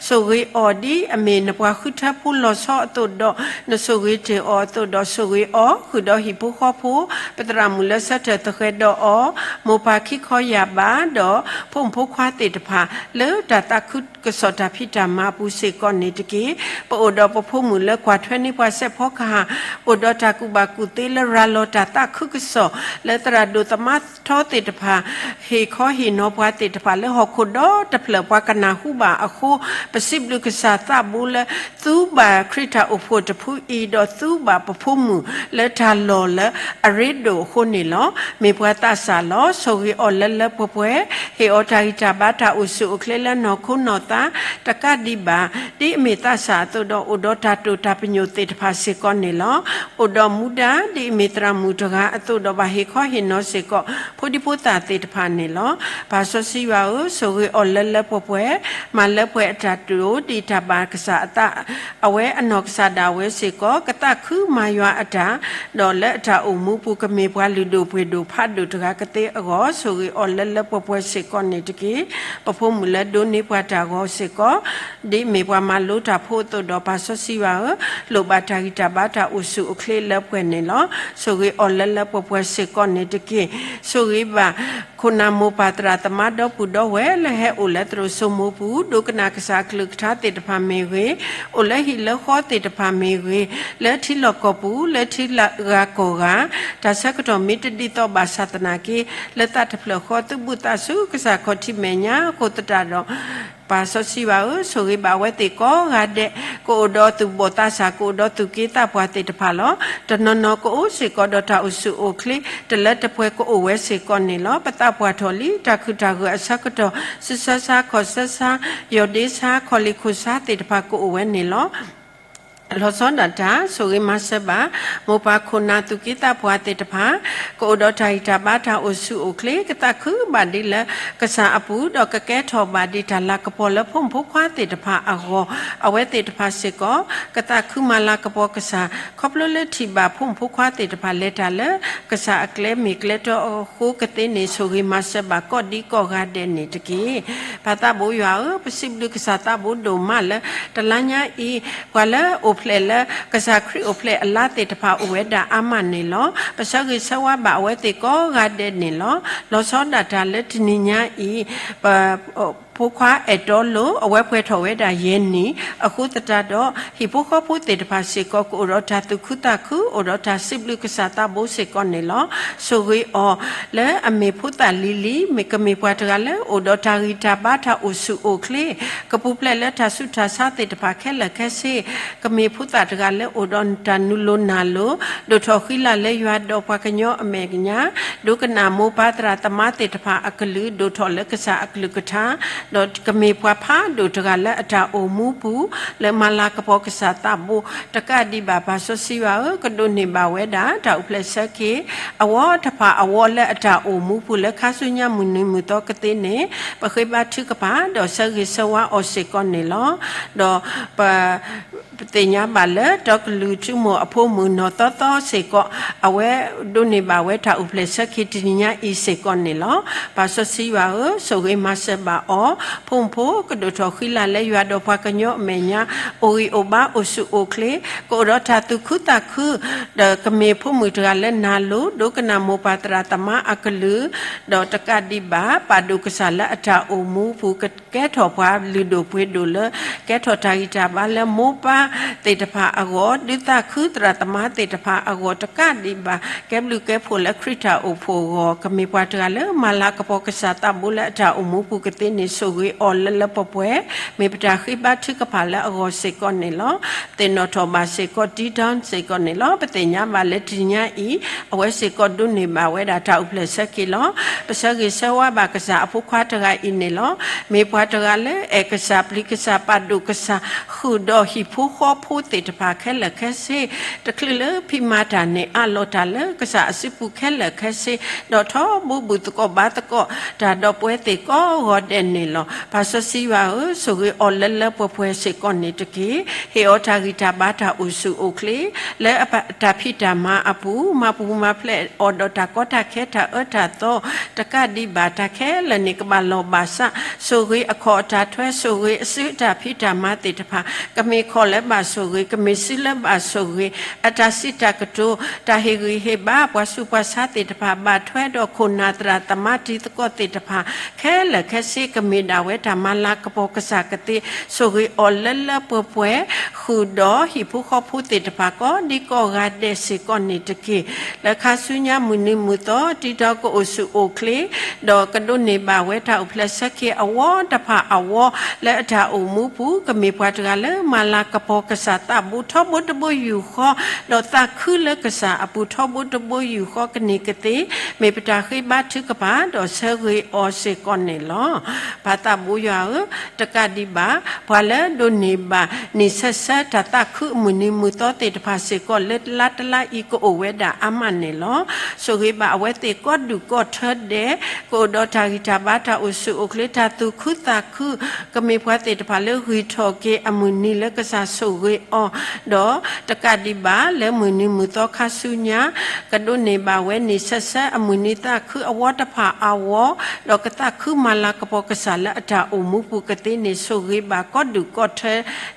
ဆိၣ်ဂ့ၤအီၤဒ်အမ့ၢ်နပှၤဃုထၢဖိလီၤဆီအသိးဒီး နဆိၣ်ဂ့ၤတ့ၢ်အီၤအသိးဒီး ဆိၣ်ဂ့ၤအီၤ ဃုာ်ဒီးဟံၣ်ဖိဃီဖိ, ပသရၣ်မုၣ်လၢဆၢထၢၣ်သဃဲၤဒီးအီၤ, မိၢ်ပၢ်ခံခီယာ်ဘၣ်, ဒီးဖိမုၣ်ဖိခွါသ့ၣ်တဖၣ် လၢတၢ်သးခုကစီၣ်တၢ်ဖံးတၢ်မၤအပူၤစ့ၢ်ကီးန့ၣ်တက့ၢ်. ပအိၣ်ဒီးပဖိမုၣ်လၢကွၢ်ထွဲန့ၢ်ပှၤစဲးဖီကဟၣ်, အိၣ်ဒီးတၢ်ကူၣ်ဘၣ်ကူၣ်သ့လၢရၤလီၤတၢ်သးခုကစီၣ် လၢသရၣ်ဒိၣ်သမါထီသ့ၣ်တဖၣ် ဟ့ၣ်ခီဟ့ၣ်နီၤပှၤသ့ၣ်တဖၣ်လၢဟီၣ်ခိၣ်ဒီတဖျၢၣ်ပှၤကနၢ်ဟူဘၣ်အဃိ, ပစံးဘျုးကစၢ်သးဘိလၢ သူဘၣ်ခရံာ်တၢ်အိၣ်ဖှိၣ်တဖုအံၤ ဒီးသူဘၣ်ပဖိမုၣ်လၢတၢ်လီၢ်လၢအရ့ဒိၣ်အဃိန့ၣ်လီၤ. မ့ၢ်ပှၤသးစၢ်လီၤ. ဆိၣ်ဂ့ၤအီၤလၢလၢပှဲၤပှဲၤ, ဟ့ၣ်အီၤတၢ်ဂံၢ်တၢ်ဘါတၢ်အိၣ်ဆူၣ်အိၣ်ချ့လၢနီၢ်ခိနီၢ်သး တကးဒံးဘၣ် ဒ်အမ့ၢ်သးစၢ်အသိးဒီး အိၣ်ဒီးတၢ်တိာ်တၢ်ပညိၣ်သ့ၣ်တဖၣ်စ့ၢ်ကီးန့ၣ်လီၤ. အိၣ်ဒီးမူဒါ ဒ်အမ့ၢ်သရၣ်မုၣ်တဂၤအသိးဒီး ဘၣ်ဟ့ၣ်ခီဟ့ၣ်နီၤစ့ၢ်ကီး ဖိဒံဖိသၣ်သ့ၣ်တဖၣ်န့ၣ်လီၤ. ပၢ်စီဆှံယွၤဧၢ, ဆိၣ်ဂ့ၤအီၤလၢလၢပှဲၤပှဲၤ, မၤလၢပှဲၤအတၢ်တိာ်ဒ်တၢ်ဘၣ်ကစၢ်အသး, အဝဲအနီၢ်ကစၢ်ဒၣ်ဝဲစ့ၢ်ကီး ကသးခုမၤယွၤအတၢ်, ဒီးလၢအတၢ်အိၣ်မူပူၤကမ့ၢ်ပှၤလုၢ်ဒိၣ်ပှ့ၤဒိၣ်ဖးဒိၣ်တဂၤကသ့အဂီၢ် ဆိၣ်ဂ့ၤအီၤလၢလၢပှဲၤပှဲၤစ့ၢ်ကီးန့ၣ်တက့ၢ်. ပဖိမုၣ်လၢဒိးန့ၢ်ပှၤတၢ်ဂီၤစ့ၢ်ကီး ဒ်အမ့ၢ်ပှၤမၤလိတၢ်ဖိအသိးဒီး ပၢ်စီဆှံယွၤဧၢ, လိၣ်ဘၣ်တၢ်ဂံၢ်တၢ်ဘါတၢ်အိၣ်ဆူၣ်အိၣ်ချ့လၢပှဲၤန့ၣ်လီၤ. ဆိၣ်ဂ့ၤအီၤလၢလၢပှဲၤပှဲၤစ့ၢ်ကီးန့ၣ်တက့ၢ်. ဆိၣ်ဂ့ၤဘၣ် ခိၣ်နၢ်မိၢ်ပၢ်သရၣ်သမါဒီပုၢ်ဒီဝဲၢ်လၢဟဲအိၣ်လၢသရိာ်စိမိပူၤ ဒိကနၣ်ကစၢ်အကလုၢ်ကထါသ့ၣ်တဖၣ်မ့ၢ်ဂ့ၤ, အိၣ်လၢဟံၣ်လၢဃီသ့ၣ်တဖၣ်မ့ၢ်ဂ့ၤ, လၢထံလီၢ်ကီၢ်ပူၤ လၢထံဂၤကီၢ်ဂၤ တၢ်ဆၢကတီၢ်မ့ၢ်တဒ်သိးဘၣ်ဆၣ်သနာ်က့ လၢသးတဖျၢၣ်ဃီသုးဘူးသးဆူကစၢ်ခီၣ်ထံးမဲာ်ညါအဃိသတးဒီး ပၢ်စီဆှံယွၤဧၢ, ဆိၣ်ဂ့ၤဘၣ်အဝဲသ့ၣ်ကိးဂၤဒဲး, ကအိၣ်ဒီးသူၣ်ဘီၣ်သးစၢ် ကအိၣ်ဒီးသူၣ်က့သးပှၢ်သ့ၣ်တဖၣ်လီၤ. တနီၤနီၤကအိၣ်စ့ၢ်ကီးဒီးတၢ်အိၣ်ဆူၣ်အိၣ်ချ့ တလၢတပှဲၤကအိၣ်ဝဲစ့ၢ်ကီးန့ၣ်လီၤ. ပသးပှၢ်ထီၣ်လံ တၢ်ခုၣ်တၢ်ဂၢၢ်အဆၢကတီၢ် စုဆၢဆါခီၣ်ဆၢဆါ ယီၢ်ဒ့ဆါ ခီၣ်လ့ၢ်ခိၣ်ဆါသ့ၣ်တဖၣ်ကအိၣ်ဝဲန့ၣ်လီၤ. လီၤဆီဒၣ်တၢ် ဆိၣ်ဂ့ၤမၤစၢၤဘၣ် မိၢ်ပၢ်ခိၣ်နၢ်သူၣ်က့သးပှၢ်သ့ၣ်တဖၣ် ကအိၣ်ဒီးတၢ်ဂံၢ်တၢ်ဘါတၢ်အိၣ်ဆူၣ်အိၣ်ချ့ ကသးခုဘၣ်ဒ်လၢကစၢ်အပူၤ ဒီးကကဲထီၣ်ဘၣ်ဒ်တၢ်လၤကပီၤလၢဖိမုၣ်ဖိခွါသ့ၣ်တဖၣ်အဂီၢ် အဝဲသ့ၣ်တဖၣ်စ့ၢ်ကီး ကသးခုမၤလၤကပီၤကစၢ် ခီဖျိလၢထံၣ်ဘၣ်ဖိမုၣ်ဖိခွါသ့ၣ်တဖၣ်လဲၤတၢ်လၢကစၢ်အကျဲမ့ၢ်ကျဲတီအဃိကသ့န့ၣ် ဆိၣ်ဂ့ၤမၤစၢၤဘၣ်ကိးဒံကိးဂၤဒဲးန့ၣ်တက့ၢ်. ပၢ်သးဘိယွၤဧၢ, ပစံးဘျုးကစၢ်သးဘိဒိၣ်မးလၢ တလါညါအံၤ ပှၤလၢအိၣ်ဖျဲၣ်လၢ ကစၢ်ခရံာ်အိၣ်ဖျဲၣ်အလါသ့ၣ်တဖၣ်အိၣ်ဝဲဒၣ်အါမးန့ၣ်လီၤ. ပဆၢဂ့ၤဆၢဝါဘၣ်အဝဲသ့ၣ်ကိးဂၤဒဲးန့ၣ်လီၤ. လီၤဆီဒၣ်တၢ်လၢတနံၤညါအံၤ ပ ဖိခွါအဲၣ်တီလိၤ အဝဲပှဲၤထီၣ်ဝဲဒၣ်ယဲၢ်နံၣ် အဃိသတးဒီး ဟံၣ်ဖိဃီဖိသ့ၣ်တဖၣ်စ့ၢ်ကီး ကအိၣ်ဒီးတၢ်သူၣ်ခုသးခု အိၣ်ဒီးတၢ်စံးဘျုးကစၢ်သးဘိစ့ၢ်ကီးန့ၣ်လီၤ. ဆိၣ်ဂ့ၤအီၤလၢအမ့ၢ်ဖိသၣ်လံၤလံၤ မ့ၢ်ကမ့ၢ်ပှၤတဂၤလၢအိၣ်ဒီးတၢ်ဂံၢ်တၢ်ဘါတၢ်အိၣ်ဆူၣ်အိၣ်ချ့ ကပူၤဖျဲးလၢတၢ်ဆူးတၢ်ဆါသ့ၣ်တဖၣ်ခဲလၢာ်ခဲဆ့ ကမ့ၢ်ဖိသၣ်တဂၤလၢအိၣ်ဒီးတၢ်နုာ်လီၤနၢ်လီၤ ဒိၣ်ထီၣ်ဃံလၤလၢယွၤဒီးပှၤကညီအမဲာ်ညါ ဒိကနၣ်မိၢ်ပၢ်သရၣ်သမါသ့ၣ်တဖၣ်အကလုၢ် ဒိၣ်ထီၣ်လၢကစၢ်အကလုၢ်ကထါ ဒီးကမ့ၢ်ပှၤဖးဒိၣ်တဂၤလၢအတၢ်အိၣ်မူပူၤ လၢမၤလၤကပီၤကစၢ်သးဘိ တကးဒံးဘၣ် ပၢ်စီဆှံယွၤဧၢ, ကဒိးန့ၢ်ဘၣ်ဝဲဒၣ် တၢ်အိၣ်ဖျဲၣ်ဆၢက့ၤ အဝီတဖၣ်အဝီလၢအတၢ်အိၣ်မူပူၤ လၢခါဆူညါမုၢ်နံၤမုၢ်သီကသ့န့ၣ် ပဃ့ဘါထုကဖၣ် ဒီးဆၢဂ့ၤဆၢဝါအီၤစ့ၢ်ကီးန့ၣ်လီၤ. ဒီးပ ပသ့ၣ်ညါဘၣ်လၢ တီကလုာ်ထူမိၢ်အဖိမုၣ်နီၢ်သီသီစ့ၢ်ကီး အဝဲဒိးန့ၢ်ဘၣ်ဝဲတၢ်အိၣ်ဖျဲၣ်ဆၢက့ၤတနံၤညါအံၤစ့ၢ်ကီးန့ၣ်လီၤ. ပၢ်စီဆှံယွၤဧၢ, ဆိၣ်ဂ့ၤမၤစၢၤဘၣ်အီၤ, ဖိမုၣ်ဖိကဒိၣ်ထီၣ်ဃံလၤလၢယွၤဒီးပှၤကညီအမဲာ်ညါ အိၣ်ဂံၢ်အိၣ်ဘါအိၣ်ဆူၣ်အိၣ်ချ့ ကအိၣ်ဒီးတၢ်သူၣ်ခုသးခု ဒီးကမ့ၢ်ဖိမုၣ်တဂၤလၢနၢ်လိၤ ဒိကနၣ်မိၢ်ပၢ်သရၣ်သမါအကလုၢ် ဒီးတကးဒံးဘၣ် ပာ်ဒိၣ်ကစၢ်လၢအတၢ်အိၣ်မူပူၤ ကကဲထီၣ်ပှၤလုၢ်ဒိၣ်ပှ့ၤဒိၣ်လၢ ကဲထီၣ်တၢ်ဂံၢ်တၢ်ဘါလၢမိၢ်ပၢ်သ့ၣ်တဖၣ်အဂီၢ် ဒုးသးခုသရၣ်သမါသ့ၣ်တဖၣ်အဂီၢ် တကးဒံးဘၣ် ကဲဘျုးကဲဖှိၣ်လၢခရံာ်တၢ်အိၣ်ဖှိၣ်အဂီၢ် ကမ့ၢ်ပှၤတဂၤလၢမၤလၤကပီၤကစၢ်သးဘိလၢအတၢ်အိၣ်မူပူၤကသ့န့ၣ် ဆိၣ်ဂ့ၤအီၤလၢလၢပှဲၤပှဲၤ မ့ၢ်ပတၢ်ဃ့ဘါထုကဖၣ်လၢအဂီၢ်စ့ၢ်ကီးန့ၣ်လီၤ. ပသ့ၣ်နီၣ်ထီၣ်ဘၣ်စ့ၢ်ကီး တံတီစ့ၢ်ကီးန့ၣ်လီၤ. ပသ့ၣ်ညါဘၣ်လၢတနံၤညါအံၤ အဝဲစ့ၢ်ကီးဒိးန့ၢ်ဘၣ်ဝဲဒၣ်တၢ်အိၣ်ဖျဲၣ်ဆၢက့ၤလီၤ. ပဆၢဂ့ၤဆၢဝါဘၣ်ကစၢ်အဖိခွါတဂၤအံၤန့ၣ်လီၤ. မ့ၢ်ပှၤတဂၤလၢအဲၣ်ကစၢ်ပျံၤကစၢ်ပာ်ဒိၣ်ကစၢ် ဃုာ်ဒီးဟံၣ်ဖိဃီဖိသ့ၣ်တဖၣ်ခဲလၢာ်ခဲဆ့ တချုးလၢဖံးမၤတၢ်န့ၣ် အးလီၤတၢ်လၢကစၢ်အစုပူၤခဲလၢာ်ခဲဆ့ ဒီးထီဘိဘူးသကိးဘါသကိးတၢ်ဒီးပဝဲသ့ၣ်ကိးဂီၤဒဲးန့ၣ်လီၤ. ပၢ်စီဆှံယွၤဧၢ, ဆိၣ်ဂ့ၤအီၤလၢလၢပှဲၤပှဲၤစ့ၢ်ကီးန့ၣ်တက့ၢ်. ဟ့ၣ်အီၤတၢ်ဂံၢ်တၢ်ဘါတၢ်အိၣ်ဆူၣ်အိၣ်ချ့ လၢအတၢ်ဖံးတၢ်မၤအပူၤ မၤပူၤမၤဖျဲးအီၤဒီးတၢ်ကီတၢ်ခဲတၢ်အၢတၢ်သီ တကးဒံးဘၣ်တၢ်ခဲလၢာ်န့ၣ် ကဘၣ်လီၢ်ဘၣ်စး ဆိၣ်ဂ့ၤအခီၣ်အတၢ်ထွဲ ဆိၣ်ဂ့ၤအစုအတၢ်ဖံးတၢ်မၤသ့ၣ်တဖၣ် ကမ့ၢ်ခီၣ်လၢဘၣ်ဆိၣ်ဂ့ၤ ကမ့ၢ်စုလၢဘၣ်ဆိၣ်ဂ့ၤ အတၢ်စံးတၢ်ကတိၤ တၢ်ဟ့ၣ်ဂံၢ်ဟ့ၣ်ဘါ ပှၤဆူးပှၤဆါသ့ၣ်တဖၣ် ဘၣ်ထွဲဒီးခိၣ်နၢ်သရၣ်သမါတံၤသကိးသ့ၣ်တဖၣ် ခဲလၢာ်ခဲဆ့ ကမ့ၢ်ဒၣ်ဝဲတၢ်မၤလၤကပီၤကစၢ်ကသ့ ဆိၣ်ဂ့ၤအီၤလၢလၢပှဲၤပှဲၤ ဃုာ်ဒီးဟံၣ်ဖိဃီဖိသ့ၣ်တဖၣ် ကိးဒံကိးဂၤဒဲးစ့ၢ်ကီးန့ၣ်တက့ၢ်. လၢခါဆူညါမုၢ်နံၤမုၢ်သီ တံၤတီကအိၣ်ဆူၣ်အိၣ်ချ့ ဒီးကဒိးန့ၢ်ဘၣ်ဝဲတၢ်အိၣ်ဖျဲၣ်ဆၢက့ၤအဝီတဖၣ်အဝီ လၢအတၢ်အိၣ်မူပူၤ ကမ့ၢ်ပှၤတဂၤလၢမၤလၤကပီၤကစၢ်သးဘိထီဘိတဘိယူၢ်ဃီ ဒီးသးခုလၢကစၢ်အပူၤထီဘိတဘိယူၢ်ဃီကန့ၢ်ကသ့ မ့ၢ်ပတၢ်ဃ့ဘါထုကဖၣ် ဒီးဆၢဂ့ၤအီၤစ့ၢ်ကီးန့ၣ်လီၤ. ပၢ်သးဘိယွၤဧၢ, တကးဒံးဘၣ် ပှၤလၢဒိးန့ၢ်ဘၣ် န့ၢ်ဆၢဆၢတၢ်သးခုအမုၢ်နံၤမုၢ်သီသ့ၣ်တဖၣ်စ့ၢ်ကီး လၢတလါတလါအံၤ ကအိၣ်ဝဲဒၣ်အါမးန့ၣ်လီၤ. ဆိၣ်ဂ့ၤဘၣ်အဝဲသ့ၣ်ကိးဒူၣ်ကိးထၢဒဲး ကအိၣ်ဒီးတၢ်ဂံၢ်တၢ်ဘါ တၢ်အိၣ်ဆူၣ်အိၣ်ချ့ တၢ်သူၣ်ခုသးခု ကမ့ၢ်ပှၤသ့ၣ်တဖၣ်လၢဂံၢ်ထီၣ်က့ၤအမုၢ်နံၤလၢကစၢ်ဆိၣ်ဂ့ၤအီၤ ဒီးတကးဒံးဘၣ်လၢမုၢ်နံၤမုၢ်သီခါဆူညါ ကဒိးန့ၢ်ဘၣ်ဝဲန့ၣ် ဆၢဆၢအမုၢ်နံၤသးခုအဝီတဖၣ်အဝီ ဒီးကသးခုမၤလၤကပီၤကစၢ် လၢအတၢ်အိၣ်မူပူၤကသ့န့ၣ် ဆိၣ်ဂ့ၤဘၣ်ကိးဒူၣ်ကိးထၢ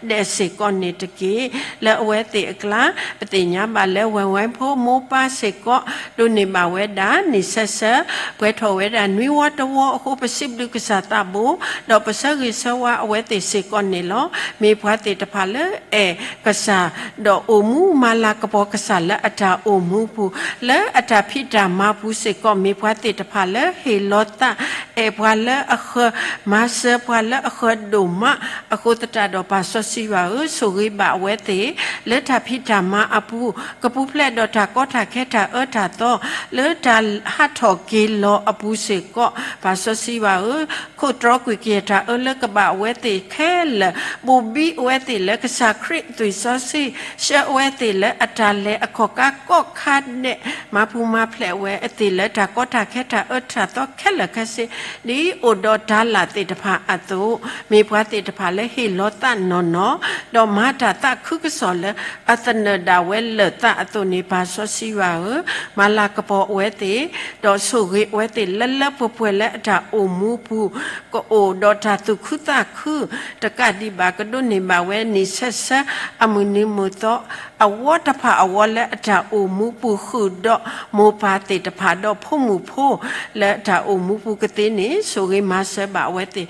ဒဲးစ့ၢ်ကီးန့ၣ်တက့ၢ်. လၢအဝဲသ့ၣ်အကျါ ပသ့ၣ်ညါဘၣ်လၢ ဝဲၢ်ဝဲၢ်ဖိမိၢ်ပၢ်စ့ၢ်ကီး ဒိးန့ၢ်ဘၣ်ဝဲဒၣ် န့ၢ်ဆၢဆၢ ပှဲၤထီၣ်ဝဲဒၣ်နွံဝီတဝီအဃိ ပစံးဘျုးကစၢ်သးဘိ, ဒီးပဆၢဂ့ၤဆၢဝါအဝဲသ့ၣ်စ့ၢ်ကီးန့ၣ်လီၤ. မ့ၢ်ပှၤသ့ၣ်တဖၣ်လၢအဲၣ်ကစၢ် ဒီးအိၣ်မူမၤလၤကပီၤကစၢ်လၢအတၢ်အိၣ်မူပူၤ, လၢအတၢ်ဖံးတၢ်မၤပူၤစ့ၢ်ကီး မ့ၢ်ပှၤသ့ၣ်တဖၣ်လၢဟ့ၣ်လီၤသး အဲၣ်ပှၤလၢအဃၢၤ, မၤစၢၤပှၤလၢအဃၢၤဒိၣ်မးအဃိသတးဒီး ပၢ်စီဆှံယွၤဧၢ, ဆိၣ်ဂ့ၤဘၣ်အဝဲသ့ၣ် လၢတၢ်ဖံးတၢ်မၤအပူၤ, ကပူၤဖျဲးဒီးတၢ်ကီတၢ်ခဲတၢ်အၢတၢ်သီ လၢတၢ်ဟးထီၣ်က့ၤလီၤအပူၤစ့ၢ်ကီး, ပၢ်စီဆှံယွၤဧၢ, ခိးတြီကွံာ်ကယဲၢ်တၢ်အၢလၢကဘၣ်အဝဲသ့ၣ်ခဲလၢာ်, ဘိၣ်ဘံအဝဲသ့ၣ်လၢကစၢ်ခရံာ်အသွံၣ်စီဆှံ, ဆှၢအဝဲသ့ၣ်လၢအတၢ်လဲၤအခီၣ်ကါကိးခါဒဲး, မၤပူၤမၤဖျဲးအဝဲသ့ၣ်လၢတၢ်ကီတၢ်ခဲတၢ်အၢတၢ်သီခဲလၢာ်ခဲဆ့, ဒ်အိၣ်ဒီးတၤလၣ်သ့ၣ်တဖၣ်အသိး, မ့ၢ်ပှၤသ့ၣ်တဖၣ်လၢဟ့ၣ်လီၤသးနီၢ်နီၢ်, ဒီးမၤတၢ်သးခုကစီၣ်လၢအသနၢၣ်ဒၣ်ဝဲလၢာ်သးအသိးန့ၣ် ပၢ်စီဆှံယွၤဧၢ, မၤလၤကပီၤအဝဲသ့ၣ်, ဒီးဆိၣ်ဂ့ၤအဝဲသ့ၣ်လၢလၢပှဲၤပှဲၤလၢအတၢ်အိၣ်မူပူၤ, ကအိၣ်ဒီးတၢ်သူၣ်ခုသးခု, တကးဒံးဘၣ် ကဒိးန့ၢ်ဘၣ်ဝဲ န့ၢ်ဆၢဆၢအမုၢ်နံၤမုၢ်သီ အဝီတဖၣ်အဝီလၢအတၢ်အိၣ်မူပူၤ ဃုာ်ဒီးမိၢ်ပၢ်သ့ၣ်တဖၣ်ဒီးဖိမုၣ်ဖိ လၢအတၢ်အိၣ်မူပူၤကသ့န့ၣ် ဆိၣ်ဂ့ၤမၤစၢၤဘၣ်အဝဲသ့ၣ်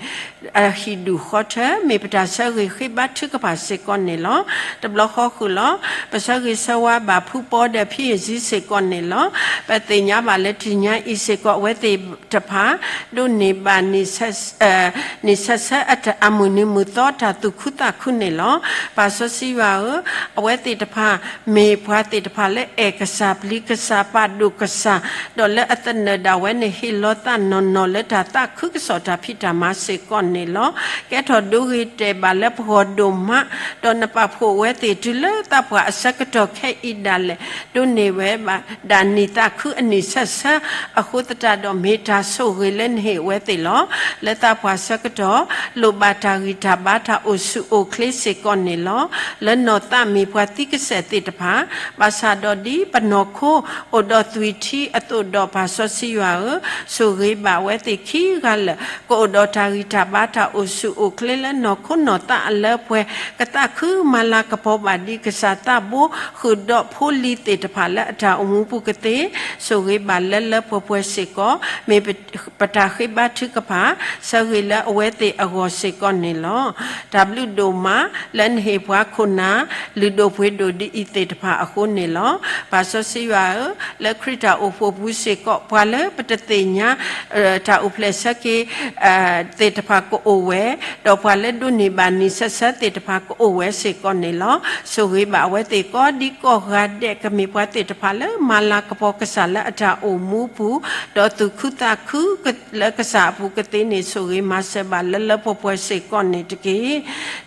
အဟံၣ်ဒူၣ်ဃီထၢ မ့ၢ်ပတၢ်ဆၢဂ့ၤဃ့ဘါထုကဖၣ်စ့ၢ်ကီးန့ၣ်လီၤ. တဘျီဃီဃုာ်လီၤ. ပဆၢဂ့ၤဆၢဝါဘၣ်ဖုပီဒီးဖံအ့ၣ်စံစ့ၢ်ကီးန့ၣ်လီၤ. ပသ့ၣ်ညါဘၣ်လၢတနံၤညါအံၤစ့ၢ်ကီး အဝဲသ့ၣ်တဖၣ် ဒိးန့ၢ်ဘၣ် န့ၢ်ဆၢဆၢအတၢ်အမုၢ်နံၤမုၢ်သီတၢ်သူၣ်ခုသးခုန့ၣ်လီၤ. ပၢ်စီဆှံယွၤဧၢ, အဝဲသ့ၣ်တဖၣ် မ့ၢ်ပှၤသ့ၣ်တဖၣ်လၢအဲၣ်ကစၢ် ပျံၤကစၢ် ပာ်ဒိၣ်ကစၢ်, ဒီးလၢအသနၢၣ်ဒၣ်ဝဲန့ၣ် ဟ့ၣ်လီၤသးနီၢ်နီၢ်လၢတၢ်သးခုကစီၣ်တၢ်ဖံးတၢ်မၤစ့ၢ်ကီးန့ၣ်လီၤ. ကဲထီၣ်ဒိဂ့ၤတဲာ်ဘၣ်လၢပဂီၢ်ဒိၣ်မး, ဒီးနပာ်ဖှိၣ်ဝဲသ့ၣ်တုၤလၢသးပှၢ်အဆၢကတီၢ်ခဲအံၤဒၣ်လဲာ်, ဒိးန့ၢ်ဝဲဘၣ်ဒၣ်န့ၢ်သးခုအန့ၢ်ဆၢဆၢအဃိသတးဒီး မ့ၢ်တၢ်ဆိၣ်ဂ့ၤလၢနဟ့ၣ်ဝဲသ့ၣ်လီၤ. လၢသးပှၢ်ဆၢကတီၢ် လိၣ်ဘၣ်တၢ်ဂံၢ်တၢ်ဘါတၢ်အိၣ်ဆူၣ်အိၣ်ချ့စ့ၢ်ကီးန့ၣ်လီၤ. လၢနီၢ်သးမ့ၢ်ပှၤသံကစဲာ်သ့ၣ်တဖၣ်, ဘၣ်ဆၣ်ဒီးဒ်ပနီၢ်ခိအိၣ်ဒီးသွံၣ်ထံအသိးဒီး ပၢ်စီဆှံယွၤဧၢ, ဆိၣ်ဂ့ၤဘၣ်ဝဲသ့ၣ်ခံဂၤလၢာ် ကအိၣ်ဒီးတၢ်ဂံၢ်တၢ်ဘါတၢ်အိၣ်ဆူၣ်အိၣ်ချ့လၢနီၢ်ခိနီၢ်သးအလၢပှဲၤ, ကသးခုမၤလၤကပီၤဘၣ်ဒ်ကစၢ်သးဘိ ဃုာ်ဒီးဖိလံၤသ့ၣ်တဖၣ်လၢအတၢ်အိၣ်မူပူၤကသ့, ဆိၣ်ဂ့ၤဘၣ်လၢလၢပှဲၤပှဲၤစ့ၢ်ကီး, မ့ၢ်ပတၢ်ဃ့ဘါထုကဖၣ် ဆၢဂ့ၤလၢအဝဲသ့ၣ်အဂီၢ်စ့ၢ်ကီးန့ၣ်လီၤ. တၢ်ဘျုးဒိၣ်မး လၢနဟ့ၣ်ပှၤခိၣ်နၢ် လုၢ်ဒိၣ်ပှ့ၤဒိၣ်ဒ်အံၤသ့ၣ်တဖၣ်အဃိန့ၣ်လီၤ. ပၢ်စီဆှံယွၤဧၢ, လၢခရံာ်တၢ်အိၣ်ဖှိၣ်ပူၤစ့ၢ်ကီး ပှၤလၢပတသ့ၣ်ညါ တၢ်အိၣ်ဖျဲၣ်ဆၢက့ၤ သ့ၣ်တဖၣ်ကအိၣ်ဝဲ, ဒီးပှၤလၢဒိးန့ၢ်ဘၣ်န့ၢ်ဆၢဆၢသ့ၣ်တဖၣ်ကအိၣ်ဝဲစ့ၢ်ကီးန့ၣ်လီၤ. ဆိၣ်ဂ့ၤဘၣ်အဝဲသ့ၣ်ကိးဒံကိးဂၤဒဲး ကမ့ၢ်ပှၤသ့ၣ်တဖၣ်လၢမၤလၤကပီၤကစၢ်လၢအတၢ်အိၣ်မူပူၤ, ဒီးသူၣ်ခုသးခု လၢကစၢ်အပူၤကသ့န့ၣ် ဆိၣ်ဂ့ၤမၤစၢၤဘၣ်လၢလၢပှဲၤပှဲၤစ့ၢ်ကီးန့ၣ်တက့ၢ်.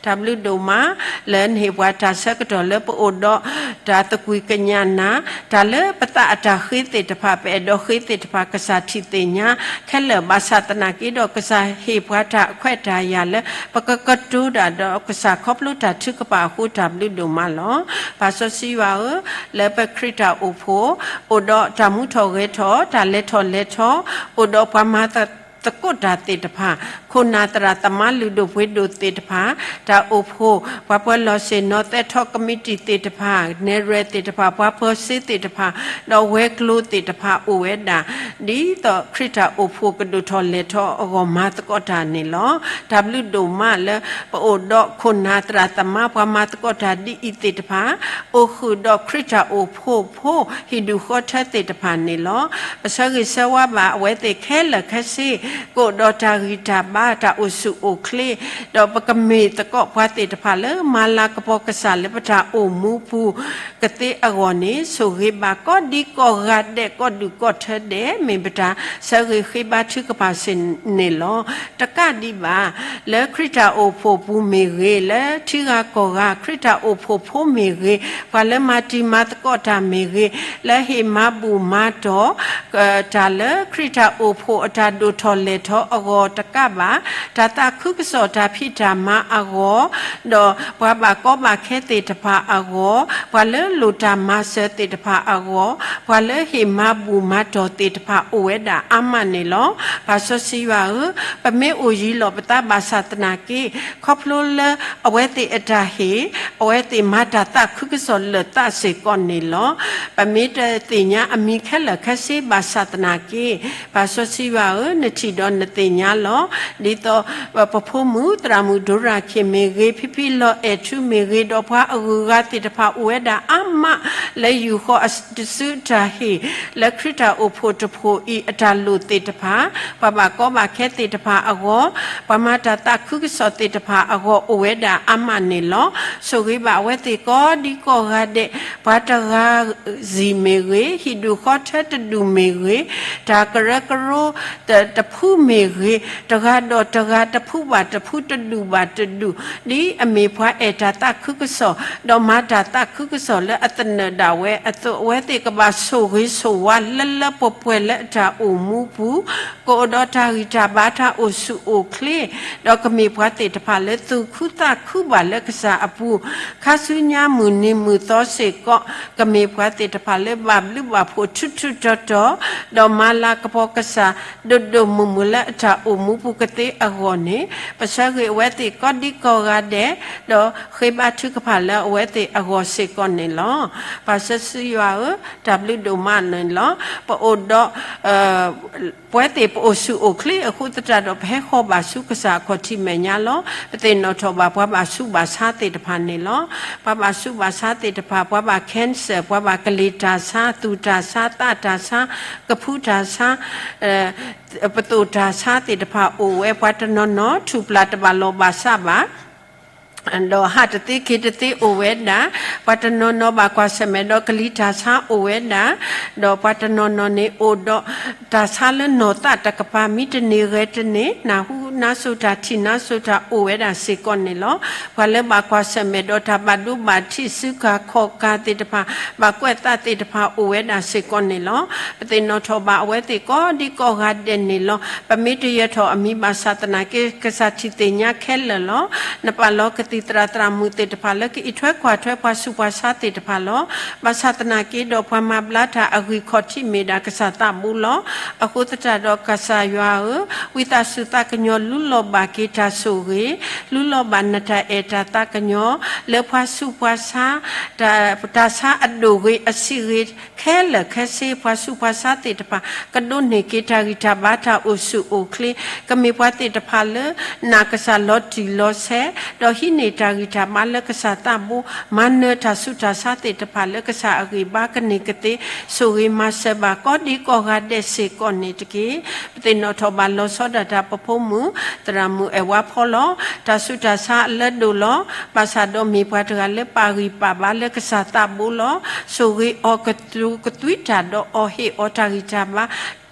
တၢ်ဘျုးဒိၣ်မး လၢနဟ့ၣ်ပှၤတၢ်ဆၢကတီၢ်လၢပအိၣ်ဒီး တၢ်သကွံၢ်ကညးနၤ, တၢ်လၢပသးအတၢ်ဃ့သ့ၣ်တဖၣ် ပအဲၣ်ဒိးဃ့သ့ၣ်တဖၣ် ကစၢ်ထံၣ်သ့ၣ်ညါခဲလၢာ်, ဘၣ်ဆၣ်သနာ်က့ဒီး ကစၢ်ဟ့ၣ်ပှၤတၢ်ခွဲးတၢ်ယာ်လၢ ပကကတိၤတၢ်ဒီးကစၢ်ခီဖျိတၢ်ထုကဖၣ်အဃိ တၢ်ဘျုးဒိၣ်မးလီၤ. ပၢ်စီဆှံယွၤဧၢ, လၢပခရံာ်တၢ်အိၣ်ဖှိၣ် အိၣ်ဒီးတၢ်မူထီၣ်ဂဲၤထီၣ် တၢ်လဲၤထီၣ်လဲၤထီ, အိၣ်ဒီးပှၤမၤသကိးတၢ်သ့ၣ်တဖၣ်, ခိၣ်နၢ်သရၣ်သမါလုၢ်ဒိၣ်ပှ့ၤဒိၣ်သ့ၣ်တဖၣ်, တၢ်အိၣ်ဖှိၣ် ပှၤပၢၤလီၢ်ဆ့ၣ်နီၤ သဲထီၣ်ကမံးတံာ်သ့ၣ်တဖၣ်, နဲၣ်ရွဲၣ်သ့ၣ်တဖၣ်, ပှၤပၢၤစ့သ့ၣ်တဖၣ်, ဒီးဝဲၤကျိၤသ့ၣ်တဖၣ်အိၣ်ဝဲဒၣ်, ဒ်သိးခရံာ်တၢ်အိၣ်ဖှိၣ်ကဒိၣ်ထီၣ်လဲၤထီၣ်အဂီၢ်မၤသကိးတၢ်န့ၣ်လီၤ. တၢ်ဘျုးဒိၣ်မးလၢ ပအိၣ်ဒီးခိၣ်နၢ်သရၣ်သမါ ပှၤမၤသကိးတၢ်ဒ်အံၤသ့ၣ်တဖၣ်, အိၣ်ဃုာ်ဒီးခရံာ်တၢ်အိၣ်ဖှိၣ်ဖိ ဟံၣ်ဒူၣ်ဃီထၢသ့ၣ်တဖၣ်န့ၣ်လီၤ. ပဆၢဂ့ၤဆၢဝါဘၣ်အဝဲသ့ၣ်ခဲလၢာ်ခဲဆ့, ကအိၣ်ဒီးတၢ်ဂံၢ်တၢ်ဘါ တၢ်အိၣ်ဆူၣ်အိၣ်ချ့, ဒီးပကမ့ၢ်သကိးပှၤသ့ၣ်တဖၣ်လၢ မၤလၤကပီၤကစၢ်လၢပတၢ်အိၣ်မူပူၤ ကသ့အဂီၢ်န့ၣ် ဆိၣ်ဂ့ၤဘၣ်ကိးဒံကိးဂၤဒဲး ကိးဒူၣ်ကိးထၢဒဲး မ့ၢ်ပတၢ်ဆၢဂ့ၤဃ့ဘါထုကဖၣ်စ့ၢ်န့ၣ်လီၤ. တကးဒံးဘၣ် လၢခရံာ်တၢ်အိၣ်ဖှိၣ်ပူၤမ့ၢ်ဂ့ၤ, လၢထံဂၤကီၢ်ဂၤ ခရံာ်တၢ်အိၣ်ဖှိၣ်ဖိမ့ၢ်ဂ့ၤ, ပှၤလၢမၤတံၤမၤသကိးတၢ်မ့ၢ်ဂ့ၤ, လၢဟ့ၣ်မၤဘူၣ်မၤတီၢ် တၢ်လၢခရံာ်တၢ်အိၣ်ဖှိၣ်အတၢ်ဒိၣ်ထီၣ် ပှၤလၢအလဲၤထီၣ်လဲၤထီအဂီၢ်တကးဘၣ်, တၢ်သးခုကစီၣ်တၢ်ဖံးတၢ်မၤအဂီၢ်, ဒီးပှၤဘၣ်ကီဘၣ်ခဲသ့ၣ်တဖၣ်အဂီၢ်, ပှၤလၢလိၣ်တၢ်မၤစၢၤသ့ၣ်တဖၣ်အဂီၢ်, ပှၤလၢဟ့ၣ်မၤဘူၣ်မၤတီၢ်သ့ၣ်တဖၣ်အိၣ်ဝဲဒၣ်အါမးန့ၣ်လီၤ. ပၢ်စီဆှံယွၤဧၢ, ပမ့ၢ်အိၣ်ယံၤလီၤပသးဘၣ်ဆၣ်သနာ်က့ ခီဖျိလၢအဝဲသ့ၣ်အတၢ်ဟ့ၣ်, အဝဲသ့ၣ်မၤတၢ်သးခုကစီၣ်လၢာ်သးစ့ၢ်ကီးန့ၣ်လီၤ. ပမ့ၢ်တသ့ၣ်ညါအမံၤခဲလၢာ်ခဲဆ့ဘၣ်ဆၣ်သနာ်က့, ပၢ်စီဆှံယွၤဧၢ, နထံၣ်ဒီးနသ့ၣ်ညါလီၤ. ဒ်သိးပဖိမုၣ်သရၣ်မုၣ်ဒိရၤခ့ၣ်မ့ၢ်ဂ့ၤ, ဖံဖံလီၤအဲၣ်ထူမ့ၢ်ဂ့ၤ, ဒီးပှၤအဂုၤအဂၤသ့ၣ်တဖၣ်အိၣ်ဝဲဒၣ်အါမး လၢယူၢ်ဃီအတစုအတၢ်ဟ့ၣ် လၢခရံာ်တၢ်အိၣ်ဖှိၣ်တဖှိၣ်အံၤအတၢ်လိၣ်သ့ၣ်တဖၣ်, ပှၤဘၣ်ကီဘၣ်ခဲသ့ၣ်တဖၣ်အဂီၢ်, ပှၤမၤတၢ်သးခုကစီၣ်သ့ၣ်တဖၣ်အဂီၢ်အိၣ်ဝဲဒၣ်အါမးန့ၣ်လီၤ. ဆိၣ်ဂ့ၤဘၣ်အဝဲသ့ၣ်ကိးဒံကိးဂၤဒဲး, ပှၤတဂၤ စံၣ်မ့ၢ်ဂ့ၤ, ဟံၣ်ဒူၣ်ဃီထၢတဒူၣ်မ့ၢ်ဂ့ၤ, တၢ်ကရၢကရိ တဖုမ့ၢ်ဂ့ၤ, တဂၤဒီးတဂၤ တဖုဘၣ်တဖု တဒူၣ်ဘၣ်တဒူၣ်, ဒ်အမ့ၢ်ပှၤအဲၣ်တၢ်သးခုကစီၣ် ဒီးမၤတၢ်သးခုကစီၣ်လၢအသနၢၣ်ဒၣ်ဝဲအသိး, အဝဲသ့ၣ်ကဘၣ်ဆိၣ်ဂ့ၤဆိၣ်ဝါလၢလၢပှဲၤပှဲၤလၢအတၢ်အိၣ်မူပူၤ, ကအိၣ်ဒီးတၢ်ဂံၢ်တၢ်ဘါတၢ်အိၣ်ဆူၣ်အိၣ်ချ့, ဒီးကမ့ၢ်ပှၤသ့ၣ်တဖၣ်လၢသူၣ်ခုသးခုဘၣ်လၢကစၢ်အပူၤ, ခါဆူညါမုၢ်နံၤမုၢ်သီစ့ၢ်ကီး, ကမ့ၢ်ပှၤသ့ၣ်တဖၣ်လၢဘၣ်ဘျုးဘၣ်ဖှိၣ်ထူထူတီတီ, ဒီးမၤလၤကပီၤကစၢ်ဒိၣ်ဒိၣ်မုၢ်မုၢ်လၢအတၢ်အိၣ်မူပူၤကသ့အဂီၢ်န့ၣ်, ပဆၢဂ့ၤအဝဲသ့ၣ်ကိးဒံကိးဂၤဒဲး, ဒီးဃ့ဘါထုကဖၣ်လၢအဝဲသ့ၣ်အဂီၢ်စ့ၢ်ကီးန့ၣ်လီၤ. ပၢ်စီဆှံယွၤဧၢ, တၢ်ဘျုးဒိၣ်မးန့ၣ်လီၤ. ပအိၣ်ဒီး ပဝဲသ့ၣ်ပအိၣ်ဆူၣ်အိၣ်ချ့အဃိသတးဒီး ပဟဲဃီၤဘၣ်ဆူကစၢ်အခီၣ်ထံးမဲာ်ညါလီၤ. ပသ့ၣ်နီၣ်ထီၣ်ဘၣ်ပှၤဘၣ်ဆူးဘၣ်ဆါသ့ၣ်တဖၣ်န့ၣ်လီၤ. ပှၤဘၣ်ဆူးဘၣ်ဆါသ့ၣ်တဖၣ်, ပှၤဘၣ် cancer, ပှၤဘၣ်ကလံၤတၢ်ဆါ, သူၣ်တၢ်ဆါ, သးတၢ်ဆါ, ကဖူတၢ်ဆါ, ပသိၣ်တၢ်ဆါသ့ၣ်တဖၣ်အိၣ်ဝဲ, ပှၤတနီၤနီၤ ထူၣ်ပျၢ်တဘၣ်လီၢ်ဘၣ်စးဘၣ် ဒီးဟးတသ့က့ၤတသ့အိၣ်ဝဲဒၣ်, ပှၤတနီၤနီၤဘၣ်ကွၢ်ဆၢၣ်မဲာ်ဒီးကလံၤတၢ်ဆါအိၣ်ဝဲဒၣ်, ဒီးပှၤတနီၤနီၤန့ၣ်အိၣ်ဒီးတၢ်ဆါလၢနီၢ်သးတကပၤ မံတန့ၢ်ဂဲၤတန့ၢ် နၢ်ဟူနၢ်စိၤတၢ်ထံၣ်နၢ်စိၤတၢ်အိၣ်ဝဲဒၣ်စ့ၢ်ကီးန့ၣ်လီၤ. ပှၤလၢဘၣ်ကွၢ်ဆၢၣ်မဲာ်ဒီးတၢ်ဘၣ်ဒိဘၣ်ထံး စုကၤခီၣ်ကၤသ့ၣ်တဖၣ်, ဘၣ်ကွဲးသးသ့ၣ်တဖၣ်အိၣ်ဝဲဒၣ်စ့ၢ်ကီးန့ၣ်လီၤ. ပသ့ၣ်နီၣ်ထီၣ်ဘၣ်အဝဲသ့ၣ်ကိးဒံကိးဂၤဒဲးန့ၣ်လီၤ. ပမ့ၢ်တယၢၤထီၣ်အမံၤဘၣ်ဆၣ်သနာ်က့ ကစၢ်ထံၣ်သ့ၣ်ညါခဲလၢာ်လီၤ. နပာ်လီၤကသံၣ်သရၣ်သရၣ်မုၣ်သ့ၣ်တဖၣ်လၢကအံးထွဲကွၢ်ထွဲပှၤဆူးပှၤဆါသ့ၣ်တဖၣ်လီၤ. ဘၣ်ဆၣ်သနာ်က့ဒီးပှၤမၤဘျါတၢ်အဂံၢ်ခီၣ်ထံးမ့ၢ်ဒၣ်ကစၢ်သးဘိလီၤ. အဃိသတးဒီးကစၢ်ယွၤဧၢ, ဝံသးစူၤသးကညီၤလူလီၤဘၣ်က့ၤတၢ်ဆိၣ်ဂ့ၤ, လူလီၤဘၣ်နတၢ်အဲၣ်တၢ်သးကညီၤ လၢပှၤဆူးပှၤဆါ တၢ်ဆါအဒိၣ်ဂ့ၤအဆံးဂ့ၤ ခဲလၢာ်ခဲဆ့ ပှၤဆူးပှၤဆါသ့ၣ်တဖၣ် ကဒိးန့ၢ်က့ၤတၢ်ဂံၢ်တၢ်ဘါတၢ်အိၣ်ဆူၣ်အိၣ်ချ့, ကမ့ၢ်ပှၤသ့ၣ်တဖၣ်လၢ နာ်ကစၢ်လီၤတံၢ်လီၤဆဲး, ဒီးဟံးန့ၢ်တၢ်ဂံၢ်တၢ်ဘါလၢကစၢ်သးဘိ, မၤနၢၤတၢ်ဆူးတၢ်ဆါသ့ၣ်တဖၣ်လၢကစၢ်အဂံၢ်ဘါကန့ၢ်ကသ့, ဆိၣ်ဂ့ၤမၤစၢၤဘၣ်ကိးဒံကိးဂၤဒဲးစ့ၢ်ကီးန့ၣ်တက့ၢ်. ပသ့ၣ်နီၣ်ထီၣ်ဘၣ်လီၤဆီဒၣ်တၢ်ပဖိမုၣ် သရၣ်မုၣ်အဲၣ်ဝါဖီလီၤ. တၢ်ဆူးတၢ်ဆါအလၢဒိၣ်လီၤ. ဘၣ်ဆၣ်ဒီးမ့ၢ်ပှၤတဂၤလၢပာ်ဂံၢ်ပာ်ဘါလၢကစၢ်သးဘိလီၤ. ဆိၣ်ဂ့ၤအီၤကသူကသွံတၢ်ဒီးအီၤဟ့ၣ်အီၤတၢ်ဂံၢ်တၢ်ဘါ,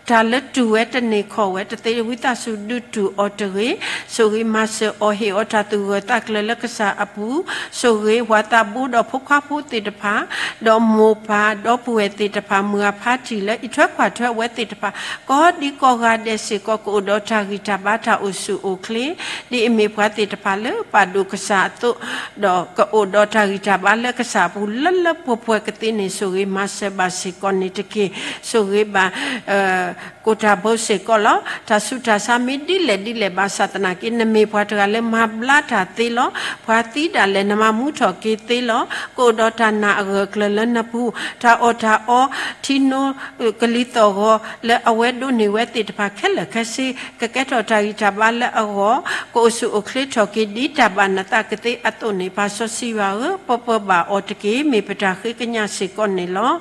တၢ်လၢတူၢ်ဝဲတန့ၢ်ခီၣ်ဝဲ တသ့ဝံသးစူၤဒုးတူၢ်အီၤတဂ့ၤ. ဆိၣ်ဂ့ၤမၤစၢၤအီၤဟ့ၣ်အီၤတၢ်သူၣ်ဂၢၢ်သးကျၢၤလၢကစၢ်အပူၤ, ဆိၣ်ဂ့ၤပှၤသးဘိဒီးဖိခွါဖိသ့ၣ်တဖၣ်, ဒီးမိၢ်ပၢ်ဒီပုၢ်ဝဲၢ်သ့ၣ်တဖၣ် မုၢ်အဖါတံၢ်လၢအံးထွဲကွၢ်ထွဲအဝဲသ့ၣ်တဖၣ် ကိးဒံကိးဂၤဒဲးစ့ၢ်ကီး ကအိၣ်ဒီးတၢ်ဂံၢ်တၢ်ဘါတၢ်အိၣ်ဆူၣ်အိၣ်ချ့, ဒ်အမ့ၢ်ပှၤသ့ၣ်တဖၣ်လၢပာ်ဒိၣ်ကစၢ်အသိး, ဒီးကအိၣ်ဒီးတၢ်ဂံၢ်တၢ်ဘါလၢကစၢ်အပူၤလၢလၢပှဲၤပှဲၤကသ့န့ၣ် ဆိၣ်ဂ့ၤမၤစၢၤဘၣ်စ့ၢ်ကီးန့ၣ်တက့ၢ်. ဆိၣ်ဂ့ၤဘၣ် ကိၣ်တၢ်ဘိစ့ၢ်ကီးလီၤ. တၢ်ဆူးတၢ်ဆါမ့ၢ်ဒ်လဲၣ်ဒ်လဲၣ်ဘၣ်ဆၣ်သနာ်က့ နမ့ၢ်ပှၤတဂၤလၢမၤဘျါတၢ်သ့လီၤ. ပှၤသံဒၣ်လဲာ်နမၤမူထီၣ်က့ၤသ့လီၤ. ကအိၣ်ဒီးတၢ်နာ်အဂၢၢ်အကျၢၤလၢနပူၤ, တၢ်အီၣ်တၢ်အီ, ထံနိ, ကလံၤသီၣ်ဂီၤလၢအဝဲဒိးန့ၢ်ဝဲသ့ၣ်တဖၣ်ခဲလၢာ်ခဲဆ့ ကကဲထီၣ်တၢ်ဂံၢ်တၢ်ဘါလၢအဂီၢ်, ကအိၣ်ဆူၣ်အိၣ်ချ့ထီၣ်က့ၤဒ်တၢ်ဘၣ်နသးကသ့အသိးန့ၣ် ပၢ်စီဆှံယွၤဧၢ, ပၢပၢဘၣ်အီၤတက့ၢ်. မ့ၢ်ပတၢ်ဃ့ကညးစ့ၢ်ကီးန့ၣ်လီၤ.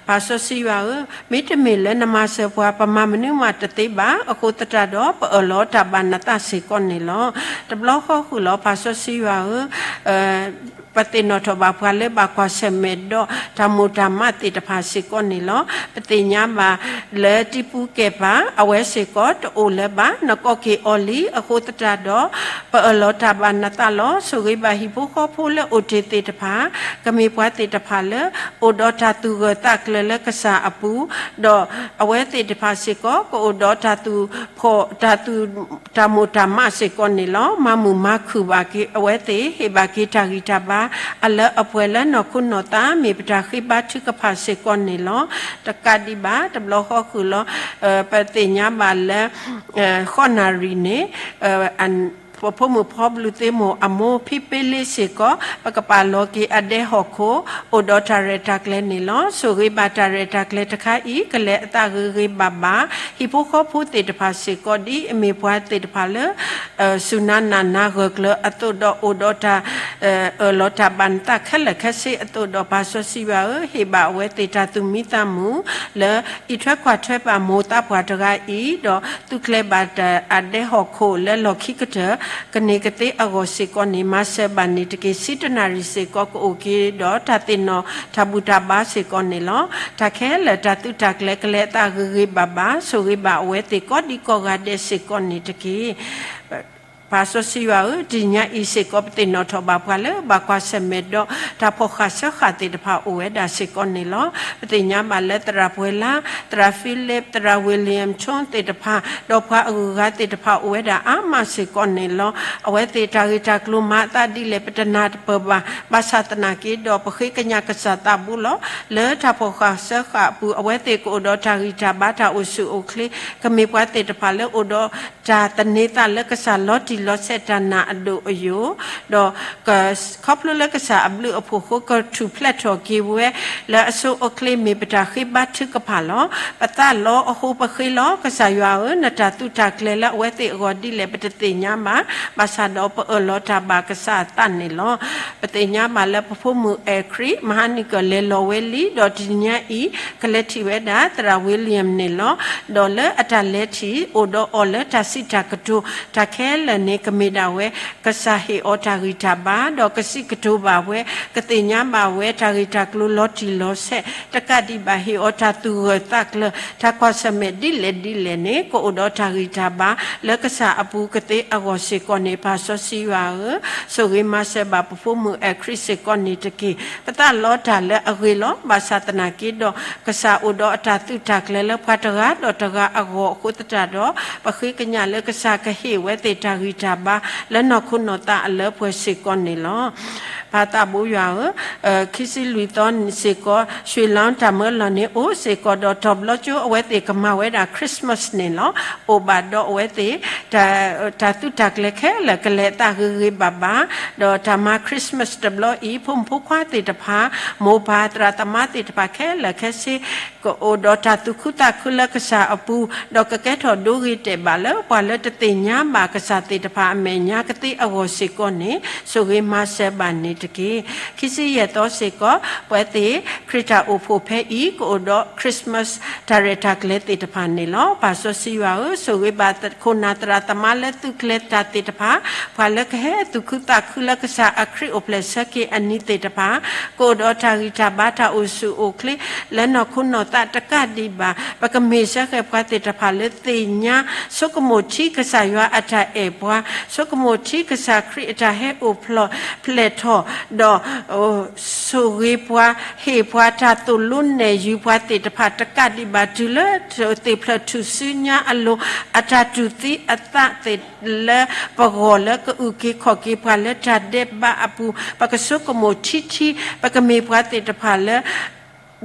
ပၢ်စီဆှံယွၤဧၢ, မ့တမ့ၢ်လၢနမၤစၢၤပှၤ ပမၤမနုၤမးတသ့ဘၣ်. အဃိသတးဒီး ပအၢၣ်လီၤတၢ်ဘၣ်နသးစ့ၢ်ကီးန့ၣ်လီၤ. တဘျီဃီဃုာ်လီၤ ပၢ်စီဆှံယွၤဧၢ, ပသ့ၣ်နီၣ်ထီၣ်ဘၣ်ပှၤလၢဘၣ်ကွၢ်ဆၢၣ်မဲာ်ဒီးတၢ်မိၣ်တၢ်မးသ့ၣ်တဖၣ်စ့ၢ်ကီးန့ၣ်လီၤ. ပသ့ၣ်ညါဘၣ်လၢတံပူၤကဲၣ်ပၤ အဝဲစ့ၢ်ကီးတအိၣ်လၢၤဘၣ်. နကိးက့ၤအီၤလံ အဃိသတးဒီး ပအၢၣ်လီၤတၢ်ဘၣ်နသးလီၤ. ဆိၣ်ဂ့ၤဘၣ်ဟံၣ်ဖိဃီဖိလၢအိၣ်တ့ၢ်သ့ၣ်တဖၣ် ကမ့ၢ်ပှၤသ့ၣ်တဖၣ်လၢ အိၣ်ဒီးတၢ်သူၣ်ဂၢၢ်သးကျၢၤလၢကစၢ်အပူၤ, ဒီးအဝဲသ့ၣ်တဖၣ်စ့ၢ်ကီး ကအိၣ်ဒီးတၢ်သူၣ်ဖှီၣ် တၢ်သူၣ် တၢ်မိၣ်တၢ်မးစ့ၢ်ကီးန့ၣ်လီၤ. မၤမုာ်မၤခုၣ်ဘၣ်က့ၤအဝဲသ့ၣ် ဟ့ၣ်ဘၣ်က့ၤတၢ်ဂံၢ်တၢ်ဘါ အလၢအပှဲၤလၢနီၢ်ခိနီၢ်သး မ့ၢ်ပတၢ်ဃ့ဘါထုကဖၣ်စ့ၢ်ကီးန့ၣ်လီၤ. တကးဒံးဘၣ် တဘျီဃီဃုာ်လီၤ ပသ့ၣ်ညါဘၣ်လၢ ဃိးနၣ်ရံၣ်န့ၣ် ပဖိမုၣ်ဖီဘျုးသ့မိၢ်အမိၢ်ဖံပ့လ့စ့ၢ်ကီး ပကပာ်လီၤက့ၤအဒဲဟီၣ်ခိၣ် အိၣ်ဒီးတၢ်ရဲၣ်တၢ်ကျဲၤန့ၣ်လီၤ. ဆိၣ်ဂ့ၤဘၣ်တၢ်ရဲၣ်တၢ်ကျဲၤတခါအံၤ ကလဲၤအသးဂ့ၤဂ့ၤဘၣ်ဘၣ်. ဟံၣ်ဖိဃီဖိသ့ၣ်တဖၣ်စ့ၢ်ကီး ဒ်အမ့ၢ်ပှၤသ့ၣ်တဖၣ်လၢ စူၢ်နၤနာ်နၤဂၢၢ်ကျၢၤအသိးဒီး အိၣ်ဒီးတၢ် အၢၣ်လီၤတၢ်ဘၣ်နသးခဲလၢာ်ခဲဆ့အသိးဒီး ပၢ်စီဆှံယွၤဧၢ, ဟ့ၣ်ဘၣ်အဝဲသ့ၣ်တၢ်သူၣ်မံသးမုာ် လၢအံးထွဲကွၢ်ထွဲဘၣ်မိၢ်သးပှၢ်တဂၤအံၤ, ဒီးသူကျဲၤဘၣ်တၢ်အဒဲဟီၣ်ခိၣ်လၢလီၢ်ခံကတၢၢ် ကန့ၢ်ကသ့အဂီၢ်စ့ၢ်ကီးန့ၣ် မၤစၢၤဘၣ်န့ၣ်တက့ၢ်. ဆံတနၣ်ရံၣ်စ့ၢ်ကီး ကအိၣ်က့ၤဒီးတၢ်သ့ၣ်နီၣ်တၢ်ဘူၣ်တၢ်ဘါစ့ၢ်ကီးန့ၣ်လီၤ. တၢ်ခဲလၢာ်တၢ်သုးတၢ်ကျဲၤ ကလဲၤအသးဂ့ၤဂ့ၤဘၣ်ဘၣ်, ဆိၣ်ဂ့ၤဘၣ်အဝဲသ့ၣ်ကိးဒံကိးဂၤဒဲးစ့ၢ်ကီးန့ၣ်တက့ၢ်. ပၢ်စီဆှံယွၤဧၢ, တနံၤညါအံၤစ့ၢ်ကီး ပသ့ၣ်နီၣ်ထီၣ်ဘၣ်ပှၤလၢဘၣ်ကွၢ်ဆၢၣ်မဲာ်ဒီးတၢ်ဖီၣ်ဃာ်စၢဃာ်သ့ၣ်တဖၣ်အိၣ်ဝဲဒၣ်စ့ၢ်ကီးန့ၣ်လီၤ. ပသ့ၣ်ညါဘၣ်လၢသရၣ်ပှဲၤလါ, သရၣ် Philip, သရၣ် William Chong သ့ၣ်တဖၣ်, ဒီးပှၤအဂုၤအဂၤသ့ၣ်တဖၣ်အိၣ်ဝဲဒၣ်အါမးစ့ၢ်ကီးန့ၣ်လီၤ. အဝဲသ့ၣ်တၢ်ဂ့ၢ်တၢ်ကျိၤမၤအသးဒ်လဲၣ် ပတနၢ်ပၢၢ်ဘၣ်, ဘၣ်ဆၣ်သနာ်က့ဒီး ပဃ့ကညးကစၢ်သးဘိလီၤ. လၢတၢ်ဖီၣ်ဃာ်စၢဃာ်အပူၤ အဝဲသ့ၣ်ကအိၣ်ဒီးတၢ်ဂံၢ်တၢ်ဘါ တၢ်အိၣ်ဆူၣ်အိၣ်ချ့, ကမ့ၢ်ပှၤသ့ၣ်တဖၣ်လၢအိၣ်ဒီး တၢ်သန့ၤသးလၢကစၢ်လီၤတံၢ်လီၤဆဲး တၢ်နာ်အဒိၣ်အယိာ်, ဒီး ခီဖျိလၢကစၢ်အဘျုးအဖှိၣ်အဃိ ကထူၣ်ဖျဲးထီၣ်က့ၤဝဲလၢအဆိအချ့ မ့ၢ်ပတၢ်ဃ့ဘါထုကဖၣ်လီၤ. ပသးလီအဃိပဃ့လီၤ. ကစၢ်ယွၤဧၢ, နတၢ်သုးတၢ်ကျဲၤလၢအဝဲသ့ၣ်အဂီၢ်ဒ်လဲၣ် ပတသ့ၣ်ညါဘၣ်, ဘၣ်ဆၣ်ဒီးပအၢၣ်လီၤတၢ်ဘၣ်ကစၢ်အသးန့ၣ်လီၤ. ပသ့ၣ်ညါဘၣ်လၢပဖိမုၣ်အဲၣ်ခရံာ် မဟါနံၣ်ကလဲၤလီၤဝဲလံ, ဒီးတနံၤညါအံၤ ကလဲၤထံၣ်ဝဲဒၣ် သရၣ် William န့ၣ်လီၤ. ဒီးလၢအတၢ်လဲၤထံၣ် အိၣ်ဒီးအီၤလၢတၢ်စံးတၢ်ကတိၤ တၢ်ခဲလၢာ်န့ၣ် ကမ့ၢ်ဒၣ်ဝဲ ကစၢ်ဟ့ၣ်အီၤတၢ်ဂံၢ်တၢ်ဘါ, ဒီးကစံးကတိၤဘၣ်ဝဲ, ကသ့ၣ်ညါဘၣ်ဝဲ တၢ်ဂ့ၢ်တၢ်ကျိၤလီၤတံၢ်လီၤဆဲး, တကးဒံးဘၣ် ဟ့ၣ်အီၤတၢ်သူၣ်ဂၢၢ်သးကျၢၤ, တၢ်ကွၢ်ဆၢၣ်မဲာ်ဒ်လဲၣ်ဒ်လဲၣ်န့ၣ် ကအိၣ်ဒီးတၢ်ဂံၢ်တၢ်ဘါ လၢကစၢ်အပူၤကသ့အဂီၢ်စ့ၢ်ကီးန့ၣ် ပၢ်စီဆှံယွၤဧၢ, ဆိၣ်ဂ့ၤမၤစၢၤဘၣ်ပဖိမုၣ်အဲၣ်ခရံာ်စ့ၢ်ကီးန့ၣ်တက့ၢ်. ပသးလီတၢ်လၢအဂ့ၤလီၤ. ဘၣ်ဆၣ်သနာ်က့ဒီး ကစၢ်အိၣ်ဒီးအတၢ်သုးတၢ်ကျဲၤလၢပှၤတဂၤဒီးတဂၤအဂီၢ်အဃိသတးဒီး ပဃ့ကညးလၢကစၢ်ကဟ့ၣ်ဝဲသ့ၣ်တၢ်ဂံၢ်တၢ်ဘါ လၢနီၢ်ခိနီၢ်သးအလၢပှဲၤစ့ၢ်ကီးန့ၣ်လီၤ. ပၢ်သးဘိယွၤဧၢ, ခံဆံလွံၢ်သီစ့ၢ်ကီး ရွှေလောင်း တၢ်မၢလီၤန့ၣ် အိၣ်စ့ၢ်ကီးဒီး တီၤဘျီကၠိ အဝဲသ့ၣ်ကမၤဝဲဒၣ် Christmas န့ၣ်လီၤ. အိၣ်ဘၣ်ဒီးအဝဲသ့ၣ် တၢ်သုးတၢ်ကျဲၤခဲလၢာ် ကလဲၤအသးဂ့ၤဂ့ၤဘၣ်ဘၣ်, ဒီးတၢ်မၤ Christmas တဘျီအံၤ ဖိမုၣ်ဖိခွါသ့ၣ်တဖၣ်, မိၢ်ပၢ်သရၣ်သမါသ့ၣ်တဖၣ်ခဲလၢာ်ခဲဆ့ ကအိၣ်ဒီးတၢ်သူၣ်ခုသးခုလၢကစၢ်အပူၤ, ဒီးကကဲထီၣ်ဒိဂ့ၤတဲာ်ဘၣ်လၢ ပှၤလၢတသ့ၣ်ညါဘၣ်ကစၢ်သ့ၣ်တဖၣ်အမဲာ်ညါကသ့အဂီၢ်စ့ၢ်ကီးန့ၣ် ဆိၣ်ဂ့ၤမၤစၢၤဘၣ်န့ၣ်တက့ၢ်. ခံဆံယဲၢ်သီစ့ၢ်ကီး ပဝဲသ့ၣ်ခရံာ်တၢ်အိၣ်ဖှိၣ်ဖဲအံၤ ကအိၣ်ဒီး Christmas တၢ်ရဲၣ်တၢ်ကျဲၤသ့ၣ်တဖၣ်န့ၣ်လီၤ. ပၢ်စီဆှံယွၤဧၢ, ဆိၣ်ဂ့ၤဘၣ်ခိၣ်နၢ်သရၣ်သမါလၢသုးကျဲၤတၢ်သ့ၣ်တဖၣ်, ပှၤလၢကဟဲသူၣ်ခုသးခုလၢကစၢ်အခရံာ်အိၣ်ဖျဲၣ်ဆၢက့ၤအနံၤသ့ၣ်တဖၣ်, ကအိၣ်ဒီးတၢ်ဂံၢ်တၢ်ဘါ တၢ်အိၣ်ဆူၣ်အိၣ်ချ့ လၢနီၢ်ခိနီၢ်သးတကးဒံးဘၣ်, ပကမ့ၢ်စၢဃဲၤပှၤသ့ၣ်တဖၣ်လၢသ့ၣ်ညါ ဆိကမိၣ်ထံကစၢ်ယွၤအတၢ်အဲၣ်ပှၤ, ဆိကမိၣ်ထံကစၢ်ခရံာ်အတၢ်ဟဲအိၣ်ဖျဲၣ်ထီၣ်, ဒီး ဆိၣ်ဂ့ၤပှၤ, ဟ့ၣ်ပှၤတၢ်သိၣ်လိနဲၣ်ယုာ်ပှၤသ့ၣ်တဖၣ်တကးဒံးဘၣ် တုၤလၢသ့ၣ်ဖျၢၣ်ထူၣ်စုညါအလိၤ အတၢ်တူၢ်သံအသးသ့ၣ်လၢပဂီၢ်လၢကအုၣ်က့ၤခီၣ်က့ၤပှၤလၢတၢ်ဒဲးဘးအပူၤ, ပကဆိကမိၣ်ထံထံ, ပကမ့ၢ်ပှၤသ့ၣ်တဖၣ်လၢ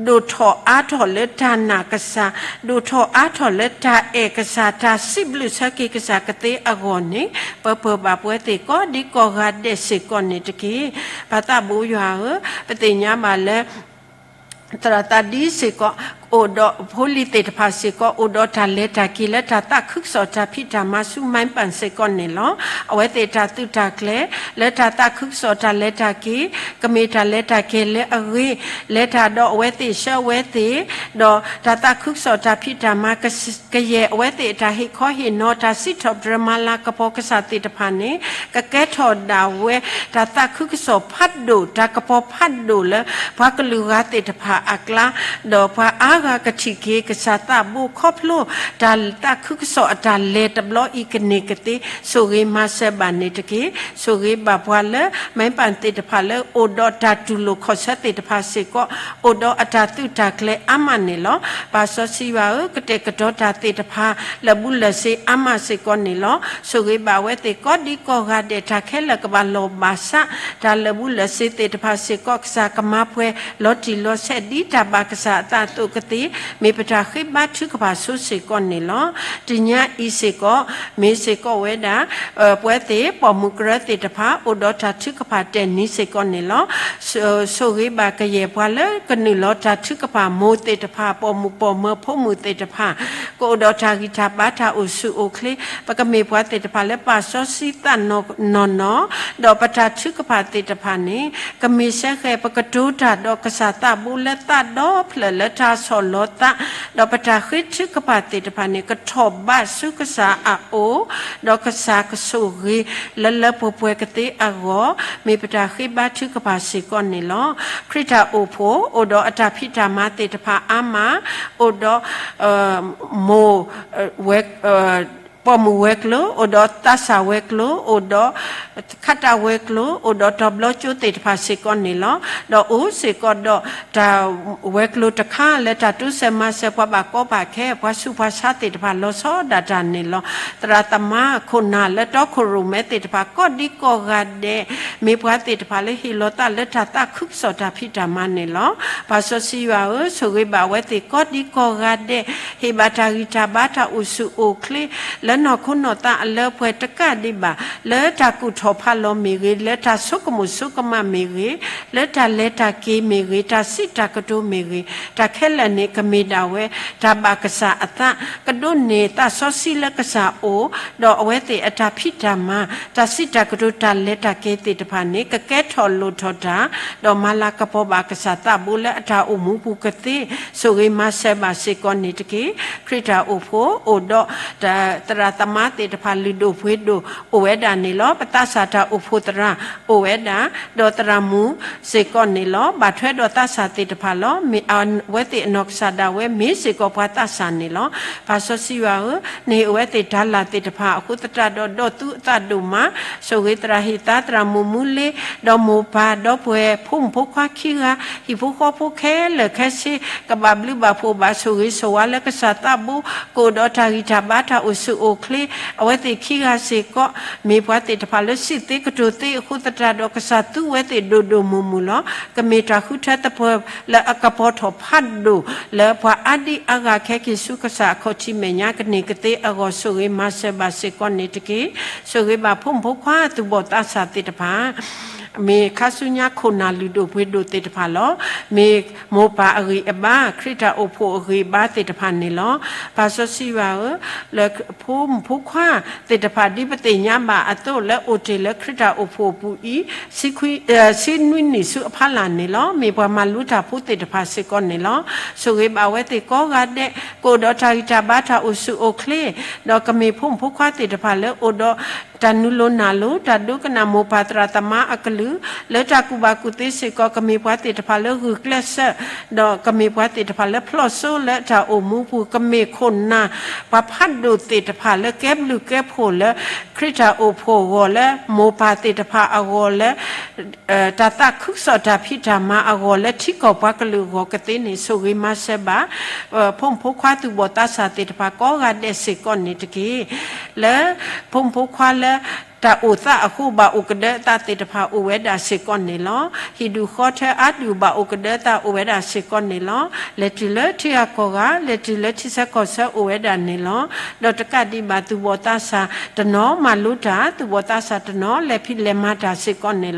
ဒိၣ်ထီၣ်အါထီၣ်လၢတၢ်နာ်ကစၢ်, ဒိၣ်ထီၣ်အါထီၣ်လၢတၢ်အဲၣ်ကစၢ်, တၢ်စံးဘျုးဆၢက့ၤကစၢ်ကသ့အဂီၢ်န့ၣ်, ပၢၤပၢၤဘၣ်ပဝဲသ့ၣ်ကိးဒံကိးဂၤဒဲးစ့ၢ်ကီးန့ၣ်တက့ၢ်. ပၢ်သးဘိယွၤဧၢ, ပသ့ၣ်ညါဘၣ်လၢ သရၣ်သးဒံစ့ၢ်ကီး အိၣ်ဒီးဖိလံၤသ့ၣ်တဖၣ်စ့ၢ်ကီး အိၣ်ဒီးတၢ်လဲၤတၢ်က့ၤလၢတၢ်သးခုကစီၣ်တၢ်ဖံးတၢ်မၤဆူ မၢပၢၣ် စ့ၢ်ကီးန့ၣ်လီၤ. အဝဲသ့ၣ်တၢ်သုးတၢ်ကျဲၤ လၢတၢ်သးခုကစီၣ်တၢ်လဲၤတၢ်က့ၤ ကမ့ၢ်တၢ်လဲၤတၢ်က့ၤလၢအဂ့ၤ လဲၤတၢ်ဒီးအဝဲသ့ၣ်ဆှၢအဝဲသ့ၣ် ဒီးတၢ်သးခုကစီၣ်တၢ်ဖံးတၢ်မၤ ကယဲၢ်အဝဲသ့ၣ်အတၢ်ဟ့ၣ်ခီဟ့ၣ်နီၤ တၢ်စံးထီၣ်ပတြၢၤမၤလၤကပီၤကစၢ်သ့ၣ်တဖၣ်န့ၣ် ကကဲထီၣ်ဒၣ်ဝဲ တၢ်သးခုကစီၣ်ဖးဒိၣ် တၢ်ကပီၤဖးဒိၣ်လၢ ပှၤကလုာ်ဂၤသ့ၣ်တဖၣ်အကျါ ဒီးပှၤအါဂၤကထံၣ်က့ၤကစၢ်သးဘိ ခီဖျိတၢ်သးခုကစီၣ်အတၢ်လဲၤတဘျီအံၤကန့ၢ်ကသ့ ဆိၣ်ဂ့ၤမၤစၢၤဘၣ်န့ၣ်တက့ၢ်. ဆိၣ်ဂ့ၤဘၣ်ပှၤလၢ မၢပၢၣ်သ့ၣ်တဖၣ်လၢ အိၣ်ဒီးတၢ်တူၢ်လိာ်ခီၣ်ဆၢသ့ၣ်တဖၣ်စ့ၢ်ကီး အိၣ်ဒီးအတၢ်သုးတၢ်ကျဲၤအါမးန့ၣ်လီၤ. ပၢ်စီဆှံယွၤဧၢ, ကတဲာ်ကတီၤတၢ်သ့ၣ်တဖၣ် လၢာ်ဘူၣ်လၢာ်စ့အါမးစ့ၢ်ကီးန့ၣ်လီၤ. ဆိၣ်ဂ့ၤဘၣ်အဝဲသ့ၣ်ကိးဒံကိးဂၤဒဲး တၢ်ခဲလၢာ်ကဘၣ်လီၢ်ဘၣ်စး တၢ်လၢာ်ဘူၣ်လၢာ်စ့သ့ၣ်တဖၣ်စ့ၢ်ကီး ကစၢ်ကမၤပှဲၤလီၤတံၢ်လီၤဆဲး ဒ်တၢ်ဘၣ်ကစၢ်အသးအသိးကသ့ မ့ၢ်ပတၢ်ဃ့ဘါထုကဖၣ်ဆိစ့ၢ်ကီးန့ၣ်လီၤ. တနံၤအံၤစ့ၢ်ကီး မ့ၢ်စ့ၢ်ကီးဝဲဒၣ် ပဝဲသ့ၣ်ပိာ်မုၣ်ကရၢသ့ၣ်တဖၣ် အိၣ်ဒီးတၢ်ထုကဖၣ်တဲာ်နံၤစ့ၢ်ကီးန့ၣ်လီၤ. ဆိၣ်ဂ့ၤဘၣ်ကယဲၢ်ပှၤလၢကနုာ်လီၤတၢ်ထုကဖၣ် မိၢ်သ့ၣ်တဖၣ် ပိာ်မုၣ်ပိာ်မၢၤဖိမုၣ်သ့ၣ်တဖၣ် ကအိၣ်ဒီးတၢ်ဂံၢ်တၢ်ဘါတၢ်အိၣ်ဆူၣ်အိၣ်ချ့ ပကမ့ၢ်ပှၤသ့ၣ်တဖၣ်လၢပာ်စီဆှံသးနီၢ်နီၢ် ဒီးပတၢ်ထုကဖၣ်သ့ၣ်တဖၣ်န့ၣ် ကမ့ၢ်စဲဃဲၤ ပကတိၤတၢ်ဒီးကစၢ်သးဘိလၢသးဒီဖျၢၣ်လၢတၢ်ဆီၣ်လီၤသး ဒီးပတၢ်ဃ့ထုကဖၣ်သ့ၣ်တဖၣ်န့ၣ် ကထီၣ်ဘးဆူကစၢ်အအိၣ် ဒီးကစၢ်ကဆိၣ်ဂ့ၤလၢလၢပှဲၤပှဲၤကသ့အဂီၢ် မ့ၢ်ပတၢ်ဃ့ဘါထုကဖၣ်စ့ၢ်ကီးန့ၣ်လီၤ. ခရံာ်တၢ်အိၣ်ဖှိၣ် အိၣ်ဒီးအတၢ်ဖံးတၢ်မၤသ့ၣ်တဖၣ်အါမး အိၣ်ဒီး မိၢ် ပိာ်မုၣ်ဝဲၤကျိၤ အိၣ်ဒီးသးစၢ်ဝဲၤကျိၤ အိၣ်ဒီး ခးတၢ်ဝဲၤကျိၤ အိၣ်ဒီးတီၤဘျီကၠိသ့ၣ်တဖၣ်စ့ၢ်ကီးန့ၣ်လီၤ. ဒီးအိၣ်စ့ၢ်ကီးဒီး တၢ်ဝဲၤကျိၤတခါလၢတၢ်တိစၢၤမၤစၢၤပှၤဘၣ်ကီဘၣ်ခဲ ပှၤဆူးပှၤဆါသ့ၣ်တဖၣ်လီၤဆီဒၣ်တၢ်န့ၣ်လီၤ. သရၣ်သမါခိၣ်နၢ်လၢတီခိၣ်ရိၣ်မဲသ့ၣ်တဖၣ် ကိးဒံကိးဂၤဒဲး မ့ၢ်ပှၤသ့ၣ်တဖၣ်လၢဟ့ၣ်လီၤသးလၢတၢ်သးခုကစီၣ်တၢ်ဖံးတၢ်မၤန့ၣ်လီၤ. ပၢ်စီဆှံယွၤဧၢ, ဆိၣ်ဂ့ၤဘၣ်အဝဲသ့ၣ်ကိးဒံကိးဂၤဒဲး, ဟ့ၣ်ဘၣ်တၢ်ဂံၢ်တၢ်ဘါတၢ်အိၣ်ဆူၣ်အိၣ်ချ့ လၢနီၢ်ခိနီၢ်သးအလၢပှဲၤတကးဒံးဘၣ်, လၢတၢ်ကူၣ်ထီၣ်ဖးလီၤမ့ၢ်ဂ့ၤ, လၢတၢ်ဆိကမိၣ်ဆိကမးမ့ၢ်ဂ့ၤ, လၢတၢ်လဲၤတၢ်က့ၤမ့ၢ်ဂ့ၤ, တၢ်စံးတၢ်ကတိၤမ့ၢ်ဂ့ၤ, တၢ်ခဲလၢာ်န့ၣ် ကမ့ၢ်ဒၣ်ဝဲ တၢ်ဘၣ်ကစၢ်အသး, ကဒိးန့ၢ်သးစီဆှံလၢကစၢ်အအိၣ်, ဒီးအဝဲသ့ၣ်အတၢ်ဖံးတၢ်မၤ, တၢ်စံးတၢ်ကတိၤတၢ်လဲၤတၢ်က့ၤသ့ၣ်တဖၣ်န့ၣ် ကကဲထီၣ်လိၣ်ထီၣ်တၢ်, ဒီးမၤလၤကပီၤဘၣ်ကစၢ်သးဘိလၢအတၢ်အိၣ်မူပူၤကသ့, ဆိၣ်ဂ့ၤမၤစၢၤဘၣ်စ့ၢ်ကီးန့ၣ်တက့ၢ်. ခရံာ်တၢ်အိၣ်ဖှိၣ်အိၣ်ဒီး သရၣ်သမါသ့ၣ်တဖၣ် လုၢ်ဒိၣ်ပှ့ၤဒိၣ်အိၣ်ဝဲဒၣ်န့ၣ်လီၤ. ပသးစၢ်တၢ်အိၣ်ဖှိၣ်သရၣ်အိၣ်ဝဲဒၣ်, ဒီးသရၣ်မုၣ်စ့ၢ်ကီးန့ၣ်လီၤ. ဘၣ်ထွဲဒီးသးစၢ်သ့ၣ်တဖၣ်လီၤ. မ့ၢ်အဝဲသ့ၣ်အနီၢ်ကစၢ်ဒၣ်ဝဲ မ့ၢ်စ့ၢ်ကီးပှၤသးစၢ်န့ၣ်လီၤ. ပၢ်စီဆှံယွၤဧၢ, နဟ့ၣ်အဝဲသ့ၣ်တၢ်လၢ်သ့ၣ်တဖၣ်အဃိသတးဒီး ဒီးသူအသးဒိၣ်မး, ဆိၣ်ဂ့ၤသရၣ်ဟ့ၣ်သါ သရၣ်မုၣ်မူလ့, ဒီးမိၢ်ပၢ် ဒီပုၢ်ဝဲၢ် ဖိမုၣ်ဖိခွါခံဂၤ, ဟံၣ်ဖိဃီဖိခဲလၢာ်ခဲဆ့ ကဘၣ်ဘျုးဘၣ်ဖှိၣ်ဘၣ် ဆိၣ်ဂ့ၤဆိၣ်ဝါလၢကစၢ်သးဘိ, ကအိၣ်ဒီးတၢ်ဂံၢ်တၢ်ဘါတၢ်အိၣ်ဆူၣ်အိၣ်ချ့, အဝဲသ့ၣ်ခံဂၤစ့ၢ်ကီး မ့ၢ်ပှၤသ့ၣ်တဖၣ်လၢစံးသ့ကတိၤသ့အဃိသတးဒီး ကစၢ်သူဝဲသ့ၣ်ဒိၣ်ဒိၣ်မုၢ်မုၢ်လီၤ. ကမ့ၢ်တၢ်ဃုထၢသပှၢ်လၢအကပီၤထီၣ်ဖးဒိၣ် လၢပှၤအါဒံအါဂၤခဲက့ၤဆူကစၢ်အခီၣ်ထံးမဲာ်ညါ ကန့ၢ်ကသ့အဂီၢ် ဆိၣ်ဂ့ၤမၤစၢၤဘၣ်စ့ၢ်ကီးန့ၣ်တက့ၢ်. ဆိၣ်ဂ့ၤဘၣ်ဖိမုၣ်ဖိခွါသူၣ်ဘီၣ်သးစၢ်သ့ၣ်တဖၣ် မ့ၢ်ခါဆူညါခိၣ်နၢ်လုၢ်ဒိၣ်ပှ့ၤဒိၣ်သ့ၣ်တဖၣ်လီၤ. မ့ၢ်မိၢ်ပၢ်အဂံၢ်အဘါ ခရံာ်တၢ်အိၣ်ဖှိၣ်အဂံၢ်အဘါသ့ၣ်တဖၣ်န့ၣ်လီၤ. ပၢ်စီဆှံယွၤဧၢ, လၢဖိမုၣ်ဖိခွါသ့ၣ်တဖၣ် ဒ်ပသ့ၣ်ညါဘၣ်အသိး လၢအိၣ်တ့ၢ်လၢခရံာ်တၢ်အိၣ်ဖှိၣ်အပူၤအံၤ ဆံနွံနံၣ်ဆူအဖီလာ်န့ၣ်လီၤ. မ့ၢ်ပှၤမၤလိတၢ်ဖိသ့ၣ်တဖၣ်စ့ၢ်ကီးန့ၣ်လီၤ. ဆိၣ်ဂ့ၤဘၣ်အဝဲသ့ၣ်ကိးဂၤဒဲး ကအိၣ်ဒီးတၢ်ဂံၢ်တၢ်ဘါတၢ်အိၣ်ဆူၣ်အိၣ်ချ့, ဒီးကမ့ၢ်ဖိမုၣ်ဖိခွါသ့ၣ်တဖၣ်လၢအိၣ်ဒီး တၢ်နုာ်လီၤနာ်လီၤ တၢ်ဒိကနၣ်မိၢ်ပၢ်သရၣ်သမါအကလုၢ်, လၢတၢ်ကူၣ်ဘၣ်ကူၣ်သ့စ့ၢ်ကီး ကမ့ၢ်ပှၤသ့ၣ်တဖၣ်လၢဂုာ်ကျဲးစၢး, ဒီးကမ့ၢ်ပှၤသ့ၣ်တဖၣ်လၢဖျီၣ်စိလၢတၢ်အိၣ်မူပူၤ, ကမ့ၢ်ခိၣ်နၢ် ပှၤဖးဒိၣ်သ့ၣ်တဖၣ်လၢကဲဘျုးကဲဖှိၣ်လၢ ခရံာ်တၢ်အိၣ်ဖှိၣ်အဂီၢ် လၢမိၢ်ပၢ်သ့ၣ်တဖၣ်အဂီၢ်လၢ တၢ်သးခုကစီၣ်တၢ်ဖံးတၢ်မၤအဂီၢ် လၢထံကီၢ်ပှၤကလုာ်အဂီၢ်ကသ့န့ၣ် ဆိၣ်ဂ့ၤမၤစၢၤဘၣ် ဖိမုၣ်ဖိခွါသူၣ်ဘီၣ်သးစၢ်သ့ၣ်တဖၣ်ကိးဂၤဒဲးစ့ၢ်ကီးန့ၣ်တက့ၢ်. လၢဖိမုၣ်ဖိခွါလၢ တၢ်အိၣ်သးအဃိ ဘၣ်အိၣ်ကဒၢအသးသ့ၣ်တဖၣ်အိၣ်ဝဲဒၣ်စ့ၢ်ကီးန့ၣ်လီၤ. ဟံၣ်ဒူၣ်ဃီထၢအါဒူၣ် ဘၣ်အိၣ်ကဒၢအသးအိၣ်ဝဲဒၣ်စ့ၢ်ကီးန့ၣ်လီၤ. လဲၤတုၤလၢထံဂၤကီၢ်ဂၤ, လဲၤတုၤလၢထံဆၢကီၢ်ဆၢအိၣ်ဝဲဒၣ်န့ၣ်လီၤ. ဒီးတကးဒံးဘၣ် သူၣ်ဘီၣ်သးစၢ်တနီၤမၤလိတၢ်, သူၣ်ဘီၣ်သးစၢ်တနီၤလဲၤဖံးလဲၤမၤတၢ်စ့ၢ်ကီးန့ၣ်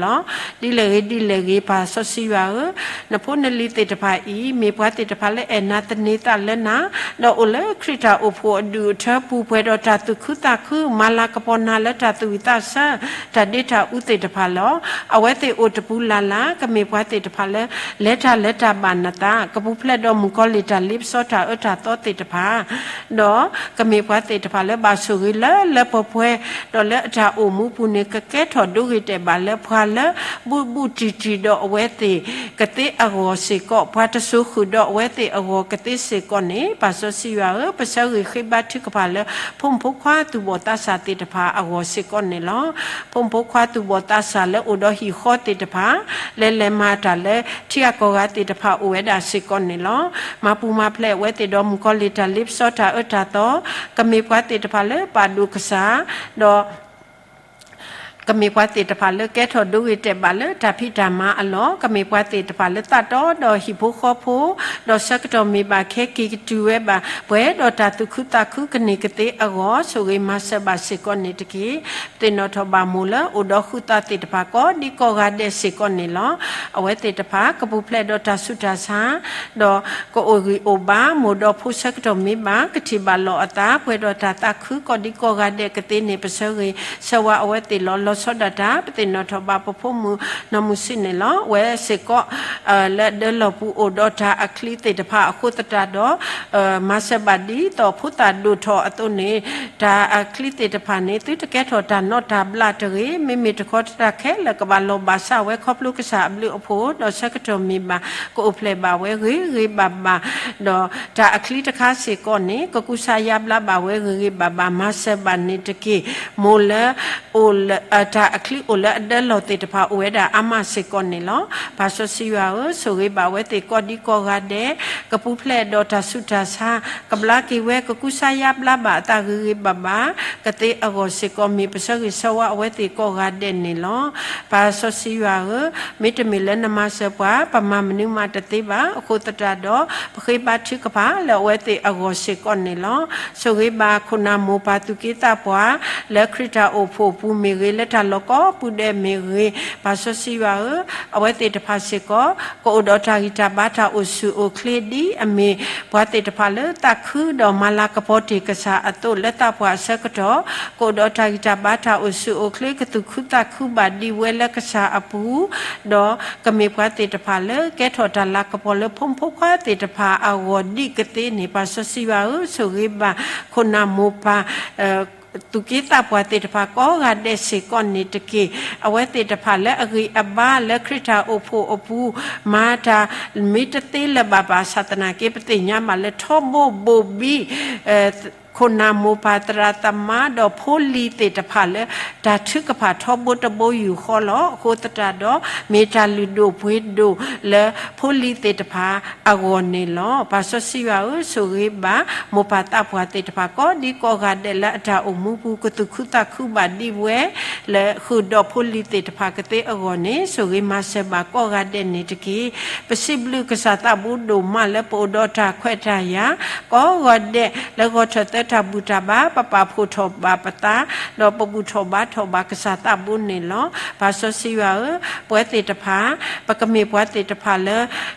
လီၤ. ဒ်လဲၣ်ဂ့ၤဒ်လဲၣ်ဂ့ၤ ပၢ်စီဆှံယွၤဧၢ, နဖိနလံၤသ့ၣ်တဖၣ်အံၤ မ့ၢ်ပှၤသ့ၣ်တဖၣ်လၢအဲၣ်နၤသန့ၤသးလၢနၤ, ဒီးအိၣ်လၢခရံာ်တၢ်အိၣ်ဖှိၣ်အဒူၣ်အထၢပူၤ ပှဲၤဒီးတၢ်သူၣ်ခုသးခု မၤလၤကပီၤနၤလၢတၢ်သူၣ်ဝံၣ်သးဆၢ တၢ်ဒ့တၢ်အူသ့ၣ်တဖၣ်လီၤ. အဝဲသ့ၣ်အိၣ်တပူၤလၢ်လၢ် ကမ့ၢ်ပှၤသ့ၣ်တဖၣ်လၢ လဲၤတၢ်လၢတၢ်ဘၣ်နသး, ကပူၤဖျဲးဒီးမုၣ်ကီၤလံၢ်တၢ်လ့ပစီတၢ်အၢတၢ်သီသ့ၣ်တဖၣ် ဒီးကမ့ၢ်ပှၤသ့ၣ်တဖၣ်လၢဘၣ်ဆိၣ်ဂ့ၤလၢလၢပှဲၤပှဲၤ, ဒီးလၢအတၢ်အိၣ်မူပူၤန့ၣ် ကကဲထီၣ်ဒိဂ့ၤတဲာ်ဘၣ်လၢပှၤလၢ ဘူးဘူးတံၢ်တံၢ်ဒီးအဝဲသ့ၣ် ကသ့အဂီၢ်စ့ၢ်ကီး, ပှၤတစိၤဃုာ်ဒီးအဝဲသ့ၣ်အဂီၢ်ကသ့စ့ၢ်ကီးန့ၣ် ပၢ်စီဆှံယွၤဧၢ, ပဆၢဂ့ၤဃ့ဘါထုကဖၣ်လၢ ဖိမုၣ်ဖိခွါသူၣ်ဘီၣ်သးစၢ်သ့ၣ်တဖၣ်အဂီၢ်စ့ၢ်ကီးန့ၣ်လီၤ. ဖိမုၣ်ဖိခွါသူၣ်ဘီၣ်သးစၢ်လၢအိၣ်ဒီးဟံၣ်ဃီသ့ၣ်တဖၣ် လဲၤလဲၤမၤတၢ်လၢထံဂၤကီၢ်ဂၤသ့ၣ်တဖၣ်အိၣ်ဝဲဒၣ်စ့ၢ်ကီးန့ၣ်လီၤ. မၤပူၤမၤဖျဲးအဝဲသ့ၣ်ဒီးမုၣ်ကီၤလံၢ်တၢ်လ့ပစီတၢ်အၢတၢ်သီ, ကမ့ၢ်ပှၤသ့ၣ်တဖၣ်လၢပာ်ဒိၣ်ကစၢ်, ဒီး ကမ့ၢ်ပှၤသ့ၣ်တဖၣ်လၢကဲထီၣ်ဒိဂ့ၤတဲာ်ဘၣ်လၢတၢ်ဖံးတၢ်မၤအလီၢ်, ကမ့ၢ်ပှၤသ့ၣ်တဖၣ်လၢသးတီဒီးဟံၣ်ဖိဃီဖိ, ဒီးဆၢကတီၢ်မ့ၢ်ဘၣ်ခဲက့ၤကတုၤဝဲဘၣ် ပှဲၤဒီးတၢ်သူၣ်ခုသးခုကန့ၢ်ကသ့အဂီၢ် ဆိၣ်ဂ့ၤမၤစၢၤဘၣ်စ့ၢ်ကီးန့ၣ်တက့ၢ်. ပသ့ၣ်နီၣ်ထီၣ်ဘၣ်မိၢ်လၢအိၣ်ဒီးဃုသးသ့ၣ်တဖၣ်ကိးဒံကိးဂၤဒဲးစ့ၢ်ကီးန့ၣ်လီၤ. အဝဲသ့ၣ်တဖၣ်ကပူၤဖျဲးဒီးတၢ်ဆူးတၢ်ဆါ ဒီးကအိၣ်ဂံၢ်အိၣ်ဘါ မိၢ်ဒီးဖိဆၢကတီၢ်မ့ၢ်ဘၣ် ကထံၣ်ဘၣ်လီၤအသး ပှဲၤဒီးတၢ်သးခုကိးဒံကိးဂၤဒဲးကသ့န့ၣ် ပဆၢဂ့ၤဆၢဝါအဝဲသ့ၣ်လီၤ. လီၤဆီဒၣ်တၢ် ပသ့ၣ်နီၣ်ထီၣ်ဘၣ်ပဖိမုၣ်နီၢ်မုၢ်ဆံးန့ၣ်လီၤ. အဝဲစ့ၢ်ကီး လၢဒၢလီၢ်ပူၤအိၣ်ဒီးတၢ်အချံသ့ၣ်တဖၣ်အဃိသတးဒီး မၤစၢၤဘၣ်ဒ်သိးဖိသၣ်ဒိၣ်ထီၣ်အသိးန့ၣ် တၢ်အချံသ့ၣ်တဖၣ်န့ၣ် သုတကဲထီၣ်တၢ်နီၣ်တၢ်ဘျးတဂ့ၤ. မ့မ့ၢ်တခီတၢ်ခဲလၢာ်ကဘၣ်လီၤဘၣ်စးဝဲခီဖျိကစၢ်အဘျုးအဖှိၣ် ဒီးဆၢကတီၢ်မ့ၢ်ဘၣ် ကအိၣ်ဖျဲၣ်ဘၣ်ဝဲဂ့ၤဂ့ၤဘၣ်ဘၣ် ဒီးတၢ်အချံတခါစ့ၢ်ကီးန့ၣ် ကကူစါယါဘျါဘၣ်ဝဲဂ့ၤဂ့ၤဘၣ်ဘၣ် မၤစၢၤဘၣ်န့ၣ်တက့ၢ်. မိၢ်လၢ အိၣ်လၢ တၢ်အချံအိၣ်လၢအဒၢလီၢ်သ့ၣ်တဖၣ်အိၣ်ဝဲဒၣ်အါမးစ့ၢ်ကီးန့ၣ်လီၤ. ပၢ်စီဆှံယွၤဧၢ, ဆိၣ်ဂ့ၤဘၣ်ဝဲသ့ၣ်ကိးဒံကိးဂၤဒဲး ကပူၤဖျဲးဒီးတၢ်ဆူးတၢ်ဆါ ကဘျါက့ၤဝဲ ကကူစါယါဘျါဘၣ်အသးဂ့ၤဂ့ၤဘၣ်ဘၣ် ကသ့အဂီၢ်စ့ၢ်ကီး မ့ၢ်ပဆၢဂ့ၤဆၢဝါအဝဲသ့ၣ်ကိးဂၤဒဲးန့ၣ်လီၤ. ပၢ်စီဆှံယွၤဧၢ, မ့တမ့ၢ်လၢနမၤစၢၤပှၤ ပမၤမနုၤမးတသ့ဘၣ်. အဃိသတးဒီး ပဃ့ဘါထုကဖၣ်လၢအဝဲသ့ၣ်အဂီၢ်စ့ၢ်ကီးန့ၣ်လီၤ. ဆိၣ်ဂ့ၤဘၣ်ခိၣ်နၢ်မိၢ်ပၢ်သူၣ်က့သးပှၢ် လၢခရံာ်တၢ်အိၣ်ဖှိၣ်အပူၤမ့ၢ်ဂ့ၤ, လၢတၢ်လီၢ်ကိးပူၤဒဲးမ့ၢ်ဂ့ၤ, ပၢ်စီဆှံယွၤဧၢ, အဝဲသ့ၣ်တဖၣ်စ့ၢ်ကီး ကအိၣ်ဒီးတၢ်ဂံၢ်တၢ်ဘါတၢ်အိၣ်ဆူၣ်အိၣ်ချ့ဒ်အမ့ၢ် ပှၤသ့ၣ်တဖၣ်လၢသးခုဒီးမၤလၤကပီၤတ့ၢ်ကစၢ်အသိး လၢသးပှၢ်အဆၢကတီၢ် ကအိၣ်ဒီးတၢ်ဂံၢ်တၢ်ဘါတၢ်အိၣ်ဆူၣ်အိၣ်ချ့ ကသူၣ်ခုသးခုဘၣ်ဒံးဝဲလၢကစၢ်အပူၤ ဒီးကမ့ၢ်ပှၤသ့ၣ်တဖၣ်လၢကဲထီၣ်တၢ်လၤကပီၤလၢဖိမုၣ်ဖိခွါသ့ၣ်တဖၣ်အဂီၢ်ဒ်ကသ့န့ၣ် ပၢ်စီဆှံယွၤဧၢ, ဆိၣ်ဂ့ၤဘၣ်ခိၣ်နၢ်မိၢ်ပၢ် သူၣ်က့သးပှၢ်သ့ၣ်တဖၣ်ကိးဂၤဒဲးစ့ၢ်ကီးန့ၣ်တက့ၢ်. အဝဲသ့ၣ်တဖၣ်လၢအဂံၢ်အဘါလၢခရံာ်တၢ်အိၣ်ဖှိၣ်အပူၤ မၤတၢ်မ့ၢ်တသ့လၢၤဘၣ်ဘၣ်ဆၣ်သနာ်က့ ပသ့ၣ်ညါဘၣ်လၢထီဘိဘိၣ်ဘံ ခိၣ်နၢ်မိၢ်ပၢ်သရၣ်သမါဒီးဖိလံၤသ့ၣ်တဖၣ်လၢ တၢ်ထုကဖၣ်ထီဘိတဘိယူၢ်ဃီလီၤ. အဃိသတးဒီး မ့ၢ်တၢ်လုၢ်ဒိၣ်ပှ့ၤဒိၣ်လၢဖိလံၤသ့ၣ်တဖၣ်အဂီၢ်န့ၣ်လီၤ. ပၢ်စီဆှံယွၤဧၢ, ဆိၣ်ဂ့ၤဘၣ်မိၢ်ပၢ်သးပှၢ်သ့ၣ်တဖၣ်ကိးဒံကိးဂၤဒဲးလၢအတၢ်အိၣ်မူပူၤ ကသူၣ်ခုသးခုဘၣ်ဒံးဝဲ လၢဃုာ်ဒီးဖိလံၤသ့ၣ်တဖၣ်ကသ့အဂီၢ်န့ၣ် ဆိၣ်ဂ့ၤမၤစၢၤဘၣ်ကိးဂၤဒဲးန့ၣ်တက့ၢ်. ပစံးဘျုးကစၢ်သးဘိဒိၣ်မးလၢပအိၣ်ဒီးတၢ်ခွဲးတၢ်ယာ် ကိးဂၤဒဲးလၢဂီၤထၢၣ်သၢတၢ်ဘူၣ်တၢ်ဘါ ပပာ်ဖှိၣ်ထီၣ်ဘၣ်ပသး ဒီးပဘူၣ်ထီၣ်ဘါထီၣ်ဘၣ်ကစၢ်သးဘိန့ၣ်လီၤ. ပၢ်စီဆှံယွၤဧၢ, ပဝဲသ့ၣ်တဖၣ် ပကမ့ၢ်ပှၤသ့ၣ်တဖၣ်လၢ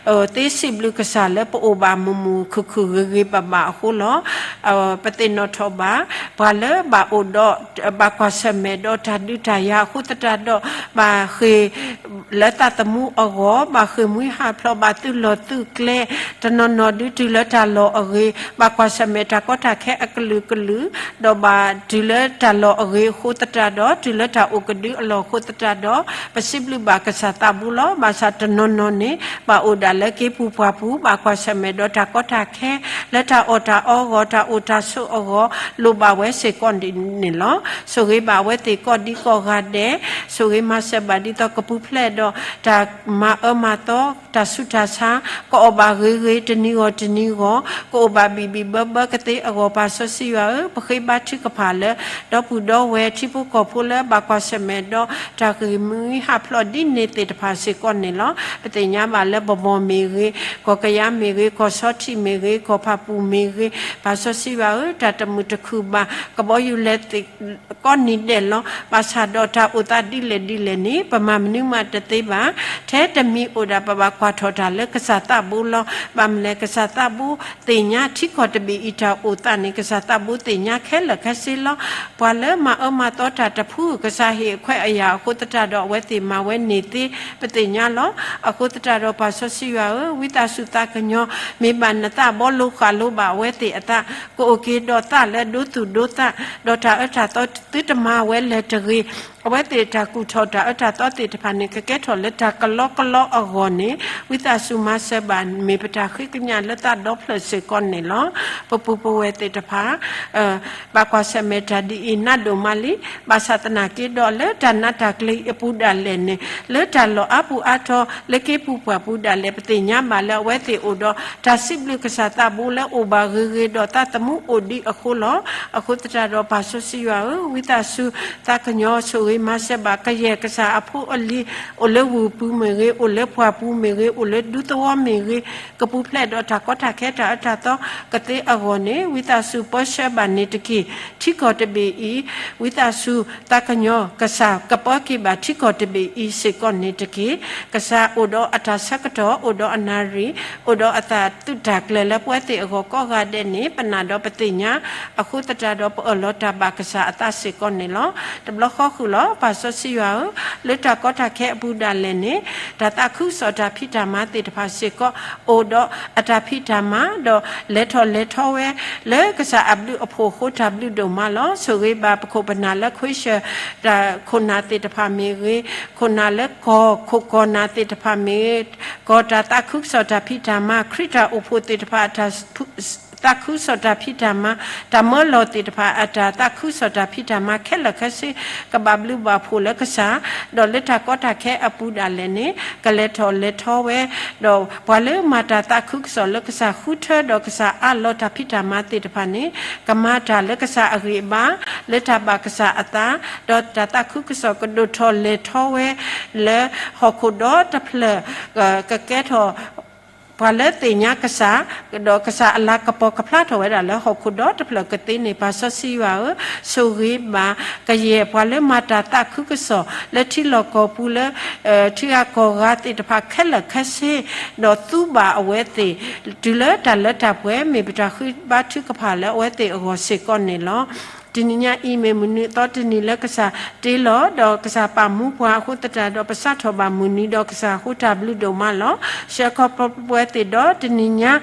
သ့စံးဘျုးကစၢ်လၢပအိၣ်ဘၣ်မုာ်မုာ်ခုၣ်ခုၣ်ဂ့ၤဂ့ၤဘၣ်ဘၣ်အဃိလီၤ. ပသ့ၣ်နီၣ်ထီၣ်ဘၣ် ပှၤလၢဘၣ်အိၣ်ဒီး ဘၣ်ကွၢ်ဆၢၣ်မဲာ်ဒီးတၢ်ဒုးတၢ်ယၤအဃိသတးဒီး ဘၣ်ဃ့ၢ်လၢသးသမူအဂီၢ် ဘၣ်ဃ့ၢ်မှံဟးဖျိး ဘၣ်သုးလီၢ်သုးကျဲ တနီၤနီၤဒုးတုၤလၢတၢ်လီၢ်အဂ့ၤ ဘၣ်ကွၢ်ဆၢၣ်မဲာ်တၢ်ကီတၢ်ခဲအကလုာ်ကလုာ် ဒီးဘၣ်တုၤလၢတၢ်လီၢ်အဂ့ၤအဃိသတးဒီး တုၤလၢတၢ်အိၣ်ကဒုအလီၢ်အဃိသတးဒီး ပစံးဘျုးဘၣ်ကစၢ်သးဘိလီၤ. ဘၣ်ဆၣ်တနီၤနီၤန့ၣ် ဘၣ်အိၣ်ဒၣ်လၢက့ၤပူၤပှၢ်ပူၤ ဘၣ်ကွၢ်ဆၢၣ်မဲာ်ဒီးတၢ်ကီတၢ်ခဲ လၢတၢ်အီၣ်တၢ်အီအဂီၢ် တၢ်အိၣ်တၢ်ဆိးအဂီၢ် လိၣ်ဘၣ်ဝဲစ့ၢ်ကီးန့ၣ်လီၤ. ဆိၣ်ဂ့ၤဘၣ်အဝဲသ့ၣ်ကိးဒံကိးဂၤဒဲး, ဆိၣ်ဂ့ၤမၤစၢၤဘၣ်ဒ်သိးကပူၤဖျဲးဒီး တၢ်မၤအၢမၤသီ တၢ်ဆူးတၢ်ဆါ ကအီၣ်ဘၣ်ဂ့ၤဂ့ၤ တနံၤဂီၢ်တနံၤဂီၢ် ကအိၣ်ဘၣ်ဘံၣ်ဘံၣ်ဘၢဘၢကသ့အဂီၢ် ပၢ်စီ ပၢ်စီဆှံယွၤဧၢ, ပဃ့ဘါထုကဖၣ်လၢ ဒီပုၢ်ဒီဝဲၢ်ထံဖိကီၢ်ဖိလၢဘၣ်ကွၢ်ဆၢၣ်မဲာ်ဒီး တၢ်ဂ့ၢ်မုၢ်ဟးဖျိးဒ်န့ၣ်သ့ၣ်တဖၣ်စ့ၢ်ကီးန့ၣ်လီၤ. ပသ့ၣ်ညါဘၣ်လၢပဘီၣ်မ့ၢ်ဂ့ၤ, ကီၢ်ကယၤမ့ၢ်ဂ့ၤ, ကီၢ်ဆီထံးမ့ၢ်ဂ့ၤ, ကီၢ်ဖၣ်ပူၣ်မ့ၢ်ဂ့ၤ, ပၢ်စီဆှံယွၤဧၢ, တၢ်တမုာ်တခုၣ်ဘၣ် ကဘီယူၤလဲၤသ့ၣ် ကိးနံၤဒဲးလီၤ. ဘၣ်ဆၣ်ဒီးတၢ်အိၣ်သးဒ်လဲၣ်ဒ်လဲၣ်န့ၣ် ပမၤမနုၤမးတသ့ဘၣ်. ထဲတမံၤအိၣ်ဒၣ် ပဘၣ်ကွၢ်ထီၣ်တၢ်လၢကစၢ်သးဘိလီၤ. ဘၣ်မနုၤလဲၣ်, ကစၢ်သးဘိသ့ၣ်ညါထံကီၢ်တဘ့ၣ်အံၤတၢ်အိၣ်သးန့ၣ် ကစၢ်သးဘိသ့ၣ်ညါခဲလၢာ်ခဲဆ့လီၤ. ပှၤလၢမၤအၢမၤသီတၢ်တဖု ကစၢ်ဟ့ၣ်အခွဲးအယာ်အဃိသတးဒီး အဝဲသ့ၣ်မၤဝဲန့ၣ်သ့ ပသ့ၣ်ညါလီၤ. အဃိသတးဒီး ပၢ်စီဆှံယွၤဧၢ, ဝံသးစူၤသးကညီၤ မ့ၢ်ဘၣ်နသးဘီလိဃာ်လိဘၣ်အဝဲသ့ၣ်အသး ကအိၣ်က့ၤဒီးသးလၢဒိသူၣ်ဒိသး, ဒီးတၢ်အၢတၢ်သီသုတမၤဝဲလၢၤတဂ့ၤ. အဝဲသ့ၣ်တၢ်ကူၣ်ထီၣ်တၢ်အၢတၢ်သီသ့ၣ်တဖၣ်န့ၣ် ကကဲထီၣ်လၢတၢ်ကလီကလီအဂီၢ်န့ၣ် ဝံသးစူၤမၤစၢၤဘၣ် မ့ၢ်ပတၢ်ဃ့ကညးလၢသးဒီဖျၢၣ်စ့ၢ်ကီးန့ၣ်လီၤ. ပပူၤပဝဲၢ်သ့ၣ်တဖၣ် ဘၣ်ကွၢ်ဆၢၣ်မဲာ်တၢ်ဒ်အံၤနးဒိၣ်မးလံ. ဘၣ်ဆၣ်သနာ်က့ဒီး လၢတၢ်နးတၢ်ကျံၤအပူၤဒၣ်လဲာ်န့ၣ် လၢတၢ်လီၢ်အါပူၤအါတီၤ လၢက့ၤပူၤပှၢ်ပူၤဒၣ်လဲာ် ပသ့ၣ်ညါဘၣ်လၢအဝဲသ့ၣ်အိၣ်ဒီး တၢ်စံးဘျုးကစၢ်သးဘိလၢအိၣ်ဘၣ်ဂ့ၤဂ့ၤဒီးသးသမူအိၣ်ဒံးအဃိလီၤ. အဃိသတးဒီး ပၢ်စီဆှံယွၤဧၢ, ဝံသးစူၤသးကညီၤဆိၣ်ဂ့ၤမၤစၢၤဘၣ်ကယဲၢ်ကစၢ်အဖိအလံၤ အိၣ်လၢဝ့ၢ်ပူၤမ့ၢ်ဂ့ၤ, အိၣ်လၢပှၢ်ပူၤမ့ၢ်ဂ့ၤ, အိၣ်လၢဒူသဝီမ့ၢ်ဂ့ၤ, ကပူၤဖျဲးဒီးတၢ်ကီတၢ်ခဲတၢ်အၢတၢ်သီကသ့အဂီၢ်န့ၣ် ဝံသးစူၤပၢဆှၢဘၣ်န့ၣ်တက့ၢ်. ထံကီၢ်တဘ့ၣ်အံၤ ဝံသးစူၤသးကညီၤ ကစၢ်ကပၢက့ၤဘၣ်ထံကီၢ်တဘ့ၣ်အံၤစ့ၢ်ကီးန့ၣ်တက့ၢ်. ကစၢ်အိၣ်ဒီးအတၢ်ဆၢကတီၢ် အိၣ်ဒီးအနၣ်ရံၣ် အိၣ်ဒီးအသးသုးတၢ်ကျဲၤလၢပဝဲသ့ၣ်အဂီၢ်ကိးဂၤဒဲးန့ၣ် ပနာ်ဒီးပသ့ၣ်ညါ အဃိသတးဒီးပအၢၣ်လီၤတၢ်ဘၣ်ကစၢ်အသးစ့ၢ်ကီးန့ၣ်လီၤ. တဘျီဃီဃုာ်လီၤ. ပၢ်စီဆှံယွၤဧၢ, လၢတၢ်ကီတၢ်ခဲအပူၤဒၣ်လဲာ်န့ၣ် တၢ်သးခုကစီၣ်တၢ်ဖံးတၢ်မၤသ့ၣ်တဖၣ်စ့ၢ်ကီး အိၣ်ဒီးအတၢ်ဖံးတၢ်မၤ ဒီးလဲၤထီၣ်လဲၤထီဝဲ လၢကစၢ်အဘျုးအဖှိၣ်အဃိ တၢ်ဘျုးဒိၣ်မးလီၤ. ဆိၣ်ဂ့ၤဘၣ်ပခိၣ်ပနၢ်လၢခွ့ဆၢၣ် တၢ်ခိၣ်နၢ်သ့ၣ်တဖၣ်မ့ၢ်ဂ့ၤ, ခိၣ်နၢ်လၢကီၢ်ခိၣ်ကီၢ်နၢ်သ့ၣ်တဖၣ်မ့ၢ်ဂ့ၤ, ကီၢ်တၢ်သးခုကစီၣ်တၢ်ဖံးတၢ်မၤ, ခရံာ်တၢ်အိၣ်ဖှိၣ်သ့ၣ်တဖၣ် သးခုကစီၣ်တၢ်ဖံးတၢ်မၤ, တၢ်မၢလီၤသ့ၣ်တဖၣ် အတၢ်သးခုကစီၣ်တၢ်ဖံးတၢ်မၤခဲလၢာ်ခဲဆ့ ကဘၣ်ဘျုးဘၣ်ဖှိၣ်လၢကစၢ်, ဒီးလၢတၢ်ကီတၢ်ခဲအပူၤဒၣ်လဲာ်န့ၣ် ကလဲၤထီၣ်လဲၤထီဝဲ, ဒီးပှၤလၢမၤတၢ်သးခုကစီၣ်လၢကစၢ်ဃုထၢဒီးကစၢ်အးလီၤတၢ်ဖံးတၢ်မၤသ့ၣ်တဖၣ်န့ၣ် ကမၤတၢ်လၢကစၢ်အဂံၢ်အဘါ, လၢတၢ်ဘၣ်ကစၢ်အသး, ဒီးတၢ်သးခုကစီၣ်ကဒိၣ်ထီၣ်လဲၤထီဝဲ လၢဟီၣ်ခိၣ်ဒီတဖျၢၣ် ကကဲထီၣ် ပှၤလၢသ့ၣ်ညါကစၢ်, ဒီးကစၢ်အလၤကပီၤကဖျါထီၣ်ဝဲဒၣ်လၢဟီၣ်ခိၣ်ဒီတဖျၢၣ်ကသ့န့ၣ် ပၢ်စီဆှံယွၤဧၢ, ဆိၣ်ဂ့ၤဘၣ်ကယဲၢ်ပှၤလၢမၤတၢ်သးခုကစီၣ် လၢထံလီၢ်ကီၢ်ပူၤလၢ ထံဂၤကီၢ်ဂၤသ့ၣ်တဖၣ်ခဲလၢာ်ခဲဆ့, ဒီးသူဘၣ်အဝဲသ့ၣ် တုၤလၢတၢ်လၢတၢ်ပှဲၤ မ့ၢ်ပတၢ်ဃ့ဘါထုကဖၣ်လၢအဝဲသ့ၣ်အဂီၢ်စ့ၢ်ကီးန့ၣ်လီၤ. တနံၤညါအံၤမ့ၢ်မုၢ်နံၤအသီတနံၤလၢကစၢ်တ့လီၤ ဒီးကစၢ်ပာ်မူပှၤအဃိသတးဒီး ပစးထီၣ်ဘၣ်မုၢ်နံၤဒီးကစၢ်အဃိတၢ်ဘျုးဒိၣ်မးလီၤ. ဆှၢခီဖျိပဝဲသ့ၣ်ဒီးတနံၤညါ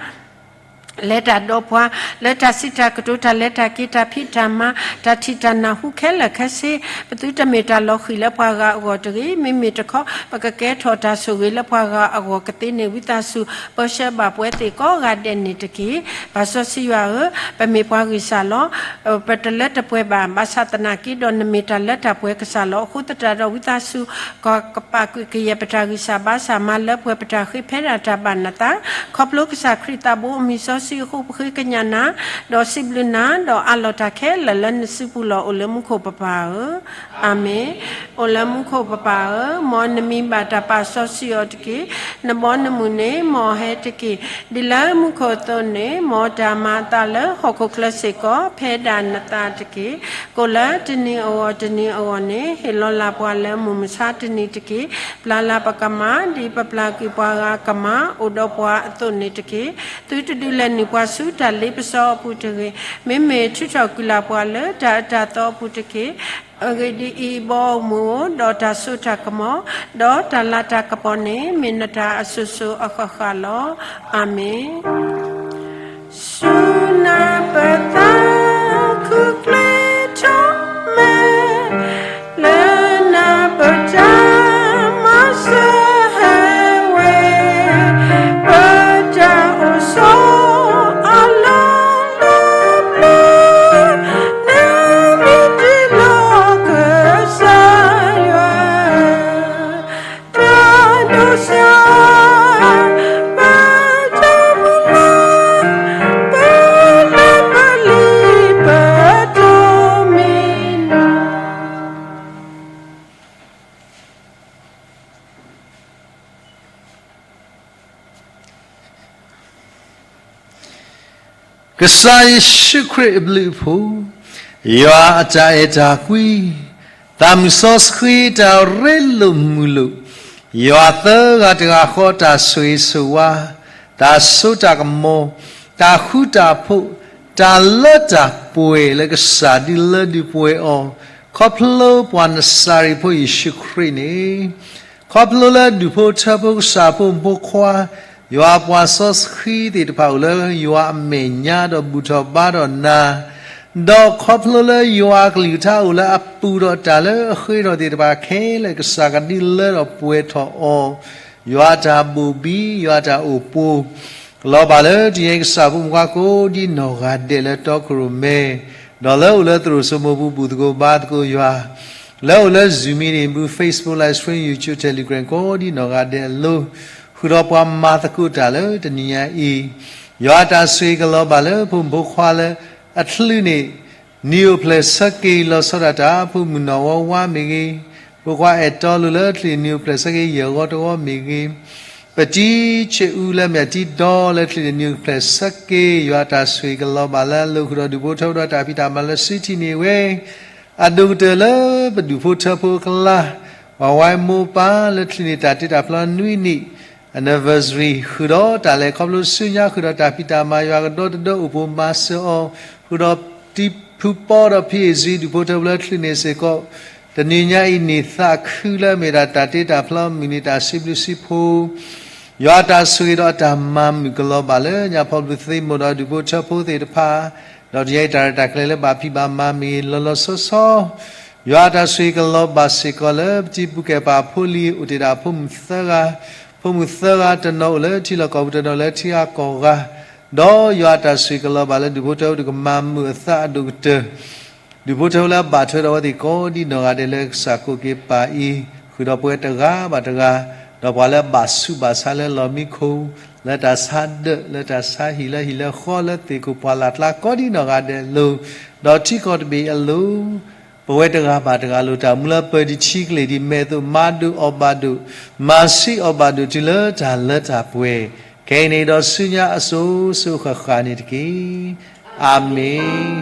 လဲၤတၢ်ဒီးပှၤ လၢတၢ်စံးတၢ်ကတိၤ တၢ်လဲၤတၢ်က့ၤ တၢ်ဖံးတၢ်မၤ တၢ်ထံၣ်တၢ်နၢ်ဟူခဲလၢာ်ခဲဆ့, ပသုတမ့ၢ်တၢ်လီၤဃံၤလၢပှၤဂၤအဂီၢ်တဂ့ၤ, မ့မ့ၢ်တခီ ပကကဲထီၣ်တၢ်ဆိၣ်ဂ့ၤလၢပှၤဂၤအဂီၢ်ကသ့န့ၣ် ဝံသးစူၤ ပၢဆှၢဘၣ်ပဝဲသ့ၣ်ကိးဂၤဒဲးန့ၣ်တက့ၢ်. ပၢ်စီဆှံယွၤဧၢ, ပမ့ၢ်ပှၤဂံၢ်စၢ်လီၤ. ပတလၢတပှဲၤဘၣ်, ဘၣ်ဆၣ်သနာ်က့ဒီး နမ့ၢ်တၢ်လၢတၢ်ပှဲၤကစၢ်လီၤ. အဃိသတးဒီး ဝံသးစူၤ ကပာ်ကွံာ်ကယဲၢ်ပတၢ်ဂံၢ်စၢ်ဘါစၢ် မၤလၢပှဲၤပတၢ်ဃ့ဖဲဒၣ်တၢ်ဘၣ်နသး, ခီဖျိကစၢ်ခရံာ်သးဘိအမံၤစီဆှံအဃိ ပဃ့ကညးနၤ, ဒီးစံးဘျုးနၤ, ဒီးအးလီၤတၢ်ခဲလၢာ်လၢနစုပူၤလီၤ. အိၣ်လၢမူခိၣ်ပပၢ်ဧၢ, အၤမ့ၣ်. အိၣ်လၢမူခိၣ်ပပၢ်ဧၢ, မ်နမံၤဘၣ်တၢ်ပာ်စီဆှံအီၤတက့ၢ်. နဘီနမုၢ်န့ၣ် မ်အဟဲတက့ၢ်. ဒ်လၢမူခိၣ်အသိးန့ၣ် မ်တၢ်မၤအသးလၢဟီၣ်ခိၣ်ချၢစ့ၢ်ကီး ဖဲဒၣ်နသးတက့ၢ်. ကိၣ်လၢတနံၤအဂီၢ်တနံၤအဂီၢ်န့ၣ် ဟ့ၣ်လီၤလၢ်ပှၤလၢမုၢ်မဆါတနံၤတက့ၢ်. ပျၢ်လၢ်ပကမၢ် ဒ်ပပျၢ်ကွံာ်ပှၤဂၤကမၢ် အိၣ်ဒီးပှၤအသိးန့ၣ်တက့ၢ်. သုတဒုးလဲၤနုာ်ပှၤဆူတၢ်လ့ပစီအပူၤတဂ့ၤ, မ့မ့ၢ်ထုးထီၣ်ကွံာ်လၢ်ပှၤလၢတၢ်အၢတၢ်သီအပူၤတက့ၢ်. အဂ့ၢ်ဒ်အံၤ, ဘီအမုၢ်ဧိၤ, ဒီးတၢ်စိတၢ်ကမီၤ, ဒီးတၢ်လၤတၢ်ကပီၤန့ၣ် မ့ၢ်နတၢ်အစိၤစိၤအဃၣ်ဃၣ်လီၤ. အၤမ့ၣ်. ဆူနၤပသးခုကျ့ထီၣ်မဲာ်, လၢနၤပတၢ်မၤစၢၤဟဲဝဲ, ပတၢ်အိၣ်ဆိးအလီၢ်လၢပျၢၤ, နမ့ၢ်ဒံးလီၤကစၢ်ယွၤ တၢ်ဒိၣ်စၢ် ပတၢ်မုၢ်လၢ် ပ ကစၢ်ယ့ၣ်ၡူးခရံာ်အဘျုးအဖှိၣ်, ယွၤအတၢ်အဲၣ်တၢ်ကွံ, သးမုၢ်စီဆှံတၢ်ရ့လိာ်မုာ်လိာ်, ယွၤသၢဂၤတဂၤဃီတၢ်ဆိၣ်ဂ့ၤဆိၣ်ဝါ, တၢ်စိတၢ်ကမီၤ, တၢ်ဃူတၢ်ဖိး, တၢ်လၢတၢ်ပှဲၤလၢကစၢ်ဒုးလၢဒုးပှဲၤအီၤ, ခီဖျိပှၤနစၤရ့းဖိယ့ၣ်ၡူးခရံာ်န့ၣ် ခီဖျိလၢဒူၣ်ဖိထၢဖိကစၢ်ဖိမုၣ်ဖိခွါ, ယွၤပှၤစီဆှံသ့ၣ်တဖၣ်အိၣ်လၢယွၤအမဲာ်ညါဒီးဘူၣ်ထီၣ်ဘါထီၣ်နၤ, ဒီးခီဖျိလၢယွၤအကလုၢ်ကထါအိၣ်လၢအပူၤဒီးတၢ်လၢအဃ့ထီၣ်သ့ၣ်တဖၣ်ခဲလၢာ်ကစၢ်ကဒုးလၢထီၣ်ပှဲၤထီၣ်အီၤ, ယွၤတၢ်ဘိၣ်ဘံ, ယွၤတၢ်အိၣ်ပှိၤ ကလီၤဘၣ်လၢတနံၤအံၤကစၢ်ဖိမုၣ်ဖိခွါကိးဒ်နီၢ်ဂၤဒဲးလၢတီခိၣ်ရိၣ်မဲ, ဒီးလၢအိၣ်လၢသရိာ်စိမိၢ်ပူၤဘူၣ်သကိးဘါသကိးယွၤ, လၢအိၣ်လၢ Zoom meeting ပူၤ Facebook Live Stream YouTube Telegram ကိးဒ်နီၢ်ဂၤဒဲးအလိၤ, ဃုာ်ဒီးပှၤမၤသကိးတၢ်လၢတနံၤညါအံၤ, ယွၤတၢ်ဆိၣ်ဂ့ၤကလီၤဘၣ်လၢဖိမုၣ်ဖိခွါလၢအချုးန့ၣ် နံၣ်အိၣ်ဖျဲၣ်ဆၢက့ၤလီၤဆီဒၣ်တၢ် ဖိမုၣ်နီၢ်ဝီဝါမ့ၢ်ဂ့ၤ, ဖိခွါအဲၣ်တီလိၤလၢချုးန့ၣ် နံၣ်အိၣ်ဖျဲၣ်ဆၢက့ၤယဲၢ်ဂီၤတဂီၤမ့ၢ်ဂ့ၤ, ပတံၤဆ့ၣ်အူလၢမ့ၢ်အတံၤဒီလၢချုးန့ၣ် နံၣ်အိၣ်ဖျဲၣ်ဆၢက့ၤ ယွၤတၢ်ဆိၣ်ဂ့ၤကလီၤဘၣ်လၢအလိၤဃုာ်ဒီးဒူၣ်ဖိထၢဖိဒီးတၢ်ဖံးတၢ်မၤလၢစုထံၣ်န့ၢ်ဝဲ အဒိၣ်ကတၢၢ်လၢပဒူၣ်ဖိထၢဖိအကျါ, ပှၤဝါမိၢ်ပၢ်လၢချုးန့ၣ်တၢ်တ့တၢ်ဖျီနွံနံၣ် anniversary ဃုာ်ဒီးတၢ်လဲၤခီဖျိဆူညါဃုာ်ဒီးတၢ်ဖံးတၢ်မၤ ယွၤကဒီတဒၢအိၣ်ပိၤမၤစၢၤအီၤ, ဃုာ်ဒီးတံၤဖုပီဒီးဖံးအ့ၣ်စံဒူၣ်ဖိထၢဖိလၢချုးန့ၣ်စ့ၢ်ကီး, တနံၤညါအံၤန့ၣ်သးခုလၢအမ့ၢ်ဒၣ်တၢ်တ့တၢ်ဖျီ မုၢ်နံၤတၢ်စံးဘျုးစံးဖှိၣ် ယွၤအတၢ်ဆိၣ်ဂ့ၤဒီးအတၢ်မၤမုာ်ကလီၤဘၣ်လၢညါဖီဘျုးသ့မိၢ်ဒီးဒူၣ်ဖိထၢဖိသ့ၣ်တဖၣ်, ဒီးတနံၤညါအံၤတၢ်ရဲၣ်တၢ်ကျဲၤလၢဘၣ်ဖံးဘၣ်မၤမ့ၢ်ဂ့ၤ လီၤလီၤဆီဆီ, ယွၤအတၢ်ဆိၣ်ဂ့ၤကလီၤဘၣ်စ့ၢ်ကီးလၢပတံၤပူၤကဲၢ်ပၤဖိလံၤ အိၣ်တ့ၢ်ဒၣ်ဖိမုၣ်သၢဂၤ, ဖိမုၣ်သၢဂၤ တနီၤအိၣ်လၢထံလီၢ်ကီၢ်ပူၤ တနီၤလၢထံဂၤကီၢ်ဂၤ, ဒီးယွၤအတၢ်ဆိၣ်ဂ့ၤကလီၤဘၣ်လၢဒူၣ်ဖိထၢဖိတကမၤမုာ်အသးအဒိၣ်ကတၢၢ် ဒူၣ်ဖိထၢဖိလၢအဘၣ်ထွဲဒီးအဝဲသ့ၣ်ကိးဒ်နီၢ်ဂၤဒဲးလၢကစၢ်ကိးက့ၤပၢ်အံၤ, ဃုာ်ဒီးပဝဲတဂၤဘၣ်တဂၤ, ဒီးပှၤလၢအဘၣ်ဆူးဘၣ်ဆါလၢလီၢ်မံခိၣ်, လၢတၢ်ဆါဒၢး, လၢတၢ်ဆါဟံၣ်, လၢဟံၣ်လၢဃီ, လၢသ့ၣ်ခိၣ်ပှၢ်လၢ်ကျါကိးဒ်နီၢ်ဂၤဒဲးအလိၤ, ဒီးထံကီၢ်တဘ့ၣ်အလိၤ, ပဝဲတဂၤဘၣ်တဂၤလိၣ်တၢ်မူလၢပၢၤဒံးထံကလ့ၢ်ဒံး မဲာ်သိးမၤဒိၣ်အီၣ်ဘၣ်ဒိၣ်, မၤဆံးအီၣ်ဘၣ်ဒိၣ်တုၤလၢတၢ်လၢတၢ်ပှဲၤ, ခဲအံၤန့ၣ်ဒီးဆူညါအစိၤစိၤဃၣ်ဃၣ်န့ၣ်တက့ၢ်. အၤမ့ၣ်,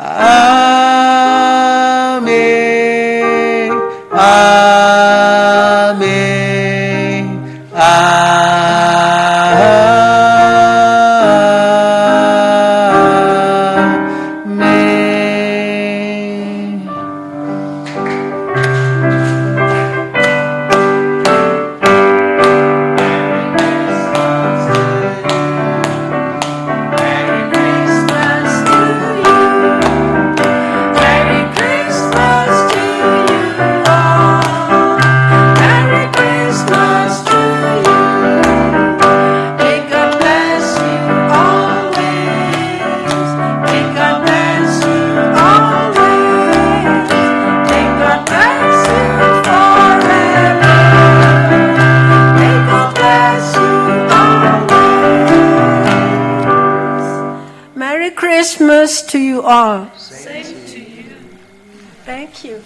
အၤမ့ၣ်, အၤမ့ၣ်. Merry Christmas to you all. Same to you. Thank you.